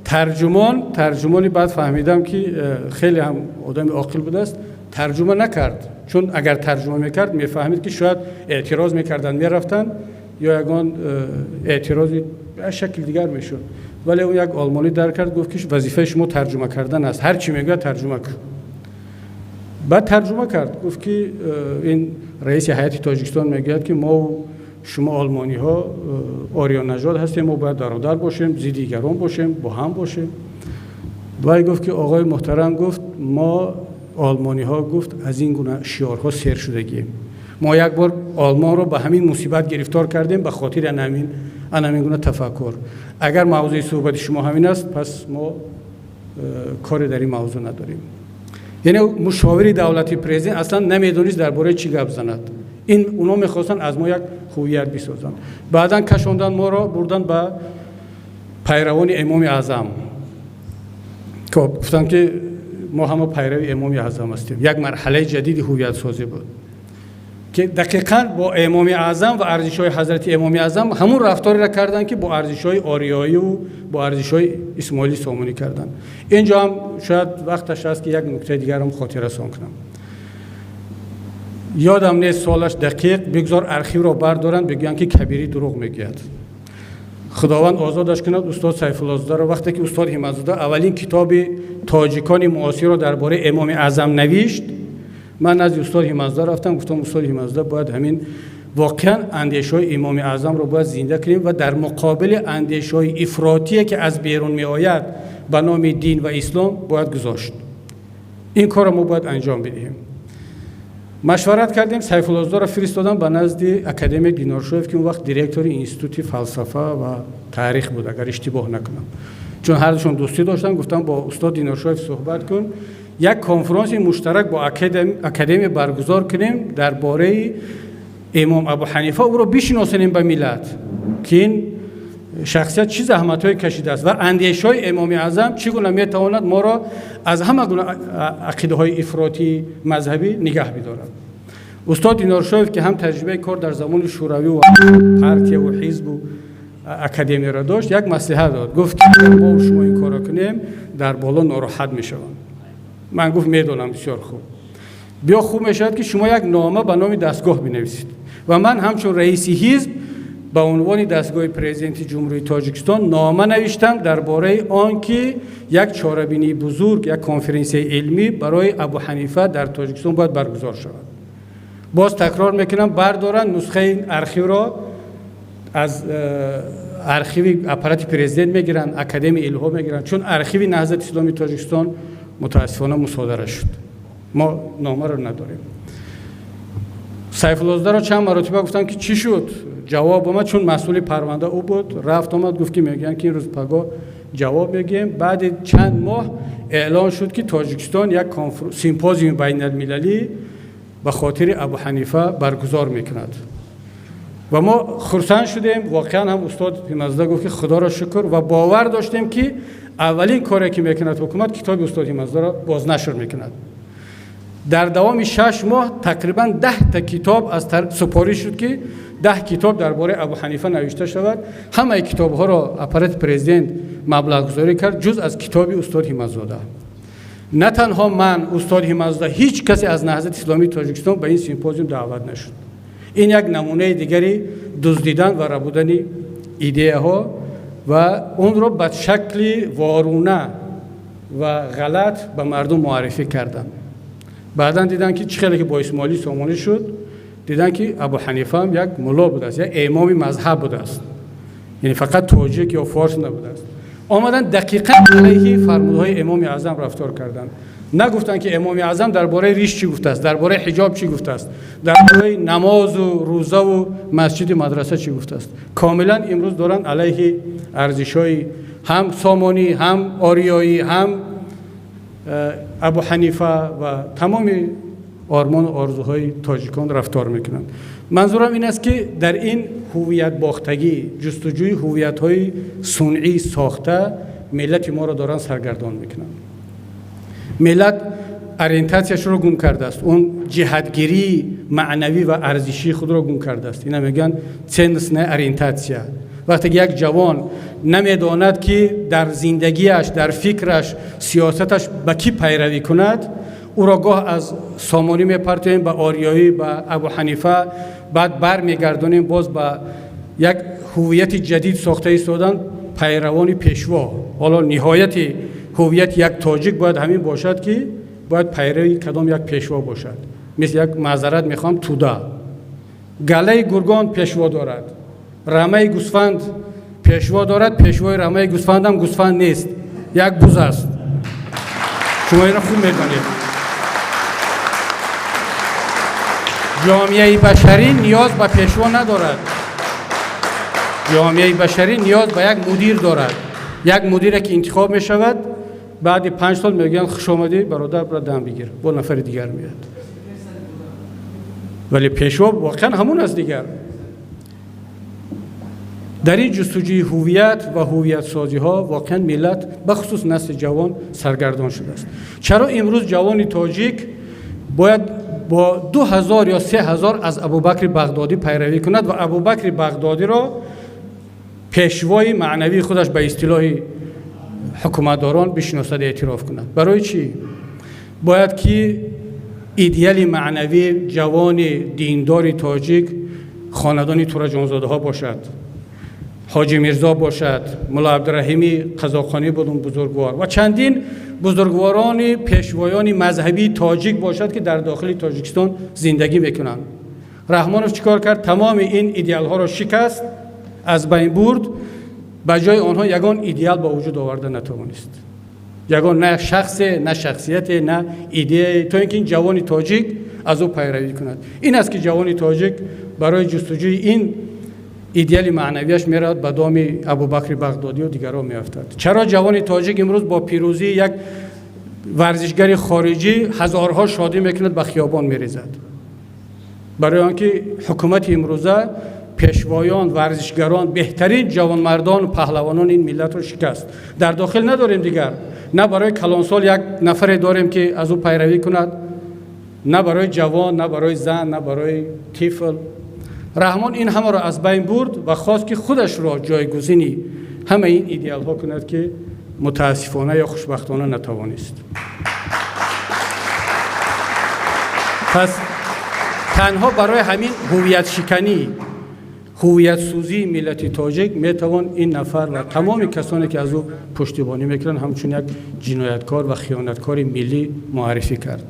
тарҷумон, тарҷумони, баъд фаҳмидам, ки хеле ҳам одами оқил будааст, тарҷума накард, чун агар тарҷума мекард, мефаҳмид, ки шояд эътироз мекарданд, мерафтанд ё ягон эътирози шакли дигар мешуд. Вале ӯ як олмонӣ дар кард, гуфт, ки вазифаи шумо тарҷума кардан аст, ҳар чӣ мегӯяд, тарҷума кун. Баъд тарҷума кард, гуфт, ки ин раиси ҳайати Тоҷикистон мегӯяд, ки мо шумо олмониҳо ориёнажод ҳастем, мо бояд бародар бошем, зидди дигарон бошем, бо ҳам бошем. Вай гуфт, ки оғои муҳтарам, гуфт, мо олмониҳо, гуфт, аз ин гуна шиорҳо сер шудагием. Мо як бор Олмонро ба ҳамин мусибат гирифтор кардем ба хотири ана ҳамин гуна тафаккур. Агар мавзӯи суҳбати шумо ҳамин аст, пас мо коре дар ин мавзӯъ надорем. Яъне мушовири давлати президент аслан намедонист, дар бораи чӣ гап занад. Ин онҳо мехостанд аз мо як ҳувият бисозанд. Баъдан кашонданд моро, бурданд ба пайравони Имоми Аъзам. Гуфтанд, ки мо ҳама пайрави Имоми Аъзам ҳастем. Як марҳалаи ҷадиди ҳувиятсозӣ буд, ки дақиқан бо Имоми Аъзам ва арзишҳои ҳазрати Имоми Аъзам ҳамун рафтореро карданд, ки бо арзишҳои ориёиву бо арзишҳои Исмоили Сомонӣ карданд. Инҷо ҳам шояд вақташ аст, ки як нуктаи дигарам хотиррасон кунам. Ёдам нест солаш дақиқ, бигзор архивро бардоранд, бигӯянд, ки Кабирӣ дурӯғ мегӯяд. Худованд озодаш кунад устод Сайфуллозодаро. Вақте ки устод Ҳимматзода аввалин китоби тоҷикони муосирро дар бораи Имоми Аъзам навишт, ман назди устод Ҳимматзода рафтам, гуфтам: «Устод Ҳимматзода, бояд ҳамин воқеан андешаҳои Имоми Аъзамро бояд зинда кунем ва дар муқобили андешаҳои ифротие, ки аз берун меояд ба номи дин ва ислом, бояд гузошт. Ин корро мо бояд анҷом бидиҳем». Машварат кардем, Сайфуллозодаро фиристодам ба назди академик Диноршоев, ки он вақт директори Институти фалсафа ва таърих буд, агар иштибоҳ накунам, чун ҳардушон дӯстӣ доштанд. Гуфтам: «Бо устод Диноршоев суҳбат кун, як конфронси муштарак бо академия баргузор кунем дар бораи Имом Абу Ҳанифа, ӯро бишиносонем ба миллат, ки ин шахсият чӣ заҳматҳое кашидааст ва андешаҳои Имоми Аъзам чӣ гуна метавонад моро аз ҳама гуна ақидаҳои ифротии мазҳабӣ нигаҳ бидорад». Устод Диноршоев, ки ҳам таҷрибаи кор дар замони Шӯравӣ ва партияву ҳизбу академияро дошт, як маслиҳат дод. Гуфт, ки агар мо шумо ин корро кунем, дар боло нороҳат мешаванд. Ман, гуфт, медонам бисёр хуб. Биё, хуб мешавад, ки шумо як нома ба номи дастгоҳ бинависед ва ман ҳамчун раиси ҳизб ба унвони дастгоҳи президенти Ҷумҳурии Тоҷикистон нома навиштам дар бораи он ки як чорабинии бузург, як конференсияи илмӣ барои Абу Ҳанифа дар Тоҷикистон бояд баргузор шавад. Боз такрор мекунам, бардоранд нусхаи архивро, аз архиви аппарати президент мегиранд, Академияи илмҳо мегиранд, чун архиви Наҳзати Исломии Тоҷикистон мутаассифона мусодара шуд, мо номаро надорем. Сайфуллозодаро чанд маротиба гуфтам, ки чӣ шуд, ҷавоб омад? Чун масъули парванда ӯ буд. Рафт, омад, гуфт, ки мегӯянд, ки ин рӯз пагоҳ ҷавоб мегӯем. Баъди чанд моҳ эълон шуд, ки Тоҷикистон як симпозиуми байналмилалӣ ба хотири Абу Ҳанифа баргузор мекунад. Ва мо хурсанд шудем, воқеан ҳам устод Ҳимматзода гуфт, ки худоро шукр, ва бовар доштем, ки аввалин коре ки мекунад ҳукумат, китоби устод Ҳимматзодаро бознашр мекунад. Дар давоми 6 моҳ тақрибан 10 та китоб аз супориш шуд, ки 10 китоб дар бораи Абу Ҳанифа навишта шавад. Ҳамаи китобҳоро аппарати президент маблағгузорӣ кард, ҷуз аз китоби устод Ҳимматзода. На танҳо ман, устод Ҳимматзода, ҳеҷ касе аз Наҳзати Исломии Тоҷикистон ба ин симпозиум даъват нашуд. Ин як намунаи дигари дуздидан ва рабудани идеяҳо ва онро ба шакли воруна ва ғалат ба мардум муаррифӣ карданд. Баъдан дидан, ки чӣ хеле ки бо Исмоили Сомонӣ шуд, дидан, ки Абу Ҳанифа ҳам як мулло будааст, як имоми мазҳаб будааст, яъне фақат тоҷик ё форс набудааст. Омадан, дақиқан алайҳи фармудҳои Имоми Аъзам рафтор карданд. Нагуфтанд, ки Имоми Аъзам дар бораи риш чӣ гуфтааст, дар бораи ҳиҷоб чӣ гуфтааст, дар бораи намозу рӯзаву масҷиди мадраса чӣ гуфтааст. Комилан имрӯз доранд алайҳи арзишҳои ҳам сомонӣ, ҳам ориёӣ, ҳам Абу Ҳанифа ва тамоми ормону орзуҳои тоҷикон рафтор мекунанд. Манзурам ин аст, ки дар ин ҳувиятбохтагӣ, ҷустуҷӯи ҳувиятҳои сунъӣ сохта, миллати моро доранд саргардон мекунанд. Миллат ориентатсияшро гум кардааст, он ҷиҳатгирии маънавӣ ва арзишии худро гум кардааст. Ина мегӯянд ценностная ориентация. Вақте ки як ҷавон намедонад, ки дар зиндагиаш, дар фикраш, сиёсаташ ба кӣ пайравӣ кунад, ӯро гоҳ аз сомонӣ мепартоем ба ориёӣ, ба Абу Ҳанифа, баъд бармегардонем боз ба як ҳувияти ҷадид сохта истодан, пайравони пешво. Ҳоло ниҳояти ҳувияти як тоҷик бояд ҳамин бошад, ки бояд пайрави кадом як пешво бошад. Мисли як, маъзарат мехоҳам, тӯда, галаи гургон пешво дорад, рамаи гӯсфанд пешво дорад. Пешвои рамаи гӯсфандам гӯсфанд нест, як буз аст. Шумо инро хуб медонед. Ҷомеаи башарӣ ниёз ба пешво надорад. Ҷомеаи башарӣ ниёз ба як мудир дорад, як мудире ки интихоб мешавад, баъди 5 сол мегӯянд: «Хуш омадӣ, бародар, бира дам бигир», бо нафари дигар меяд. Вале пешво воқеан ҳамон аст дигар. Дар ин ҷустуҷӯи ҳувият ва ҳувиятсозиҳо воқеан миллат, бахусус насли ҷавон, саргардон шудааст. Чаро имрӯз ҷавони тоҷик бояд бо 2000 ё 3000 аз Абубакри Бағдодӣ пайравӣ кунад ва Абубакри Бағдодиро пешвои маънавии худаш, ба истилоҳи ҳукуматдорон, бишиносад, эътироф кунад? Барои чӣ бояд ки идеали маънавии ҷавони диндори тоҷик хонадони Тураҷонзодаҳо бошад, Ҳоҷи Мирзо бошад, Мулло Абдураҳими Қазоқонӣ буд он бузургвор ва чандин бузургворони пешвоёни мазҳабии тоҷик бошад, ки дар дохили Тоҷикистон зиндагӣ мекунанд? Раҳмонов чӣ кор кард? Тамоми ин идеалҳоро шикаст, аз байн бурд, ба ҷои онҳо ягон идеал ба вуҷуд оварда натавонист, ягон на шахсе, на шахсияте, на идеяе, то ин ки ин ҷавони тоҷик аз ӯ пайравӣ кунад. Ин аст, ки ҷавони тоҷик барои ҷустуҷӯи ин идеали маънавияш меравад, ба доми Абубакри Бағдодию дигарон меафтад. Чаро ҷавони тоҷик имрӯз бо пирӯзии як варзишгари хориҷӣ ҳазорҳо шодӣ мекунад, ба хиёбон мерезад? Барои он ки ҳукумати имрӯза пешвоён, варзишгарон, беҳтарин ҷавонмардону паҳлавонони ин миллатро шикаст. Дар дохил надорем дигар, на барои калонсол як нафаре дорем, ки аз ӯ пайравӣ кунад, на барои ҷавон, на барои зан, на барои тифл. Раҳмон ин ҳамаро аз байн бурд ва хост, ки худашро ҷойгузини ҳамаи ин идеалҳо кунад, ки мутаассифона ё хушбахтона натавонист. Пас танҳо барои ҳамин ҳувиятшиканӣ, ҳувиятсӯзии миллати тоҷик метавон ин нафар ва тамоми касоне, ки аз ӯ пуштибонӣ мекунанд, ҳамчун як ҷинояткор ва хиёнаткори миллӣ муаррифӣ кард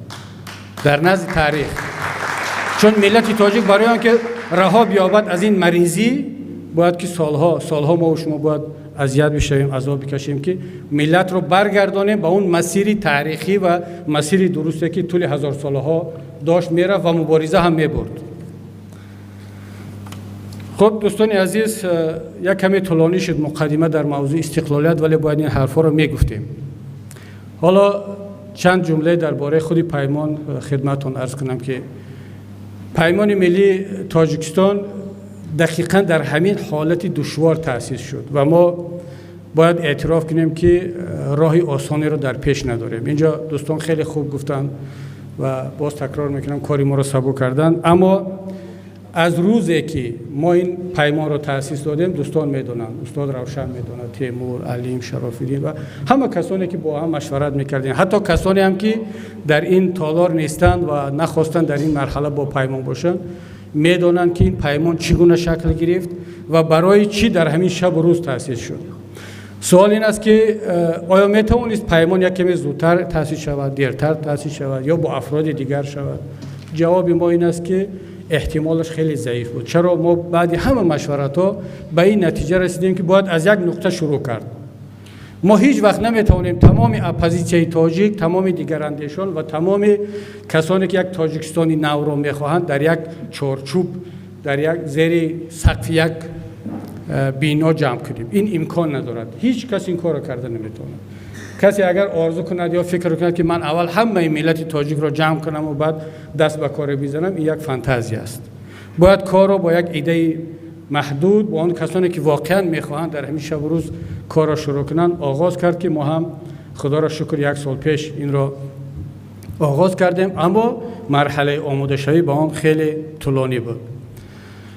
дар назди таърих. Чун миллати тоҷик барои он ки раҳо биёбад аз ин маризӣ, бояд ки солҳо, солҳо мо шумо бояд азият бишавем, азоб бикашем, ки миллатро баргардонем ба он масири таърихӣ ва масири дурусте, ки тӯли ҳазорсолаҳо дошт мерафт ва мубориза ҳам мебурд. Хуб, дӯстони азиз, як каме тӯлонӣ шуд муқаддима дар мавзӯи истиқлолият, вале бояд ин ҳарфҳоро мегуфтем. Ҳоло чанд ҷумле дар бораи худи паймон хидматтон арз кунам, ки Паймони миллии Тоҷикистон дақиқан дар ҳамин ҳолати душвор таъсис шуд ва мо бояд эътироф кунем, ки роҳи осонеро дар пеш надорем. Инҷо дӯстон хеле хуб гуфтанд ва боз такрор мекунам, кори моро сабук карданд. Аммо аз рӯзе ки мо ин паймонро таъсис додем, дӯстон медонанд, устод Равшан медонад, Темур, Алим, Шарофиддин ва ҳама касоне ки бо ҳам машварат мекардем, ҳатто касоне ҳам ки дар ин толор нестанд ва нахостанд дар ин марҳала бо паймон бошанд, медонанд, ки ин паймон чӣ гуна шакл гирифт ва барои чӣ дар ҳамин шабу рӯз таъсис шуд. Суол ин аст, ки оё метавонист паймон як каме зудтар таъсис шавад, дертар таъсис шавад ё бо афроди дигар шавад? Ҷавоби мо ин аст, ки эҳтимолаш хеле заиф буд. Чаро мо баъди ҳама машваратҳо ба ин натиҷа расидем, ки бояд аз як нуқта шурӯъ кард? Мо ҳеҷ вақт наметавонем тамоми оппозитсияи тоҷик, тамоми дигарандешон ва тамоми касоне ки як Тоҷикистони навро мехоҳанд, дар як чорчӯб, дар як зери сақфи як бино ҷамъ кунем. Ин имкон надорад, ҳеҷ кас ин корро карда наметавонад. Касе агар орзу кунад ё фикр кунад, ки ман аввал ҳамаи миллати тоҷикро ҷамъ кунаму баъд даст ба коре бизанам, ин як фантазия аст. Бояд корро бо як идаи маҳдуд, бо он касоне ки воқеан мехоҳанд дар ҳамин шабу рӯз корро шурӯъ кунанд, оғоз кард, ки мо ҳам, худоро шукр, як сол пеш инро оғоз кардем, аммо марҳалаи омодашавӣ ба он хеле тӯлонӣ буд.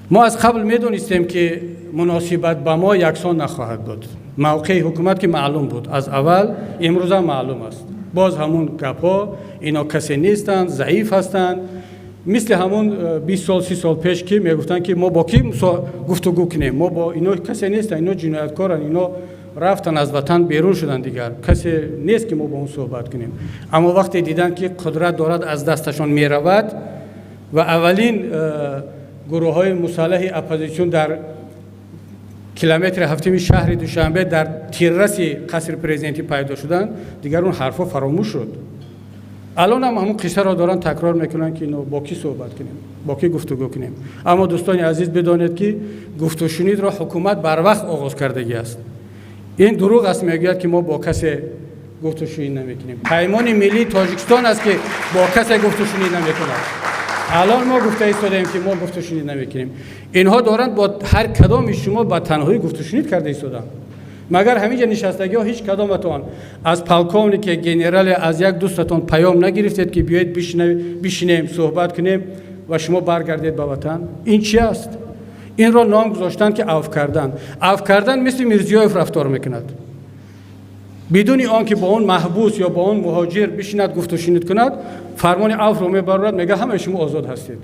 Мо аз қабл медонистем, ки муносибат ба мо яксон нахоҳад буд. Мавқеи ҳукумат ки маълум буд аз аввал, имрӯзам маълум аст. Боз ҳамун гапҳо: ино касе нестанд, заиф ҳастанд. Мисли ҳамун 20 сол, 30 сол пеш, ки мегуфтанд, ки мо бо кӣ гуфтугӯ кунем, мо бо ино касе нестанд, ино ҷинояткоранд, ино рафтан, аз ватан берун шуданд, дигар касе нест, ки мо бо он суҳбат кунем. Аммо вақте диданд, ки қудрат дорад аз дасташон меравад ва аввалин гурӯҳҳои мусаллаҳи оппозитсион дар километри ҳафтими шаҳри Душанбе, дар тирраси қасри президентӣ пайдо шуданд, дигар он ҳарфҳо фаромӯш шуд. Алон ҳам ҳамун қиссаро доранд такрор мекунанд, ки ино бо кӣ суҳбат кунем, бо кӣ гуфтугӯ кунем. Аммо, дӯстони азиз, бидонед, ки гуфтушунидро ҳукумат барвақт оғоз кардагӣ аст. Ин дурӯғ аст, мегӯяд, ки мо бо касе гуфтушунид намекунем. Паймони миллии Тоҷикистон аст, ки бо касе гуфтушунид намекунад. Алон мо гуфта истодаем, ки мо гуфтушунид намекунем. Инҳо доранд бо ҳар кадоми шумо ба танҳоӣ гуфтушунид карда истоданд. Магар ҳаминҷа нишастагиҳо ҳеҷ кадоматон аз полковнике, генерале, аз як дӯстатон паём нагирифтед, ки биёед бишинем, суҳбат кунем ва шумо баргардед ба ватан? Ин чи аст? Инро ном гузоштанд, ки авф кардан. Авф кардан мисли Мирзиёев рафтор мекунад: бидуни он ки бо он маҳбус ё бо он муҳоҷир бишинад, гуфтушунид кунад, фармони авфро мебарорад, мега: «Ҳамаи шумо озод ҳастед».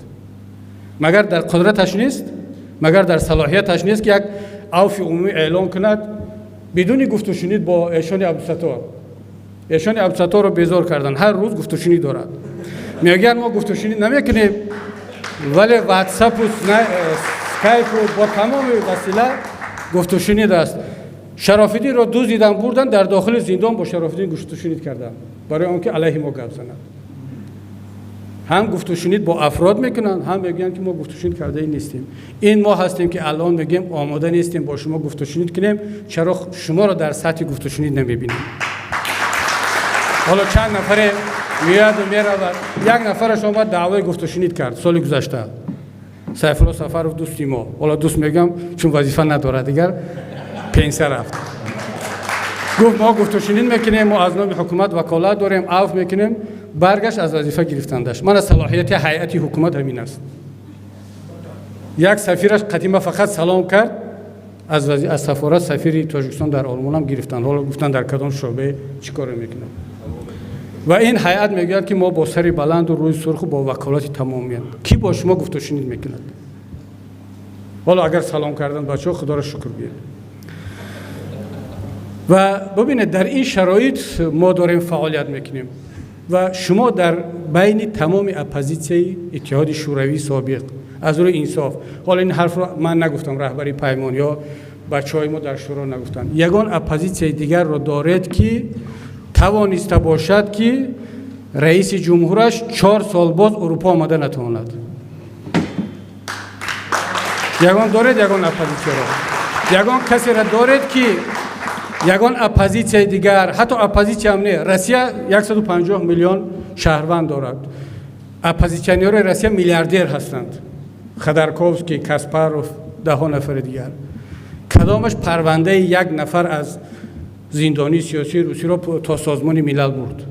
Магар дар қудраташ нест, магар дар салоҳияташ нест, ки як авфи умумӣ эълон кунад бидуни гуфтушунид бо Эшони Абдусатор? Эшони Абдусаторро безор кардан, ҳар рӯз гуфтушунид дорад. Мегӯянд: «Мо гуфтушунид намекунем», вале ватсапу скайпу бо тамоми васила гуфтушунид аст. Шарофиддинро дуздидан бурдан, дар дохили зиндон бо Шарофиддин гуфтушунид карданд, барои он ки алайҳи мо гап занад. Ҳам гуфтушунид бо афрод мекунанд, ҳам мегӯянд, ки мо гуфтушунид кардаи нестем. Ин мо ҳастем, ки алон мегӯем: омода нестем бо шумо гуфтушунид кунем. Чаро шуморо дар сатҳи гуфтушунид намебинем? Ҳоло чанд нафаре меояду меравад. Як нафараш омад, даъвои гуфтушунид кард соли гузашта, Сайфулло Сафаров, дӯсти мо. Ҳоло дӯст мегӯям, чун вазифа надорад, дигар пенсия рафт. Гуфт: «Мо гуфтушунид мекунем, мо аз номи ҳукумат ваколат дорем, авф мекунем». Баргашт, аз вазифа гирифтандаш. Мана салоҳияти ҳайати ҳукумат ҳамин аст. Як сафираш қадима фақат салом кард, аз сафорат сафири Тоҷикистон дар Олмонам гирифтанд. Ҳоло гуфтанд, дар кадом шӯъбе чӣ коре мекунад. Ва ин ҳайат мегӯяд, ки мо бо сари баланду рӯи сурху бо ваколати тамомият. Кӣ бо шумо гуфтушунид мекунад? Ҳоло агар салом кардан, бачаҳо, худоро шукр гӯед. Ва бубинед, дар ин шароит мо дорем фаъолият мекунем. Ва шумо дар байни тамоми оппозитсияи Иттиҳоди Шӯравии собиқ, аз рӯи инсоф, ҳоло ин ҳарфро ман нагуфтам, раҳбари паймон ё бачаҳои мо дар шӯро нагуфтанд, ягон оппозитсияи дигарро доред, ки тавониста бошад, ки раиси ҷумҳураш 4 сол боз Урупо омада натавонад? Ягон доред? Ягон оппозитсияро, ягон касеро доред, ки ягон оппозитсияи дигар, ҳатто оппозитсияам не? Россия 150 миллион шаҳрванд дорад. Оппозитсионерҳои Россия миллиардер ҳастанд, Ходорковский, Каспаров, даҳҳо нафари дигар. Кадомаш парвандаи як нафар аз зиндонии сиёсии русиро то Созмони Милал бурд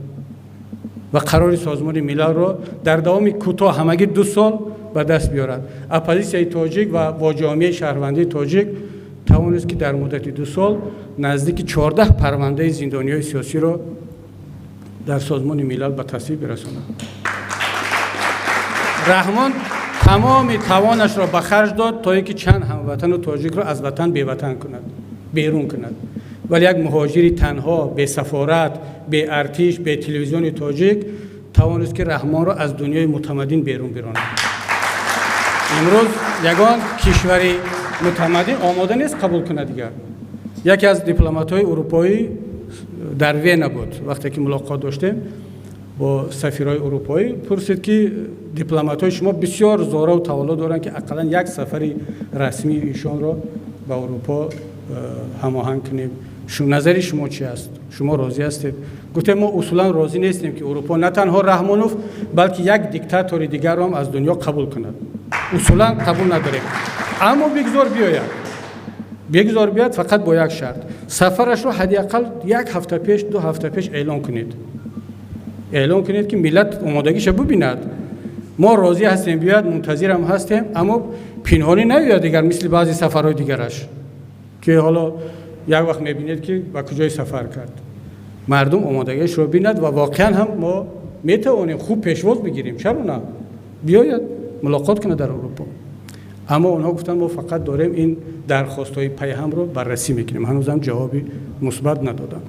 ва қарори Созмони Милалро дар давоми кӯтоҳ, ҳамагӣ 2 сол, ба даст биёрад? Оппозитсияи тоҷик ва бо ҷомеаи шаҳрвандии тоҷик тавонист, ки дар муддати 2 сол наздики 14 парвандаи зиндониҳои сиёсиро дар Созмони Милал ба тасвиб бирасонад. Раҳмон тамоми тавонашро ба харҷ дод, то ин ки чанд ҳамватану тоҷикро аз ватан беватан кунад, берун кунад. Вале як муҳоҷири танҳо, бесафорат, беартиш, бе телевизиони тоҷик тавонист, ки Раҳмонро аз дунёи мутамаддин берун биронад. Имрӯз ягон кишвари мутамаддин омода нест қабул кунад дигар. Яке аз дипломатҳои урупоӣ дар Вена буд. Вақте ки мулоқот доштем бо сафирҳои урупоӣ, пурсид, ки дипломатҳои шумо бисёр зораву тавалло доранд, ки ақаллан як сафари расмии ишонро ба Урупо ҳамоҳанг кунем. Назари шумо чи аст? Шумо розӣ ҳастед? Гуфтем, мо усулан розӣ нестем, ки Урупо на танҳо Раҳмонов, балки як диктатори дигарро ҳам аз дунё қабул кунад. Усулан қабул надорем. Аммо бигзор биёяд, бигзор биёяд, фақат бо як шарт: сафарашро ҳадди ақал як ҳафта пеш, 2 ҳафта пеш эълон кунед. Эълон кунед, ки миллат омодагиша бубинад. Мо розӣ ҳастем биёяд, мунтазирам ҳастем, аммо пинҳонӣ наёяд дигар, мисли баъзе сафарҳои дигараш, ки ҳоло як вақт мебинед, ки ба куҷое сафар кард. Мардум омодагиашро бинад ва воқеан ҳам мо метавонем хуб пешвоз бигирем. Чаро на? Биёяд, мулоқот кунад дар Аврупо. Аммо онҳо гуфтанд, мо фақат дорем ин дархостҳои пайҳамро баррасӣ мекунем. Ҳанӯзам ҷавоби мусбат надоданд.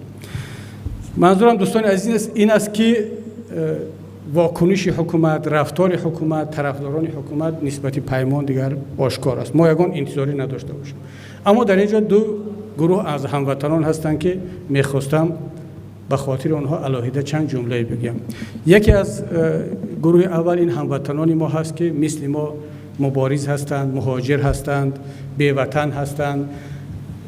Манзурам, дӯстони азиз, ин аст, ки вокуниши ҳукумат, рафтори ҳукумат, тарафдорони ҳукумат нисбати паймон дигар ошкор аст. Мо ягон интизорӣ надошта бошем. Аммо дар ин ҷо ду гурӯҳ аз ҳамватанон ҳастанд, ки мехостам ба хотири онҳо алоҳида чанд ҷумлае бигӯям. Яке аз гурӯҳи аввал ин ҳамватанони мо ҳаст, ки мисли мо мубориз ҳастанд, муҳоҷир ҳастанд, беватан ҳастанд.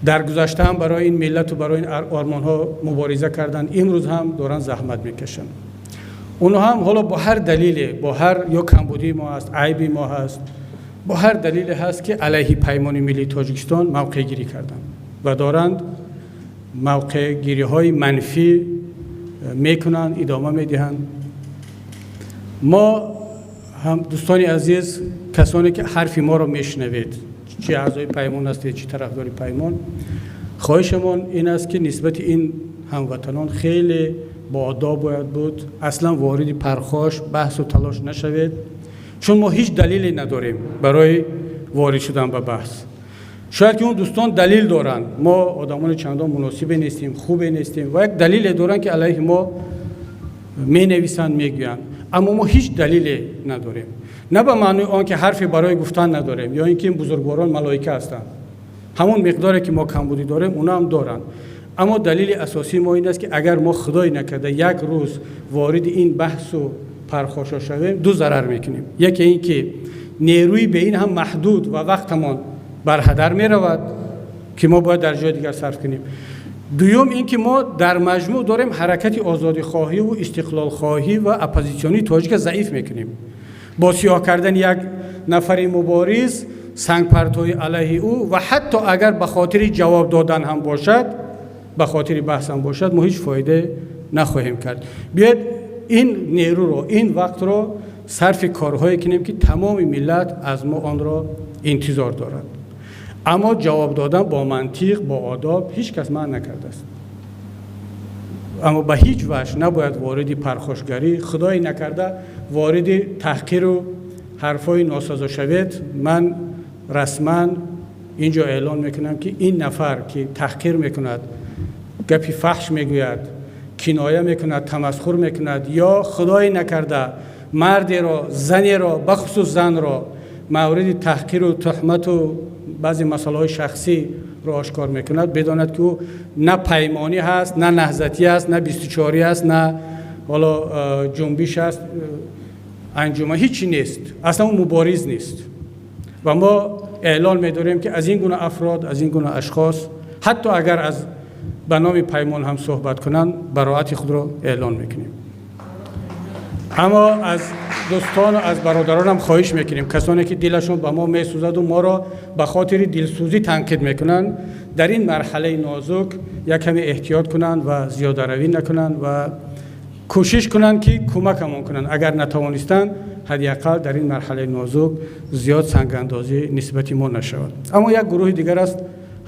Дар гузашта ҳам барои ин миллату барои ин ормонҳо мубориза карданд, имрӯз ҳам доранд заҳмат мекашанд. Онҳо ҳам ҳоло бо ҳар далеле, бо ҳар ё камбудии мо аст, айби мо ҳаст, бо ҳар далеле ҳаст, ки алайҳи Паймони Миллии Тоҷикистон мавқеъгирӣ карданд ва доранд мавқеъгириҳои манфӣ мекунанд, идома медиҳанд. Мо ҳам, дӯстони азиз, касоне ки ҳарфи моро мешунавед, чи аъзои паймон ҳастед, чи тарафдори паймон, хоҳишамон ин аст, ки нисбати ин ҳамватанон хеле боадоб бояд буд. Аслан вориди пархош, баҳсу талош нашавед, чун мо ҳеҷ далеле надорем барои ворид шудан ба баҳс. Шояд ки он дӯстон далел доранд. Мо одамони чандон муносибе нестем, хубе нестем ва як далеле доранд, ки алайҳи мо менависанд, мегӯянд. Аммо мо ҳеҷ далеле надорем. На ба маънои он ки ҳарфе барои гуфтан надорем ё ин ки ин бузургворон малоика ҳастанд. Ҳамон миқдоре ки мо камбудӣ дорем, онҳо ҳам доранд. Аммо далели асосии мо ин аст, ки агар мо, худое накарда, як рӯз вориди ин баҳсу пархошо шавем, ду зарар мекунем. Яке ин ки нерӯи бе ин ҳам маҳдуд ва вақтамон бар ҳадар меравад, ки мо бояд дар ҷои дигар сарф кунем. Дуюм ин ки мо дар маҷмӯъ дорем ҳаракати озодихоҳиву истиқлолхоҳӣ ва оппозитсионии тоҷика заиф мекунем. Бо сиёҳ кардани як нафари мубориз, сангпартоӣ алайҳи ӯ ва ҳатто агар ба хотири ҷавоб додан ҳам бошад, ба хотири баҳс ҳам бошад, мо ҳеҷ фоида нахоҳем кард. Биёед, ин нерӯро, ин вақтро сарфи корҳое кунем, ки тамоми миллат аз мо онро интизор дорад. Аммо ҷавоб додан бо мантиқ, бо одоб ҳеҷ кас манъ накардааст. Аммо ба ҳеҷ ваҷҳ набояд вориди пархошгарӣ, худое накарда, вориди таҳқиру ҳарфҳои носазо шавед. Ман расман ин ҷо эълон мекунам, ки ин нафар, ки таҳқир мекунад, гапи фаҳш мегӯяд, киноя мекунад, тамасхур мекунад ё, худое накарда, мардеро, занеро, бахусус занро мавриди таҳқиру туҳмату баъзе масъалаҳои шахсиро ошкор мекунад, бидонад, ки ӯ на паймонӣ ҳаст, на наҳзатӣ аст, на 24-ӣ аст, на ҳоло ҷунбиш аст, анҷуман, ҳичи нест. Аслан ӯ мубориз нест. Ва мо эълон медорем, ки аз ин гуна афрод, аз ин гуна ашхос, ҳатто агар аз ба номи паймон ҳам суҳбат кунанд, бароати худро эълон мекунем. Аммо аз дӯстон, аз бародаронам хоҳиш мекунем, касоне ки дилашон ба мо месӯзаду моро ба хотири дилсӯзӣ танқид мекунанд, дар ин марҳалаи нозук як каме эҳтиёт кунанд ва зиёдаравӣ накунанд ва кӯшиш кунанд, ки кӯмакамон кунанд. Агар натавонистанд, ҳадди ақал дар ин марҳалаи нозук зиёд сангандозӣ нисбати мо нашавад. Аммо як гурӯҳи дигар аст,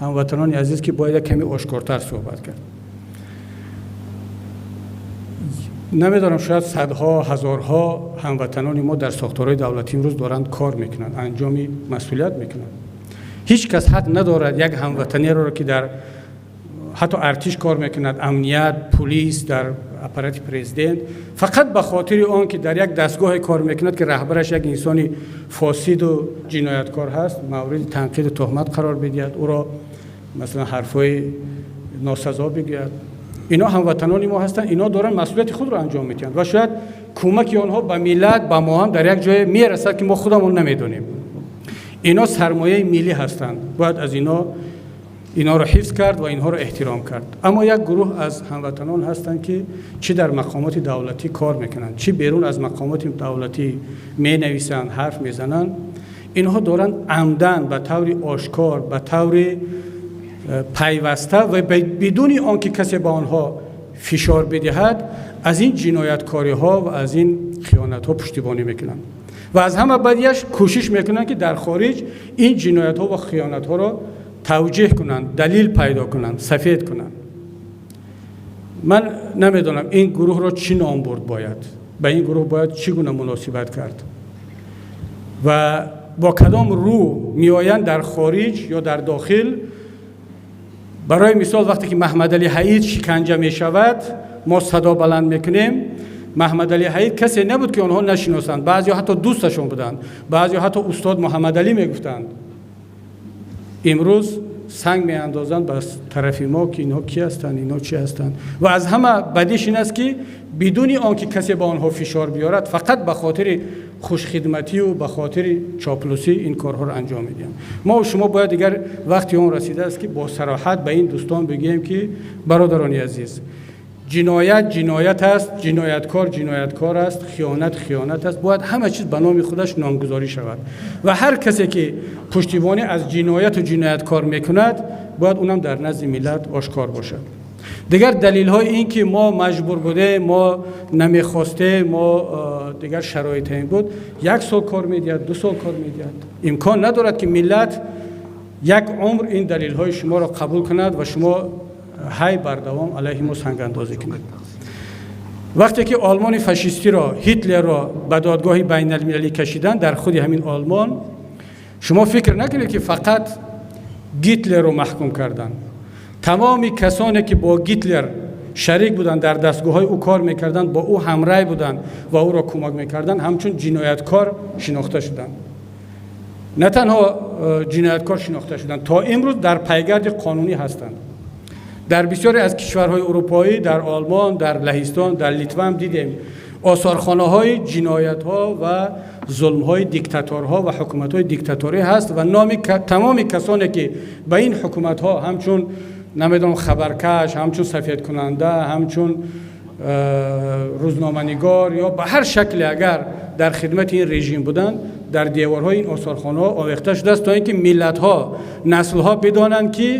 ҳамватанони азиз, ки бояд як каме ошкортар суҳбат кард. Намедонам, шояд садҳо, ҳазорҳо ҳамватанони мо дар сохторҳои давлатӣ имрӯз доранд кор мекунанд, анҷоми масъулият мекунанд. Ҳеҷ кас ҳақ надорад як ҳамватанеро, ки дар ҳатто артиш кор мекунад, амният, пулис, дар аппарати президент, фақат ба хотири он ки дар як дастгоҳе кор мекунад, ки раҳбараш як инсони фосиду ҷинояткор ҳаст, мавриди танқиду туҳмат қарор бидиҳад, ӯро масалан ҳарфҳои носазо бигӯяд. Ино ҳамватанони мо ҳастанд, ино доранд масъулияти худро анҷом медиҳанд ва шояд кӯмаки онҳо ба миллат, ба мо ҳам дар як ҷое мерасад, ки мо худамон намедонем. Ино сармояи миллӣ ҳастанд, бояд аз иноро ҳифз кард ва инҳоро эҳтиром кард. Аммо як гурӯҳ аз ҳамватанон ҳастанд, ки чӣ дар мақомоти давлатӣ кор мекунанд, чӣ берун аз мақомоти давлатӣ менависанд, ҳарф мезананд. Инҳо доранд амдан ба таври ошкор, ба таври пайваста ва бидуни он ки касе ба онҳо фишор бидиҳад, аз ин ҷинояткориҳо ва аз ин хиёнатҳо пуштибонӣ мекунанд ва аз ҳама бадияш кӯшиш мекунанд, ки дар хориҷ ин ҷиноятҳо ва хиёнатҳоро тавҷеҳ кунанд, далил пайдо кунанд, сафед кунанд. Ман намедонам, ин гурӯҳро чӣ ном бурд бояд, ба ин гурӯҳ бояд чӣ гуна муносибат кард ва бо кадом рӯ меоянд дар хориҷ ё дар дохил. Барои мисол, вақте ки Маҳмадалӣ Ҳаид шиканҷа мешавад, мо садо баланд мекунем. Маҳмадалӣ Ҳаид касе набуд, ки онҳо нашиносанд. Баъзеҳо ҳатто дӯсташон буданд, баъзеҳо ҳатто устод Муҳаммадалӣ мегуфтанд. Имрӯз санг меандозанд ба тарафи мо, ки инҳо ки ҳастанд, инҳо чӣ ҳастанд. Ва аз ҳама бадиш ин аст, ки бидуни он ки касе ба онҳо фишор биёрад, фақат ба хотири хушхидматию ба хотири чоплусӣ ин корҳоро анҷом медиҳанд. Мо шумо бояд, дигар вақти он расидааст, ки бо сароҳат ба ин дӯстон бигӯем, ки бародарони азиз, ҷиноят ҷиноят аст, ҷинояткор ҷинояткор аст, хиёнат хиёнат аст. Бояд ҳама чиз ба номи худаш номгузорӣ шавад ва ҳар касе ки пуштибонӣ аз ҷинояту ҷинояткор мекунад, бояд унам дар назди миллат ошкор бошад. Дигар далилҳои ин ки мо маҷбур будем, мо намехостем, мо дигар шароите ин буд, як сол кор медиҳад, 2 сол кор медиҳад. Имкон надорад, ки миллат як умр ин далилҳои шуморо қабул кунад ва шумо ҳай бардавом алайҳи мо сангандозӣ кунед. Вақте ки олмони фашистиро, Ҳитлерро ба додгоҳи байналмилалӣ кашиданд, дар худи ҳамин олмон, шумо фикр накунед, ки фақат Гитлерро маҳкум карданд. Тамоми касоне ки бо Гитлер шарик буданд, дар дастгоҳҳои ӯ кор мекарданд, бо ӯ ҳамрай буданд ва ӯро кӯмак мекарданд, ҳамчун ҷинояткор шинохта шуданд. На танҳо ҷинояткор шинохта шуданд, то имрӯз дар пайгарди қонунӣ ҳастанд. Дар бисёре аз кишварҳои урупоӣ, дар Олмон, дар Лаҳистон, дар Литва ҳам дидем осорхонаҳои ҷиноятҳо ва зулмҳои диктаторҳо ва ҳукуматҳои диктаторӣ ҳаст ва номи тамоми касоне ки ба ин ҳукуматҳо ҳамчун, намедонам, хабаркаш, ҳамчун сафедкунанда, ҳамчун рӯзноманигор ё ба ҳар шакле агар дар хидмати ин режим буданд, дар деворҳои ин осорхонаҳо овехта шудааст, то ин ки миллатҳо, наслҳо бидонанд, ки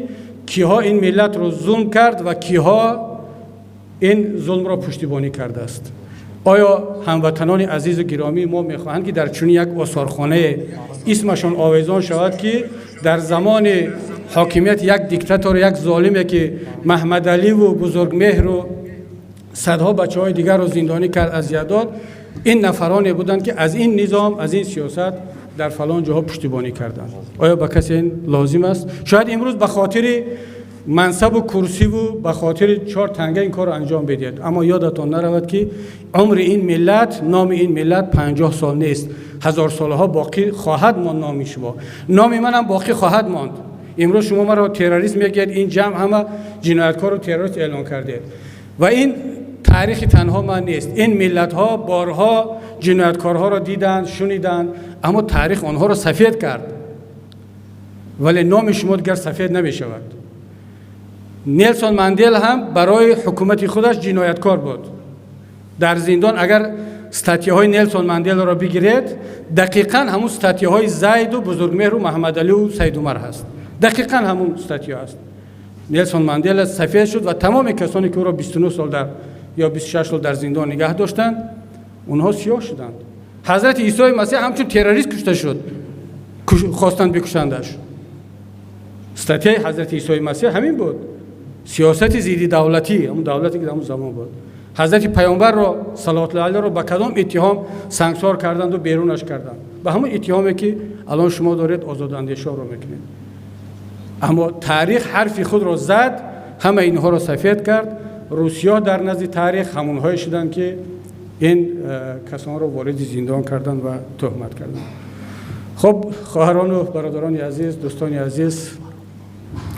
киҳо ин миллатро зулм кард ва киҳо ин зулмро пуштибонӣ кардааст. Оё ҳамватанони азизу гиромии мо мехоҳанд, ки дар чунин як осорхонае исмашон овезон шавад, ки дар замони ҳокимияти як диктатор, як золиме, ки Маҳмадаливу Бузургмеҳру садҳо бачаҳои дигарро зиндонӣ кард, азият дод, ин нафароне буданд, ки аз ин низом, аз ин сиёсат дар фалон ҷоҳо пуштибонӣ карданд? Оё ба касе ин лозим аст? Шояд имрӯз ба хотири мансабу курсиву ба хотири чор танга ин корро анҷом бидиҳад, аммо ёдатон наравад, ки умри ин миллат, номи ин миллат 50 сол нест, ҳазорсолаҳо боқӣ хоҳад монд. Номи шумо, номи манам боқӣ хоҳад монд. Имрӯз шумо маро террорист мегӯед, ин ҷамъ ҳама ҷинояткору террорист эълон кардед ва ин таърихи танҳо ман нест. Ин миллатҳо борҳо ҷинояткорҳоро диданд, шуниданд, аммо таърих онҳоро сафед кард, вале номи шумо дигар сафед намешавад. Нелсон Мандел ҳам барои ҳукумати худаш ҷинояткор буд. Дар зиндон агар статьяҳои Нелсон Манделаро бигиред, дақиқан ҳамун статьяҳои Зайду Бузургмеҳру Маҳаммадалию Саидумар ҳаст. Дақиқан ҳамун статья аст. Нелсон Мандела сафед шуд ва тамоми касоне ки ӯро 29 сол дар ё 26 сол дар зиндон нигаҳ доштанд, онҳо сиёҳ шуданд. Ҳазрати Исои Масеҳ ҳамчун террорист кушта шуд, хостанд бикушандаш. Статьяи ҳазрати Исои Масеҳ ҳамин буд, сиёсати зидди давлатӣ, ҳамун давлате ки дар ҳамун замон буд. Ҳазрати Паёмбарро салавотуллоҳи алайҳро ба кадом иттиҳом сангсор карданду берунаш карданд? Ба ҳамон иттиҳоме ки алон шумо доред озодандешоро мекунед. Аммо таърих ҳарфи худро зад, ҳама инҳоро сафед кард. Русиё дар назди таърих ҳамонҳое шуданд ки ин касонро вориди зиндон карданд ва тӯҳмат карданд. Хуб, хоҳарону бародарони азиз, дӯстони азиз,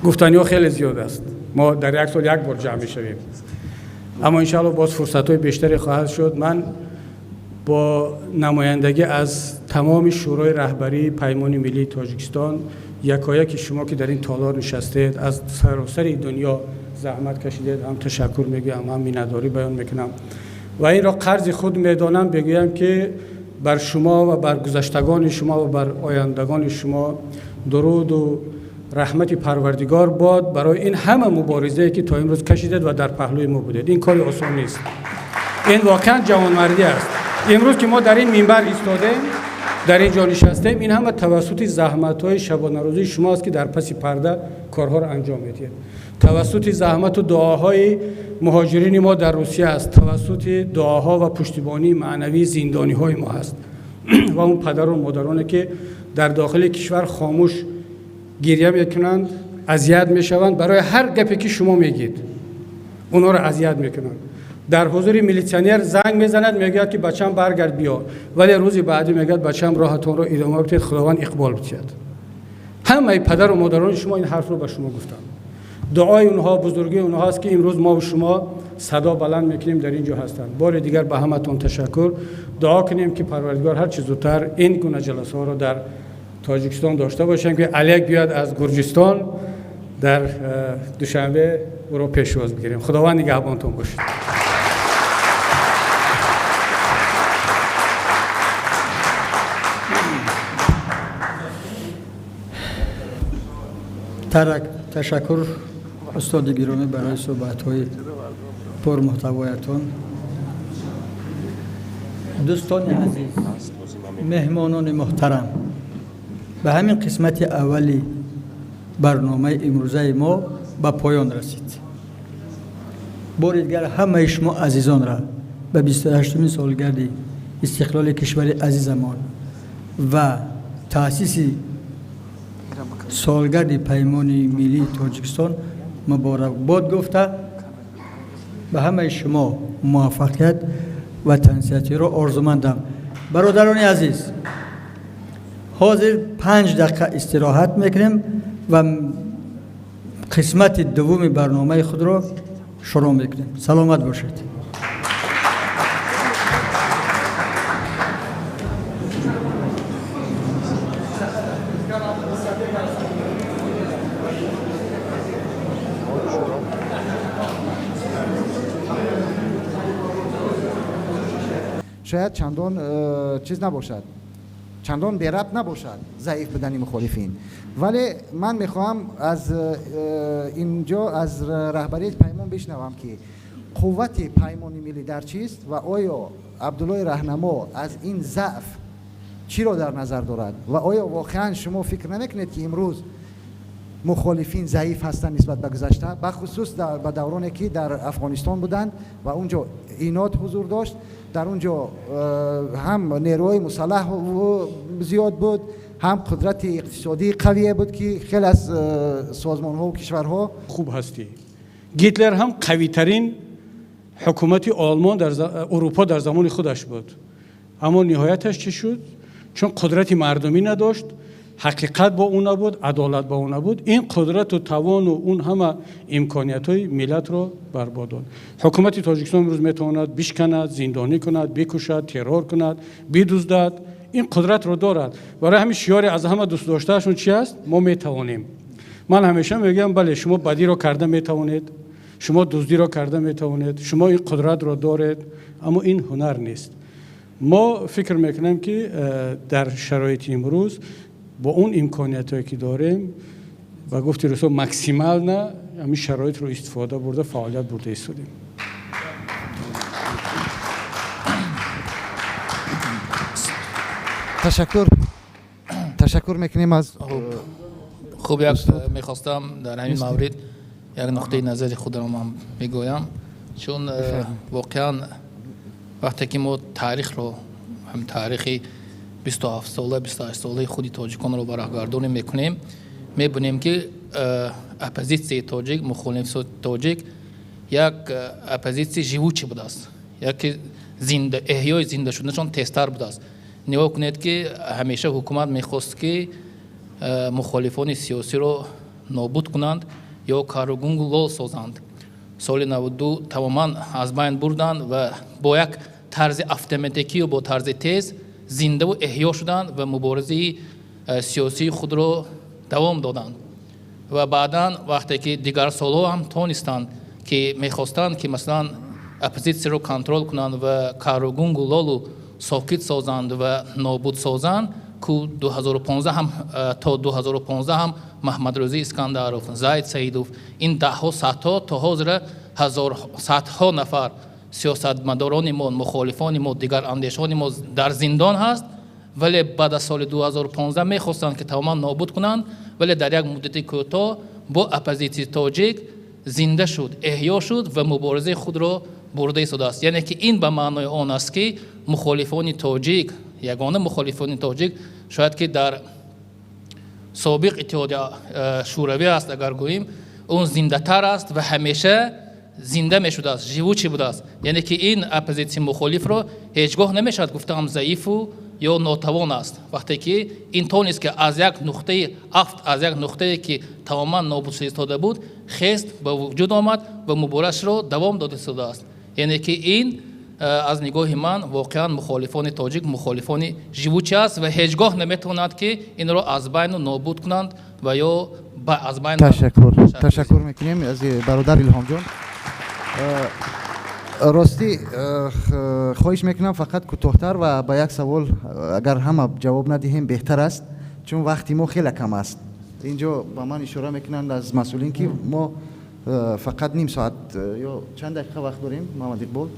гуфтаниҳо хеле зиёд аст. Мо дар як сол як бор ҷамъ мешавем, аммо иншаалло боз фурсатҳои бештаре хоҳад шуд. Ман бо намояндагӣ аз тамоми Шӯрои раҳбарии Паймони миллии Тоҷикистон якояки шумо ки дар ин толор нишастед, аз саросари дунё заҳмат кашидед, ҳам ташаккур мегӯям, ҳам миннатдорӣ баён мекунам ва инро қарзи худ медонам. Бигӯям ки бар шумо ва бар гузаштагони шумо ва бар ояндагони шумо дуруду раҳмати Парвардигор бод барои ин ҳама муборизае ки то имрӯз кашидед ва дар паҳлӯи мо будед. Ин кори осон нест, ин воқеан ҷавонмардӣ аст. Имрӯз ки мо дар ин минбар истодем, дар ин ҷо нишастем, ин ҳама тавассути заҳматҳои шабонарӯзии шумо аст ки дар паси парда корҳоро анҷом медиҳед. Тавассути заҳмату дуоҳои муҳоҷирини мо дар Русия аст, тавассути дуоҳо ва пуштибонии маънавии зиндониҳои мо ҳаст ва он падару модароне ки дар дохили кишвар хомӯш гирья мекунанд, азият мешаванд барои ҳар гапе ки шумо мегӯед, онҳоро азият мекунанд. Дар ҳузури милитсионер занг мезанад, мегӯяд ки бачам баргард биё, вале рӯзи баъдӣ мегӯяд бачам роҳатонро идома бидиҳед, Худованд иқбол бидиҳад. Ҳамаи падару модарони шумо ин ҳарфро ба шумо гуфтанд. Дуои онҳо, бузургии онҳо аст ки имрӯз мо шумо садо баланд мекунем, дар ин ҷо ҳастанд. Бори дигар ба ҳаматон ташаккур. Дуо кунем ки Парвардигор ҳарчи зудтар ин гуна ҷаласаҳоро дар Тоҷикистон дошта бошем, ки Олег биёд аз Гурҷистон, дар Душанбе ӯро пешвоз бигирем. Худованд нигаҳбонтон бошад.
Ташаккур, устоди гиромӣ, барои суҳбатҳои пурмуҳтавоятон. Дӯстони азиз, меҳмонони муҳтарам, ба ҳамин қисмати аввали барномаи имрӯзаи мо ба поён расид. Бори дигар ҳамаи шумо азизонра ба 28-умин солгарди истиқлоли кишвари азизамон ва таъсиси солгарди Паймони миллии Тоҷикистон муборакбод гуфта, ба ҳамаи шумо муваффақият ва тансиҳатиро орзумандам. Бародарони азиз, ҳозир 5 дақиқа истироҳат мекунем ва қисмати дуввуми барномаи худро шурӯъ мекунем. Саломат бошед.
Шояд чандон чиз набошад, чандон берабт набошад заиф будани мухолифин, вале ман мехоҳам аз инҷо аз раҳбарияти Паймон бишнавам ки қуввати Паймони миллӣ дар чист ва оё Абдуллои Раҳнамо аз ин заъф чиро дар назар дорад ва оё воқеан шумо фикр намекунед ки имрӯз мухолифин заиф ҳастанд нисбат ба гузашта, бахусус ба давроне ки дар Афғонистон буданд ва унҷо инот ҳузур дошт, дар унҷо ҳам нерӯҳои мусаллаҳ зиёд буд, ҳам қудрати иқтисодии қавие буд ки хеле аз созмонҳову кишварҳо.
Хуб ҳастӣ. Гитлер ҳам қавитарин ҳукумати Олмон дар Урупо дар замони худаш буд, аммо ниҳояташ чӣ шуд? Чун қудрати мардумӣ надошт, ҳақиқат бо ӯ набуд, адолат бо ӯ набуд, ин қудрату тавону он ҳама имкониятҳои миллатро барбод дод. Ҳукумати Тоҷикистон имрӯз метавонад бишканад, зиндонӣ кунад, бикушад, террор кунад, бидуздад, ин қудратро дорад. Барои ҳамин шиёре аз ҳама дӯстдоштаашон чи аст? Мо метавонем. Ман ҳамеша мегӯям, бале, шумо бадиро карда метавонед, шумо дуздиро карда метавонед, шумо ин қудратро доред, аммо ин ҳунар нест. Мо фикр мекунем, ки дар шароити имрӯз бо он имкониятҳое ки дорем, ба гуфти русо максимально ҳамин шароитро истифода бурда фаъолият бурда истодем.
Ташаккур мекунем аз
хуб. Як мехостам дар ҳамин маврид як нуқтаи назари худро ман бигӯям, чун воқеан вақте ки мо таърихро, ҳам таърихи 27 сола, 28 солаи худи тоҷиконро варақгардонӣ мекунем, мебинем, ки оппозитсияи тоҷик, мухолифи тоҷик як оппозитсияи живучий будааст, яке зинда, эҳёи зинда шуданашон тезтар будааст. Нигоҳ кунед, ки ҳамеша ҳукумат мехост, ки мухолифони сиёсиро нобуд кунанд ё каругунгу лол созанд. Соли 92 тамоман аз байн бурданд ва бо як тарзи автоматикию бо тарзи тез зиндаву эҳё шуданд ва муборизаи сиёсии худро давом доданд. Ва баъдан вақте ки дигар солҳо ҳам тонистанд, ки мехостанд, ки масалан оппозитсияро контрол кунанд ва каругунгу лолу сокит созанд ва нобуд созанд, ку 2015 ҳам, то 2015 ҳам Маҳмадрӯзӣ Искандаров, Зайд Саидов, ин даҳҳо, садҳо, то ҳозира ҳазор, садҳо нафар сиёсатмадорони мо, мухолифони мо, дигар андешони мо дар зиндон ҳаст. Вале баъд аз соли 2015 мехостанд, ки тамоман нобуд кунанд, вале дар як муддати кӯтоҳ бо оппозитсияи тоҷик зинда шуд, эҳё шуд ва муборизаи худро бурда истодааст. Яъне ки ин ба маънои он аст, ки мухолифони тоҷик, ягона мухолифони тоҷик шояд ки дар собиқ Иттиҳоди Шӯравӣ аст, агар гӯем, он зиндатар аст ва ҳамеша зинда мешудааст, живучий будааст. Яъне ки ин оппозитсияи мухолифро ҳеҷ гоҳ намешавад гуфтаам заифу ё нотавон аст, вақте ки ин тонист, ки аз як нуқтаи афт, аз як нуқтае ки тамоман нобуд шуда истода буд, хест, ба вуҷуд омад ва муборизашро давом дода истодааст. Яъне ки ин аз нигоҳи ман воқеан мухолифони тоҷик мухолифони живучий аст ва ҳеҷ гоҳ наметавонад, ки инро аз байну нобуд кунанд ва ё аз байн.
Ташаккур мекунем аз бародар Илҳомҷон. Ростӣ, хоҳиш мекунам, фақат кӯтоҳтар ва ба як савол агар ҳама ҷавоб надиҳем, беҳтар аст, чун вақти мо хеле кам аст. Инҷо ба ман ишора мекунанд аз масъулин, ки мо фақат ним соат ё чанд дақиқа вақт дорем. Муҳаммад Иқбол.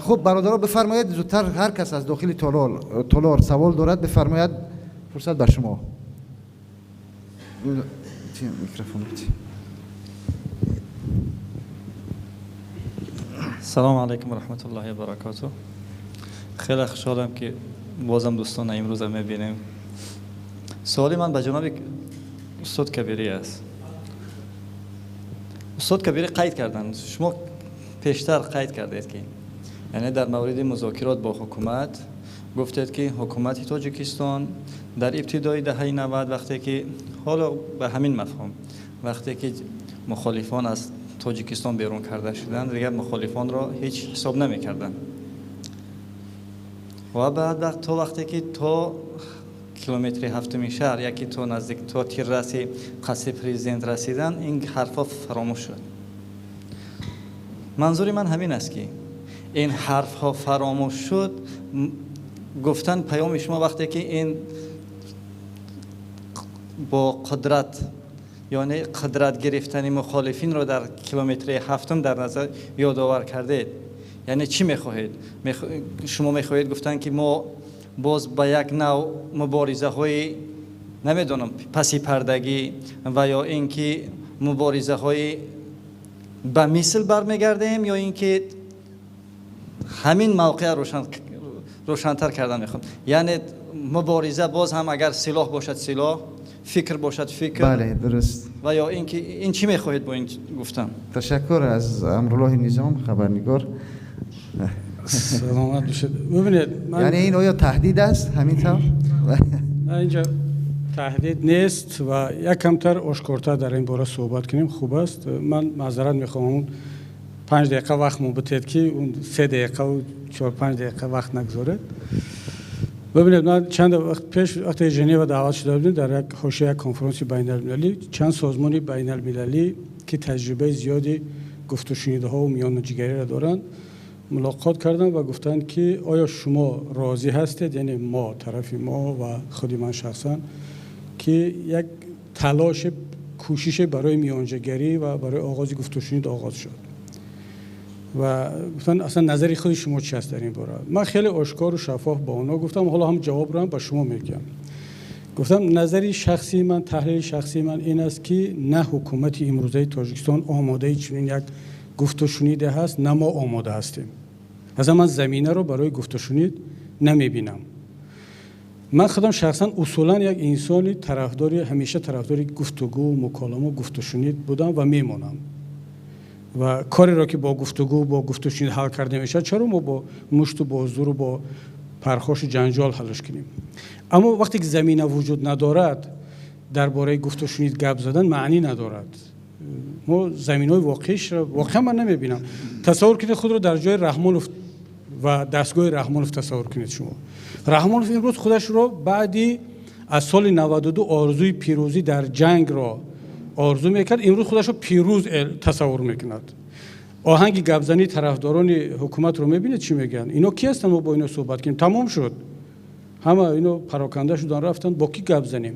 Хуб, бародаро, бифармоед зудтар, ҳар кас аз дохили толор савол дорад, бифармояд, фурсат бар шумо. Микрофон.
سلام علیکم و رحمت الله و برکاته. خیلی خوشحالم که بازم دوستان امروز هم میبینیم. سوالی من به جناب استاد کبیری است. استاد کبیری قید کردن، شما پیشتر قید کردید که یعنی در مورد مذاکرات با حکومت گفتید که حکومت تاجیکستان در ابتدای دهه 90، وقتی که حالا به همین مفهوم، وقتی که مخالفان از تاجیکستان بیرون کرده شدند، دیگر مخالفان را هیچ حساب نمی‌کردند و بعد تا وقتی که تا کیلومتر هفتم شهر، یکی تا نزدیک تا تیررسی قصر پرزیدنت رسیدن، این حرفا فراموش شد. منظور من همین است که این حرفها فراموش شد، گفتن پیام شما وقتی که این با قدرت، یعنی قدرت گرفتن مخالفین رو در کیلومتر هفتم در نظر یادآور کردید، یعنی چی میخواهید؟ شما میخواهید گفتن که ما باز با یک نوع مبارزه های نمیدونم پسی پردگی و یا اینکه مبارزه های به مثل برمیگردیم یا اینکه همین موقع روشن‌تر کردن میخوام، یعنی مبارزه باز هم اگر سلاح باشد سلاح، فکر باشد فکر.
بله، درست.
و یا اینکه این چی میخواهید با این گفتن؟
تشکر از امرالله نظام، خبرنگار.
سلامت باشید. ببینید من،
یعنی این آیا تهدید است همین طور؟
نه، اینجا تهدید نیست و یک کمتر آشکارتر در این باره صحبت کنیم خوب است. من معذرت میخوام، اون 5 دقیقه وقت مو بتید که اون 3 دقیقه و 4 5 دقیقه وقت نگذارید. ببینید، من چند وقت پیش وقتی ژنو دعوت شده بودیم، در یک حاشیه یک کنفرانس بین المللی، چند سازمان بین المللی ки таҷрибаи зиёди гуфтушунидҳо ва миёнаҷигариро доранд, мулоқот кардам ва гуфтанд, ки оё шумо розӣ ҳастед, яъне мо, тарафи мо ва худи ман шахсан, ки як талош, кӯшише барои миёнҷигарӣ ва барои оғози гуфтушунид оғоз шуд, ва гуфтанд, аслан назари худи шумо чи аст дар ин бора? Ман хеле ошкору шаффоф ба онҳо гуфтам, ҳоло ҳам ҷавобро ҳам ба шумо мегӯям. Гуфтам, назари шахсии ман, таҳлили шахсии ман ин аст, ки на ҳукумати имрӯзаи Тоҷикистон омодаи чунин як гуфтушуниде ҳаст, на мо омода ҳастем. Аз ман заминаро барои гуфтушунид намебинам. Ман худам шахсан усулан як инсони тарафдори, ҳамеша тарафдори гуфтугӯ, муколама, гуфтушунид будам ва мемонам. Ва кореро ки бо гуфтугӯ, бо гуфтушунид ҳал карда мешавад, чаро мо бо мушту бо зуру бо пархошу ҷанҷол ҳалш кунем? Аммо вақте ки замина вуҷуд надорад, дар бораи гуфтушунид гап задан маънӣ надорад. Мо заминаҳои воқеишро воқеан ман намебинам. Тасаввур кунед худро дар ҷои Раҳмонов ва дастгоҳи Раҳмонов, тасаввур кунед шумо. Раҳмонов имрӯз худашро баъди аз соли 92 орзуи пирӯзӣ дар ҷангро орзу мекард, имрӯз худашро пирӯз тасаввур мекунад. Оҳанги гапзании тарафдорони ҳукуматро мебинед, чӣ мегӯянд? Ино ки ҳастанд, мо бо ино суҳбат кунем? Тамом шуд. Ҳама ино пароканда шудан рафтанд, бо кӣ гап занем?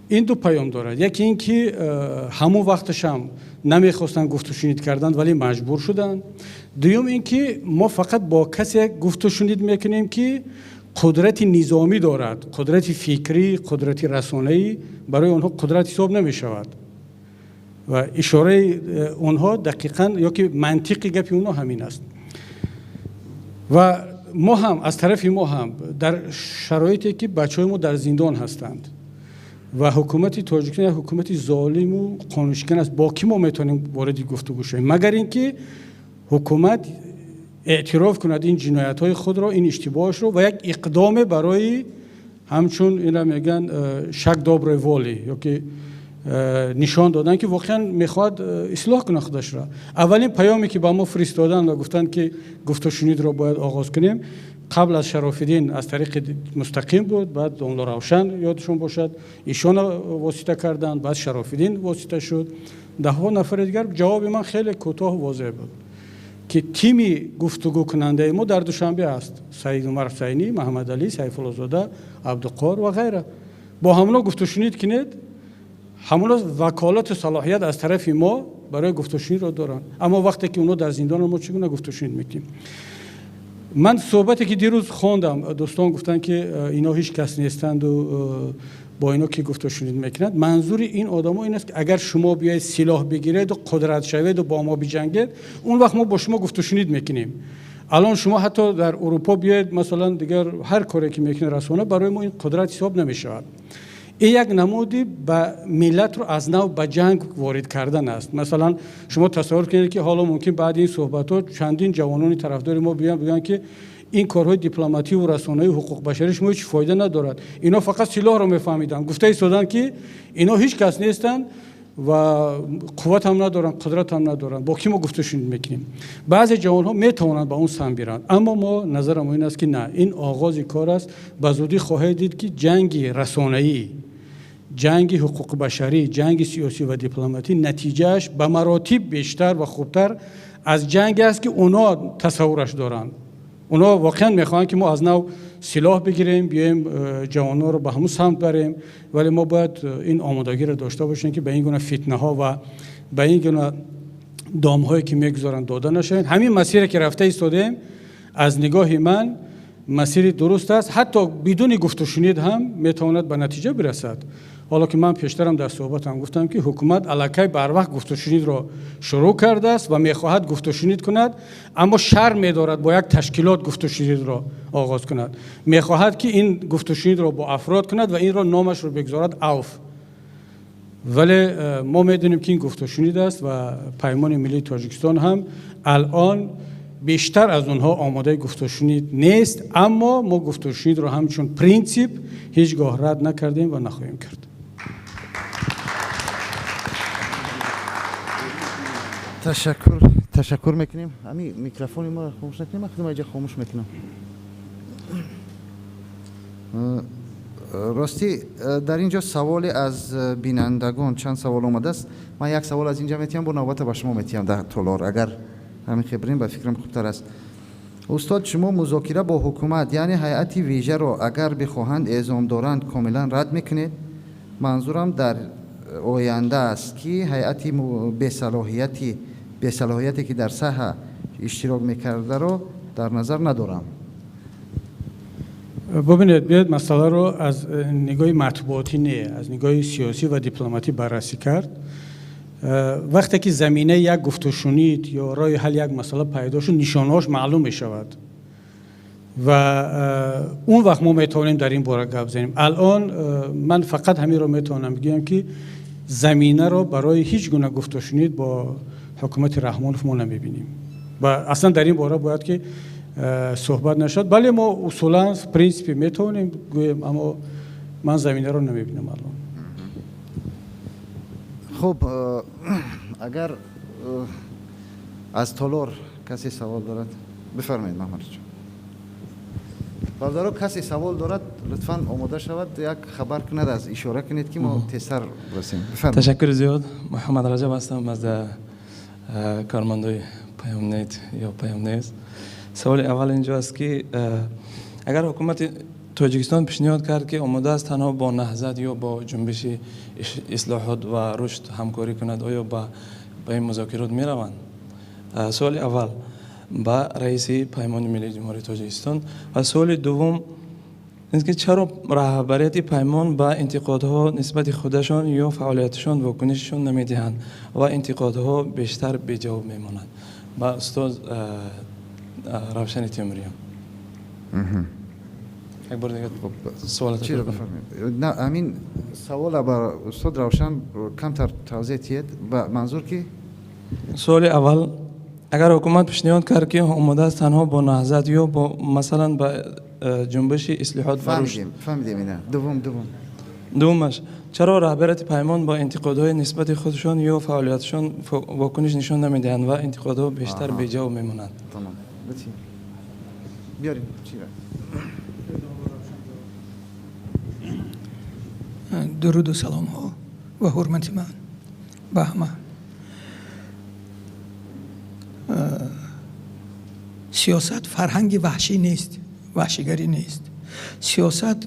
Ин ду паём дорад. Яке ин ки ҳамон вақташам намехостанд гуфтушунид кардан, вале маҷбур шуданд. Дуюм ин ки мо фақат бо касе гуфтушунид мекунем, ки қудрати низомӣ дорад, қудрати фикрӣ, қудрати расонаӣ барои онҳо қудрат ҳисоб намешавад. Ва ишораи онҳо дақиқан ё ки мантиқи гапи онҳо ҳамин аст. Ва мо ҳам, аз тарафи мо ҳам, дар шароите ки бачаҳои мо дар зиндон ҳастанд ва ҳукумати Тоҷикистон як ҳукумати золиму қонуншикан аст, бо кӣ мо метавонем вориди гуфтугӯ шавем? Магар ин ки ҳукумат эътироф кунад ин ҷиноятҳои худро, ин иштибоҳашро ва як иқдоме барои, ҳамчун инро мегӯянд, шаг доброй воли, ё ки нишон додан, ки воқеан мехоҳад ислоҳ кунад худашро. Аввалин паёме ки ба мо фиристоданд ва гуфтанд, ки гуфтушунидро бояд оғоз кунем, қабл аз Шарофиддин аз тариқи мустақим буд, баъд домло Равшан, ёдшон бошад, ишона восита карданд, баъд Шарофиддин восита шуд, даҳҳо нафари дигар. Ҷавоби ман хеле кӯтоҳ, возеҳ буд, ки тими гуфтугӯкунандаи мо дар Душанбе аст: Саид Умар Ҳусайнӣ, Маҳаммадалӣ Сайфуллозода, Абдуқор ва ғайра. Бо ҳамоно гуфтушунид кунед, ҳамоно ваколату салоҳият аз тарафи мо барои гуфтушунидро доранд. Аммо вақте ки онҳо дар зиндон, мо чӣ гуна гуфтушунид мекунем? Ман суҳбате ки дирӯз хондам, дӯстон гуфтанд, ки ино ҳеҷ кас нестанду бо ино ки гуфтушунид мекунад. Манзури ин одамо ин аст, ки агар шумо биёед, силоҳ бигиреду қудрат шаведу бо мо биҷангед, он вақт мо бо шумо гуфтушунид мекунем. Алон шумо ҳатто дар Урупо биёед, масалан, дигар ҳар коре ки мекунед, расона, барои мо ин қудрат ҳисоб намешавад. Ин як намуди ба миллатро аз нав ба ҷанг ворид кардан аст. Масалан, шумо тасаввур кунед, ки ҳоло мумкин баъди ин суҳбатҳо чандин ҷавонони тарафдори мо биёянд, бигӯянд, ки ин корҳои дипломативу расонаи ҳуқуқбашарӣ шумо ҳеҷ фоида надорад, ино фақат силоҳро мефаҳмиданд, гуфта истоданд, ки ино ҳеҷ кас нестанд ва қувват ҳам надоранд, қудрат ҳам надоранд, бо кӣ мо гуфтушунид мекунем? Баъзе ҷавонҳо метавонанд ба он сам биранд, аммо мо назарам ин аст, ки на, ин оғози кор аст. Ба зудӣ хоҳед дид, ки ҷанги расонаӣ, ҷанги ҳуқуқбашарӣ, ҷанги сиёсӣ ва дипломатӣ натиҷааш ба маротиб бештар ва хубтар аз ҷанге аст, ки онҳо тасаввураш доранд. Онҳо воқеан мехоҳанд, ки мо аз нав силоҳ бигирем, биёем, ҷавононро ба ҳамун самт барем, вале мо бояд ин омодагиро дошта бошем, ки ба ин гуна фитнаҳо ва ба ин гуна домҳое, ки мегузоранд, дода нашавем. Ҳамин масире, ки рафта истодаем, аз нигоҳи ман масири дуруст аст, ҳатто бидуни гуфтушунид ҳам метавонад ба натиҷа бирасад. Ҳоло ки ман пештарам дар суҳбатам гуфтам, ки ҳукумат аллакай барвақт гуфтушунидро шурӯъ кардааст ва мехоҳад гуфтушунид кунад, аммо шарм медорад бо як ташкилот гуфтушунидро оғоз кунад. Мехоҳад, ки ин гуфтушунидро бо афрод кунад ва инро номашро бигзорад авф. Вале мо медонем, ки ин гуфтушунид аст ва Паймони миллии Тоҷикистон ҳам алон бештар аз онҳо омодаи гуфтушунид нест, аммо мо гуфтушунидро ҳамчун принсип ҳеҷ гоҳ рад накардем ва нахоҳем кард.
Ташаккур, ташаккур мекунем. Ами микрофони моро хомӯш накунем, ман худам инҷа хомӯш мекунам. Ростӣ, дар ин ҷо саволе аз бинандагон, чанд савол омадааст. Ман як савол аз инҷа метиҳам, бо навбата ба шумо метиҳам дар толор. Агар ҳамин хебрин, ба фикрам хубтар аст. Устод, шумо музокира бо ҳукумат, яъне ҳайати вижаро, агар бихоҳанд эъзом доранд, комилан рад мекунед? Манзурам дар оянда аст, ки ҳайати бесалоҳияте ки дар саҳа иштирок мекардаро дар назар надорам.
Бубинед, биёед масъаларо аз нигоҳи матбуотӣ не, аз нигоҳи сиёсӣ ва дипломатӣ баррасӣ кард. Вақте ки заминаи як гуфтушунид ё роҳи ҳалли як масъала пайдо шуд, нишонаҳош маълум мешавад ва он вақт мо метавонем дар ин бора гап занем. Алон ман фақат ҳаминро метавонам бигӯям, ки заминаро барои ҳеҷ гуна гуфтушунид бо ҳукумати Раҳмонов мо намебинем ва аслан дар ин бора бояд ки суҳбат нашавад. Бале, мо усулан, в принципе, метавонем гӯем, аммо ман заминаро намебинам алон.
Хуб, агар аз толор касе савол дорад, бифармоед, Маҳмадҷон. Бародаро, касе савол дорад, лутфан омода шавад, як хабар кунад, аз ишора кунед, ки мо тезтар расем.
Ташаккури зиёд. Муҳаммад Раҷаб ҳастам, аз кормандои Паёмнет ё Паёмнес. Саволи аввал инҷо аст, ки агар ҳукумати Тоҷикистон пешниҳод кард, ки омода аст танҳо бо Наҳзат ё бо Ҷунбиши ислоҳот ва рушд ҳамкорӣ кунад, оё ба ин музокирот мераванд? Суоли аввал ба раиси Паймони миллии Ҷумҳурии Тоҷикистон. Ва суоли дуввум ин ки чаро раҳбарияти Паймон ба интиқодҳо нисбати худашон ё фаъолияташон вокунишшон намедиҳанд ва интиқодҳо бештар беҷавоб мемонанд? Ба устоз Равшани Темуриён. Як бор дигар суол.
На, ҳамин савола ба устод Равшан камтар тавзеҳ диҳед. Ба манзур ки
суоли аввал: агар ҳукумат пешниҳод кард, ки омода аст танҳо бо Наҳзат ё бо, масалан, ба Ҷунбиши ислоҳот ва рушд.
Фаҳмидем ина. Дуввум.
Дуввумаш: чаро раҳбарияти Паймон бо интиқодҳои нисбати худшон ё фаъолияташон вокуниш нишон намедиҳанд ва интиқодҳо бештар беҷавоб мемонанд?
Тамом, биёрем.
Дуруду саломҳо ва ҳурмати ман ба ҳама. Сиёсат фарҳанги ваҳшӣ нест, ваҳшигарӣ нест. Сиёсат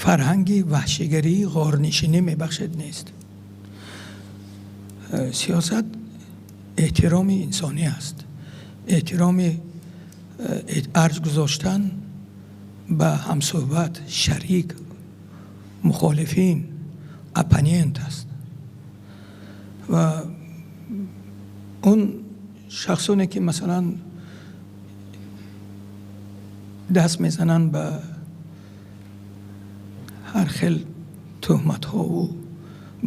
фарҳанги ваҳшигарии ғорнишинӣ, мебахшед, нест. Сиёсат эҳтироми инсонӣ аст, эҳтироми арҷ гузоштан ба ҳамсӯҳбат, шарик, мухолифин, оппонент аст. Ва он шахсоне ки, масалан, даст мезананд ба ҳар хел тӯҳматҳову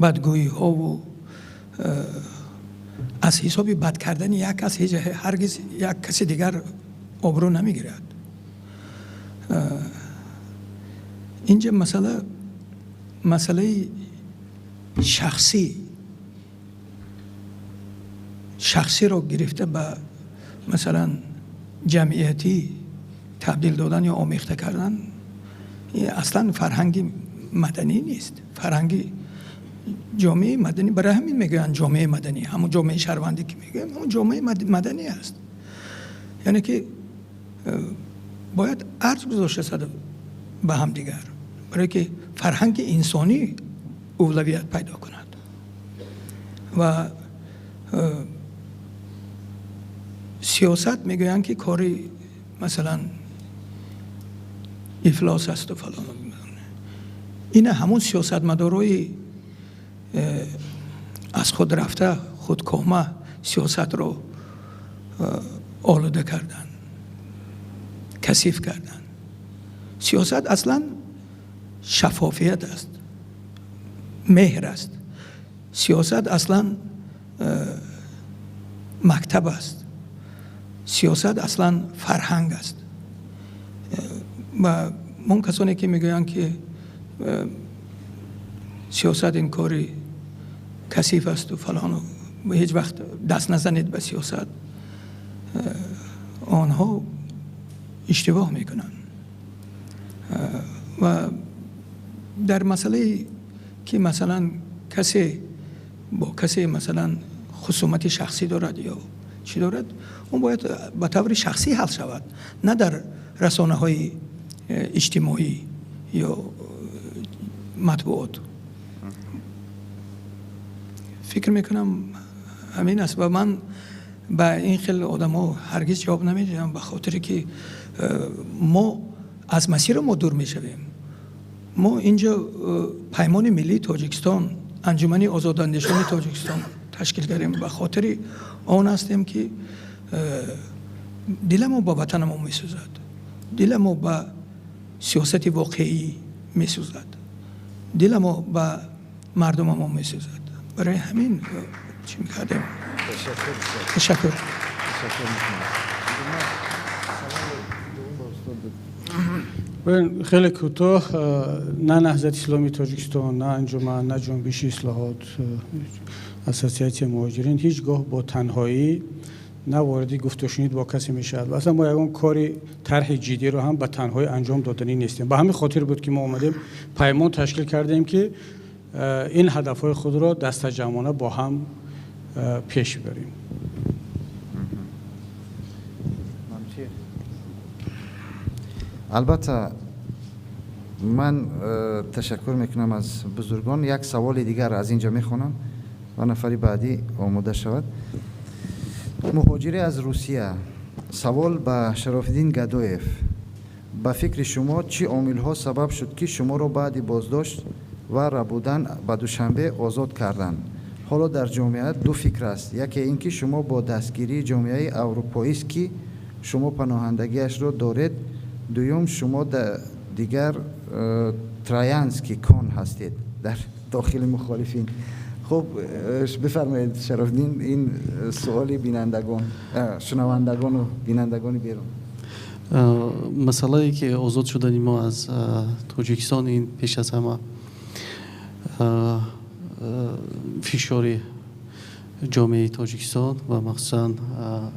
бадгӯиҳову, аз ҳисоби бад кардани як кас ҳеҷ ҳаргиз як каси дигар обрӯ намегирад. Инҷа масъала масъалаи шахсӣ, шахсиро гирифта ба, масалан, ҷамъиятӣ табдил додан ё омехта кардан аслан фарҳанги маданӣ нест. Фарҳанги ҷомеаи маданӣ, барои ҳамин мегӯянд ҷомеаи маданӣ, ҳамон ҷомеаи шаҳрвандӣ ки мегӯям, ҳамон ҷомеаи маданӣ аст. Яъне ки бояд арз гузошта шавад ба ҳамдигар, барое ки фарҳанги инсонӣ авлавият пайдо кунад. Ва сиёсат мегӯянд ки кори, масалан, ифлос асту фалон. Ина ҳамон сиёсатмадорои аз худ рафта, худкома сиёсатро олуда карданд, касиф карданд. Сиёсат аслан шаффофият аст, меҳр аст. Сиёсат аслан мактаб аст. Сиёсат аслан фарҳанг аст. Ва он касоне ки мегӯянд ки сиёсат ин кори касиф асту фалону, ҳеҷ вақт даст назанед ба сиёсат. Онҳо иштибоҳ мекунанд ва дар масъалае ки масалан касе бо касе масалан хусумати шахсӣ дорад ё чӣ дорад, он бояд ба таври шахсӣ ҳал шавад, на дар расонаҳои иҷтимоӣ ё матбуот. Фикр мекунам ҳамин аст ва ман ба ин хел одамҳо ҳаргиз ҷавоб намедиҳам, ба хотире ки мо аз масири мо дур мешавем. Мо инҷо Паймони миллии Тоҷикистон, Анҷумани озодандешони Тоҷикистон ташкил кардем ба хотири он ҳастем ки диламон ба ватанамон месӯзад, диламон ба сиёсати воқеӣ месӯзад, диламон ба мардумамон месӯзад. Барои ҳамин чӣ мекардем. Ташаккур.
Хеле кӯтоҳ, на Наҳзати Исломии Тоҷикистон, на Анҷуман, на Ҷунбиши Ислоҳот, Ассотсиатсияи муҳоҷирин ҳеҷ гоҳ бо танҳоӣ на вориди гуфтушунид бо касе мешавад. Аслан мо ягон кори тарҳи ҷиддиро ҳам ба танҳоӣ анҷом доданӣ нестем. Ба ҳамин хотир буд ки мо омадем паймон ташкил кардем ки ин ҳадафҳои худро дастаҷамъона бо ҳам пеш бибарем.
Албатта ман ташаккур мекунам аз бузургон. Як саволи дигар аз инҷо мехонам ва нафари баъдӣ омода шавад. Муҳоҷире аз Русия. Савол ба Шарофиддин Гадоев. Ба фикри шумо чӣ омилҳо сабаб шуд ки шуморо баъди боздошт ва рабудан ба Душанбе озод карданд? Ҳоло дар ҷомеа ду фикр аст. Яке ин ки шумо бо дастгирии ҷомеаи аврупоист ки шумо паноҳандагиашро доред, дуюм шумо дигар троянский кон ҳастед дар дохили мухолифин. Хуб, бифармоед Шарофиддин, ин суоли бинандагон, шунавандагону бинандагони берун.
Масъалае ки озод шудани мо аз Тоҷикистон, ин пеш аз ҳама фишори ҷомеаи Тоҷикистон ва махсусан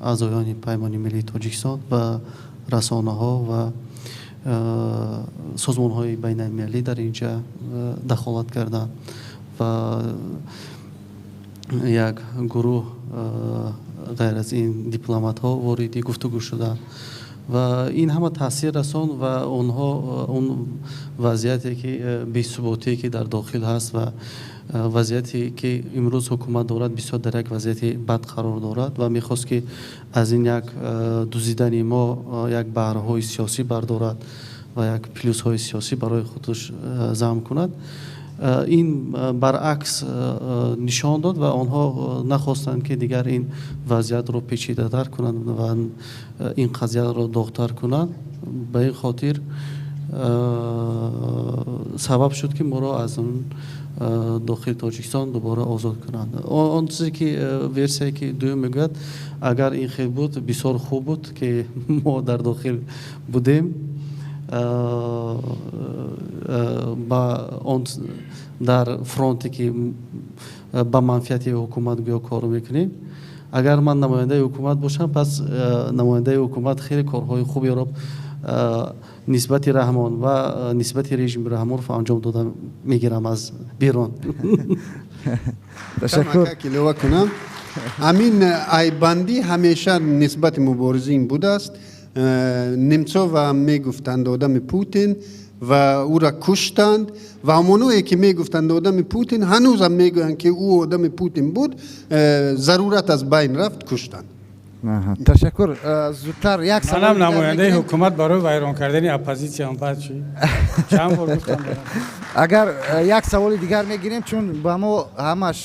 аъзоёни Паймони миллии Тоҷикистон ва расонаҳо ва созмонҳои байналмилалӣ дар инҷа дахолат карданд ва як гурӯҳ ғайр аз ин дипломатҳо вориди гуфтугӯ шуданд ва ин ҳама таъсир расонд ва онҳо он вазъияте ки бесуботие ки дар дохил ҳаст ва вазъияте ки имрӯз ҳукумат дорад бисёр дар як вазъияти бад қарор дорад ва мехост ки аз ин як дузидани мо як баҳрҳои сиёсӣ бардорад ва як плюсҳои сиёсӣ барои худаш замм кунад. Ин баръакс нишон дод ва онҳо нахостанд ки дигар ин вазъиятро печидатар кунанд ва ин қазияро доғтар кунанд. Ба ин хотир сабаб шуд ки моро аз он дохили Тоҷикистон дубора озод кунанд. Он чизе ки версияе ки дуюм мегӯяд, агар ин хел буд бисёр хуб буд ки мо дар дохил будем, ба он дар фронте ки ба манфиати ҳукумат гӯё кор мекунем. Агар ман намояндаи ҳукумат бошам, пас намояндаи ҳукумат хеле корҳои хуберо нисбати Раҳмон ва нисбати режими Раҳмонов анҷом дода мегирам аз берун.
Ташаккур.
Илова кунам, ҳамин айбандӣ ҳамеша нисбати муборизин будааст. Немцова мегуфтанд одами Путин ва ӯра куштанд ва ҳамоное ки мегуфтанд одами Путин ҳанӯзам мегӯянд ки ӯ одами Путин буд, зарурат аз байн рафт, куштанд.
Ташаккур. Зудтар як савол.
Манам намояндаи ҳукумат барои вайрон кардани оппозитсиям баъд чӣ? Чанд бор гуфтам.
Агар як саволи дигар мегирем, чун ба мо ҳамаш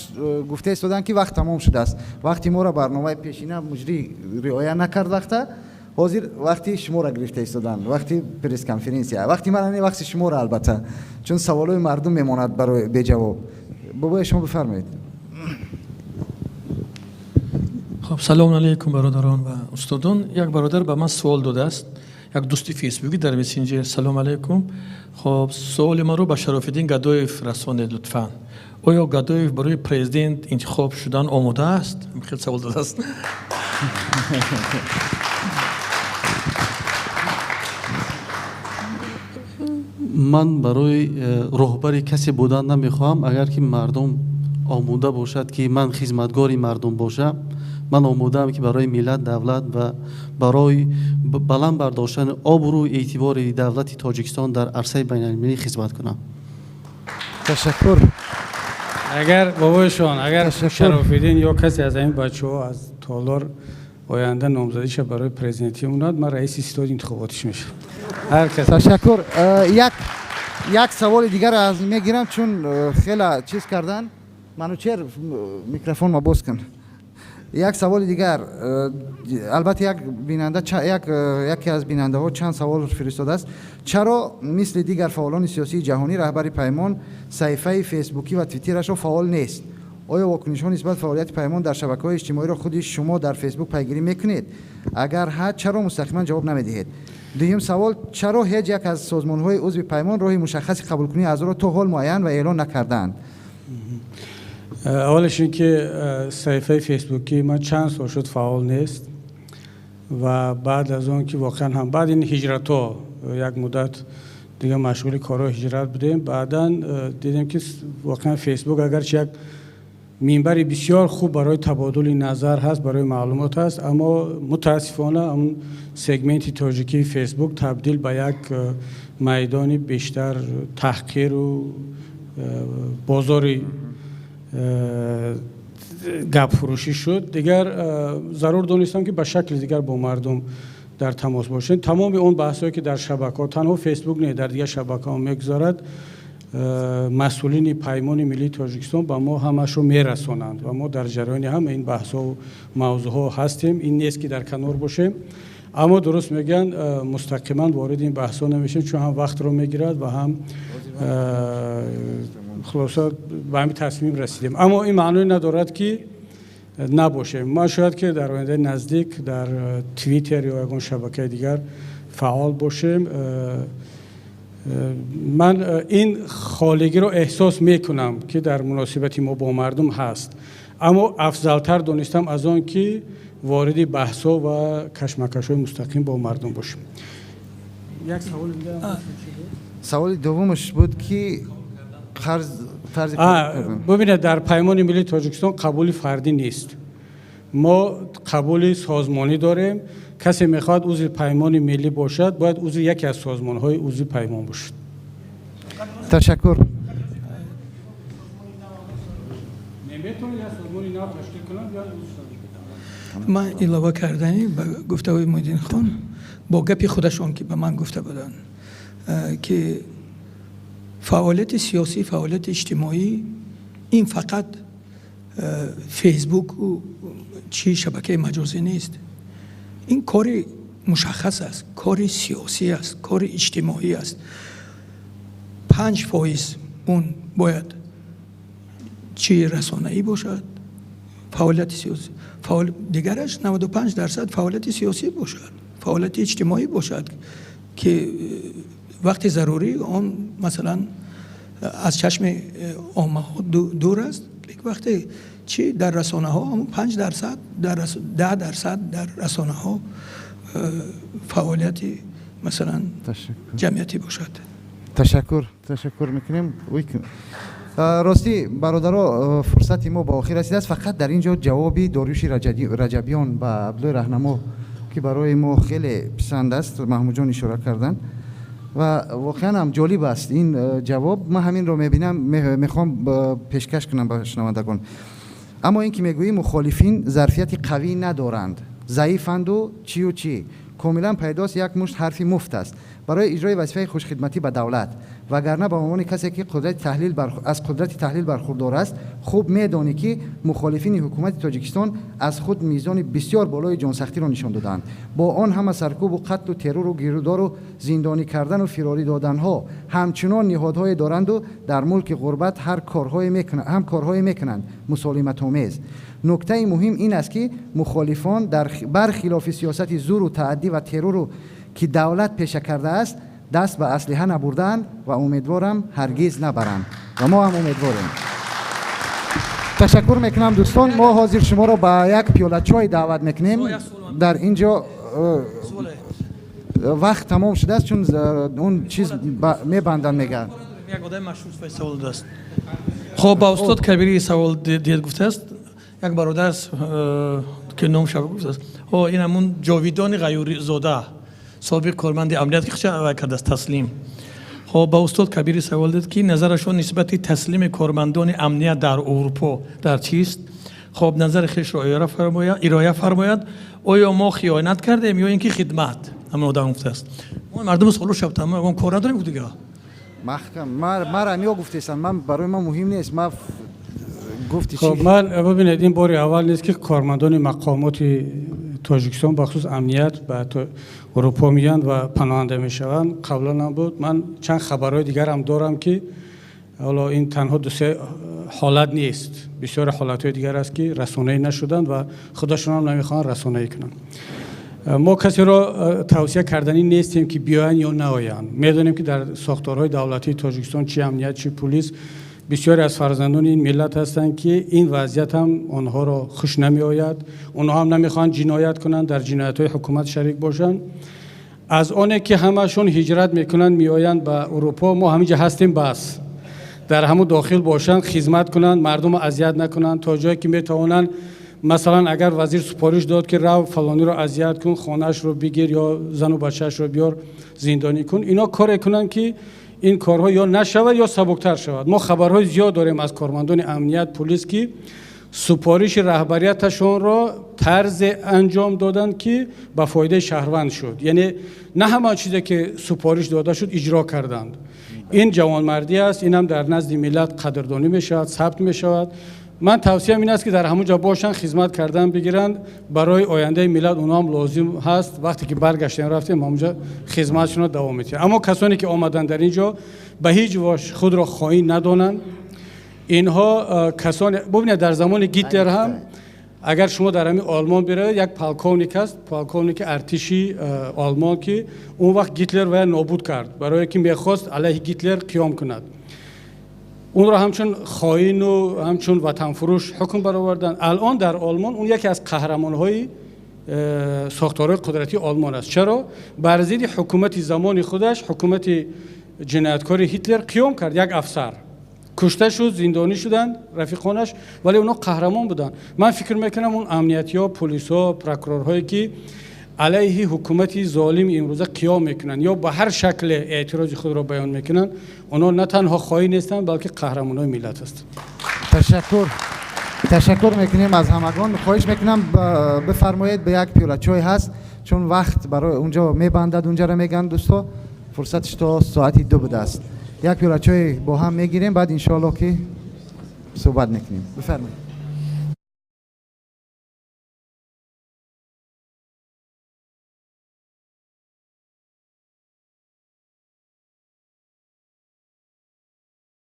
гуфта истоданд ки вақт тамом шудааст. Вақти моро барномаи пешина муҷрӣ риоя накард вақта. Ҳозир вақти шуморо гирифта истоданд, вақти пресс-конференсия. Вақти ман не, вақти шуморо албатта, чун саволҳои мардум мемонад барои беҷавоб. Бобои шумо бифармоед.
Хоб, салом алейкум бародарон ва устодон. Як бародар ба ман суол додааст, як дӯсти фейсбуки дар мессенҷер. Салом алейкум. Хоб, суоли маро ба Шарофиддин Гадоев расонед лутфан. Оё Гадоев барои президент интихоб шудан омода аст? Хеле савол додааст.
Ман барои роҳбари касе будан намехоҳам. Агар ки мардум омода бошад, ки ман хизматгори мардум бошам, ман омодаам, ки барои миллат, давлат ва барои баланд бардоштани обрӯ эътибори давлати Тоҷикистон дар арсаи байналмилалӣ хизмат кунам.
Ташаккур.
Агар бобоишон, агар Шарофиддин ё касе аз ҳамин бачаҳо аз толор оянда номзадиша барои президентӣ монад, ман раиси ситоди интихоботиш мешавам. Ҳар кас.
Ташаккур. Як саволи дигар аз мегирам, чун хела чиз кардан. Манучер, микрофон ма боз кун. Як саволи дигар. Албатта, як бинанда, яке аз бинандаҳо чанд савол фиристодааст. Чаро мисли дигар фаъолони сиёсии ҷаҳонӣ раҳбари Паймон саҳифаи фейсбукӣ ва твиттерашро фаъол нест? Оё вокунишҳо нисбат фаъолияти Паймон дар шабакаҳои иҷтимоиро худи шумо дар Фейсбук пайгирӣ мекунед? Агар ҳа, чаро мустақиман ҷавоб намедиҳед? Дуюм савол: чаро ҳеҷ як аз созмонҳои узви Паймон роҳи мушаххаси қабулкунии аъзоро то ҳол муайян ва эълон накардаанд?
Аввалаш ин ки саҳифаи фейсбукии ман чанд сол шуд фаъол нест ва баъд аз он ки воқеан ҳам баъд ин ҳиҷратҳо як муддат дига машғули корҳои ҳиҷрат будем, баъдан дидем, ки воқеан Фейсбук агарчи як минбари бисёр хуб барои табодули назар ҳаст, барои маълумот ҳаст, аммо мутаассифона он сегменти тоҷикии Фейсбук табдил ба як майдони бештар таҳқиру бозори гапфурӯшӣ шуд. Дигар зарур донистам, ки ба шакли дигар бо мардум дар тамос бошем. Тамоми он баҳсҳое, ки дар шабакаҳо, танҳо Фейсбук не, дар дигар шабакаҳо мегузарад, масъулини Паймони миллии Тоҷикистон ба мо ҳамашро мерасонанд ва мо дар ҷараёни ҳама ин баҳсҳо мавзӯъҳо ҳастем. Ин нест, ки дар канор бошем, аммо дуруст мегӯянд, мустақиман вориди ин баҳсҳо намешем, чун ҳам вақтро мегирад ва ҳам хулоса ба ҳамин тасмим расидем. Аммо ин маъное надорад, ки набошем. Ман шояд ки дар ояндаи наздик дар Твиттер ё ягон шабакаи дигар фаъол бошем. Ман ин холигиро эҳсос мекунам, ки дар муносибати мо бо мардум ҳаст, аммо афзалтар донистам аз он ки вориди баҳсҳо ва кашмакашҳои мустақим бо мардум бошем. Як саволи дигар.
Саволи дуввумаш буд, ки қарз тарзи
Бубинед, дар Паймони миллии Тоҷикистон қабули фардӣ нест, мо қабули созмонӣ дорем. Касе мехоҳад узви Паймони миллӣ бошад, бояд узви яке аз созмонҳои узви Паймон бошад.
Ташаккур.
Ман илова кардани ба гуфтаҳои Муҳиддинхон бо гапи худашон, ки ба ман гуфта буданд, ки фаъолияти сиёсӣ, фаъолияти иҷтимоӣ ин фақат фейсбуку чӣ шабакаи маҷозӣ нест. Ин кори мушаххас аст, кори сиёсӣ аст, кори иҷтимоӣ аст. 5% он бояд чӣ расонаӣ бошад, фаъолияти сиёсӣ, дигараш 95% фаъолияти сиёсӣ бошад, фаъолияти иҷтимоӣ бошад, ки вақти зарурӣ он масалан аз чашми оммаҳо дур аст, лекин вақте чӣ дар расонаҳо 5%, 10% дар расонаҳо фаъолияти масалан ҷамъиятӣ бошад.
Ташаккур, ташаккур мекунем. Ростӣ, бародаро, фурсати мо ба охир расидааст. Фақат дар ин ҷо ҷавоби Дориюши Раҷабиён ба Абдуллои Раҳнамо, ки барои мо хеле писанд аст, Маҳмудҷон ишора карданд ва воқеан ҳам ҷолиб аст ин ҷавоб. Ман ҳаминро мебинам, мехоҳам пешкаш кунам ба шунавандагон. Аммо ин ки мегӯӣ мухолифин зарфияти қавӣ надоранд, заифанду чию чӣ, комилан пайдост, як мушт ҳарфи муфт аст барои иҷрои вазифаи хушхидматӣ ба давлат. Вагарна ба унвони касе, ки аз қудрати таҳлил бархурдор аст, хуб медонӣ, ки мухолифини ҳукумати Тоҷикистон аз худ мизони бисёр болои ҷонсахтиро нишон додаанд. Бо он ҳама саркӯбу қатлу террору гирудору зиндонӣ кардану фирорӣ доданҳо ҳамчунон ниҳодҳое доранду дар мулки ғурбат ҳар ҳам корҳое мекунанд мусолиматомез. Нуктаи муҳим ин аст, ки мухолифон бархилофи сиёсати зуру тааддӣ ва террору, ки давлат пеша кардааст, даст ба аслиҳа набурдаанд ва умедворам, ҳаргиз набаранд. Ва мо ҳам умедворем. Ташаккур мекунам, дӯстон. Мо ҳозир шуморо ба як пиёла чой даъват мекунем. Дар ин ҷо Вақт тамом шудааст, чун он чиз мебанданд, мегӯянд.
Як одами машҳур савол додааст. Хоб, ба устод Кабирӣ савол диҳед гуфтааст як бародар, ки номша гуфтааст. О, ин ҳамун Ҷовидони Ғаюризода, собиқ корманди амният, ки худша вай кардааст, таслим. Хоб, ба устод Кабирӣ савол дид, ки назарашон нисбати таслими кормандони амният дар Урупо дар чист. Хоб, назари хешро ироя фармояд. Оё мо хиёнат кардем ё ин ки хидмат? Ҳамин одам гуфтааст. Мо мардум саволо шабтам, мо кор надорем дига.
Маҳкам мара миё гуфтесам, ман барои ман муҳим нест, ма гуфти.
Хоб, ман бибинед, ин бори аввал нест, ки кормандони мақомоти Тоҷикистон, бахусус амният, ба Урупо меянд ва паноҳанда мешаванд. Қаблан ҳам буд. Ман чанд хабарҳои дигарам дорам, ки ҳоло ин танҳо ду-се ҳолат нест, бисёре ҳолатҳои дигар аст, ки расонаӣ нашуданд ва худашон ҳам намехоҳанд расонаӣ кунанд. Мо касеро тавсия карданӣ нестем, ки биёянд ё наоянд. Медонем, ки дар сохторҳои давлатии Тоҷикистон, чи амният, чи пулис, бисёре аз фарзандони ин миллат ҳастанд, ки ин вазъият ҳам онҳоро хуш намеояд. Онҳо ҳам намехоҳанд ҷиноят кунанд, дар ҷиноятҳои ҳукумат шарик бошанд. Аз оне ки ҳамашон ҳиҷрат мекунанд, меоянд ба Урупо, мо ҳаминҷа ҳастем, бас дар ҳамун дохил бошанд, хизмат кунанд, мардумро азият накунанд то ҷое ки метавонанд. Масалан, агар вазир супориш дод, ки рав, фалониро азият кун, хонаашро бигир ё зану бачаашро биёр зиндонӣ кун, ино коре кунанд, ки ин корҳо ё нашавад, ё сабуктар шавад. Мо хабарҳои зиёд дорем аз кормандони амният, пулис, ки супориши раҳбарияташонро тарзе анҷом доданд, ки ба фоидаи шаҳрванд шуд. Яъне на ҳама чизе ки супориш дода шуд, иҷро карданд. Ин ҷавонмардӣ аст, инам дар назди миллат қадрдонӣ мешавад, сабт мешавад. Ман тавсиям ин аст, ки дар ҳамон ҷо бошанд, хизмат кардан бигиранд. Барои ояндаи миллат онҳо ҳам лозим ҳаст. Вақте ки баргаштем, рафтем, ҳамонҷо хизматшонро давом медиҳем. Аммо касоне ки омаданд дар ин ҷо, ба ҳеҷ ваҷ худро хоин надонанд. Инҳо касоне, бубинед, дар замони Гитлер ҳам, агар шумо дар ҳамин Олмон биравед, як полковник аст, полковники артиши Олмон, ки он вақт Гитлер вая нобуд кард, барое ки мехост алайҳи Гитлер қиём кунад. Онро ҳамчун хоину ҳамчун ватанфурӯш ҳукм бароварданд. Алон дар Олмон он яке аз қаҳрамонҳои сохторҳои қудратии Олмон аст. Чаро? Бар зидди ҳукумати замони худаш, ҳукумати ҷинояткори Ҳитлер, қиём кард. Як афсар кушта шуд, зиндонӣ шуданд рафиқонаш, вале онҳо қаҳрамон буданд. Ман фикр мекунам, он амниятиҳо, пулисҳо, прокурорҳое ки алайҳи ҳукумати золими имрӯза қиём мекунанд ё ба ҳар шакле эътирози худро баён мекунанд, онҳо на танҳо хоин нестанд, балки қаҳрамонҳои миллат ҳастанд.
Ташаккур, ташаккур мекунем аз ҳамагон. Хоҳиш мекунам, бифармоед, ба як пиёла чой ҳаст, чун вақт барои унҷо мебандад, унҷаро мегӯянд дӯсто, фурсатш то соати 2 будааст. Як пиёла чой бо ҳам мегирем, баъд иншоаллоҳ ки суҳбат мекунем. Бифармоед.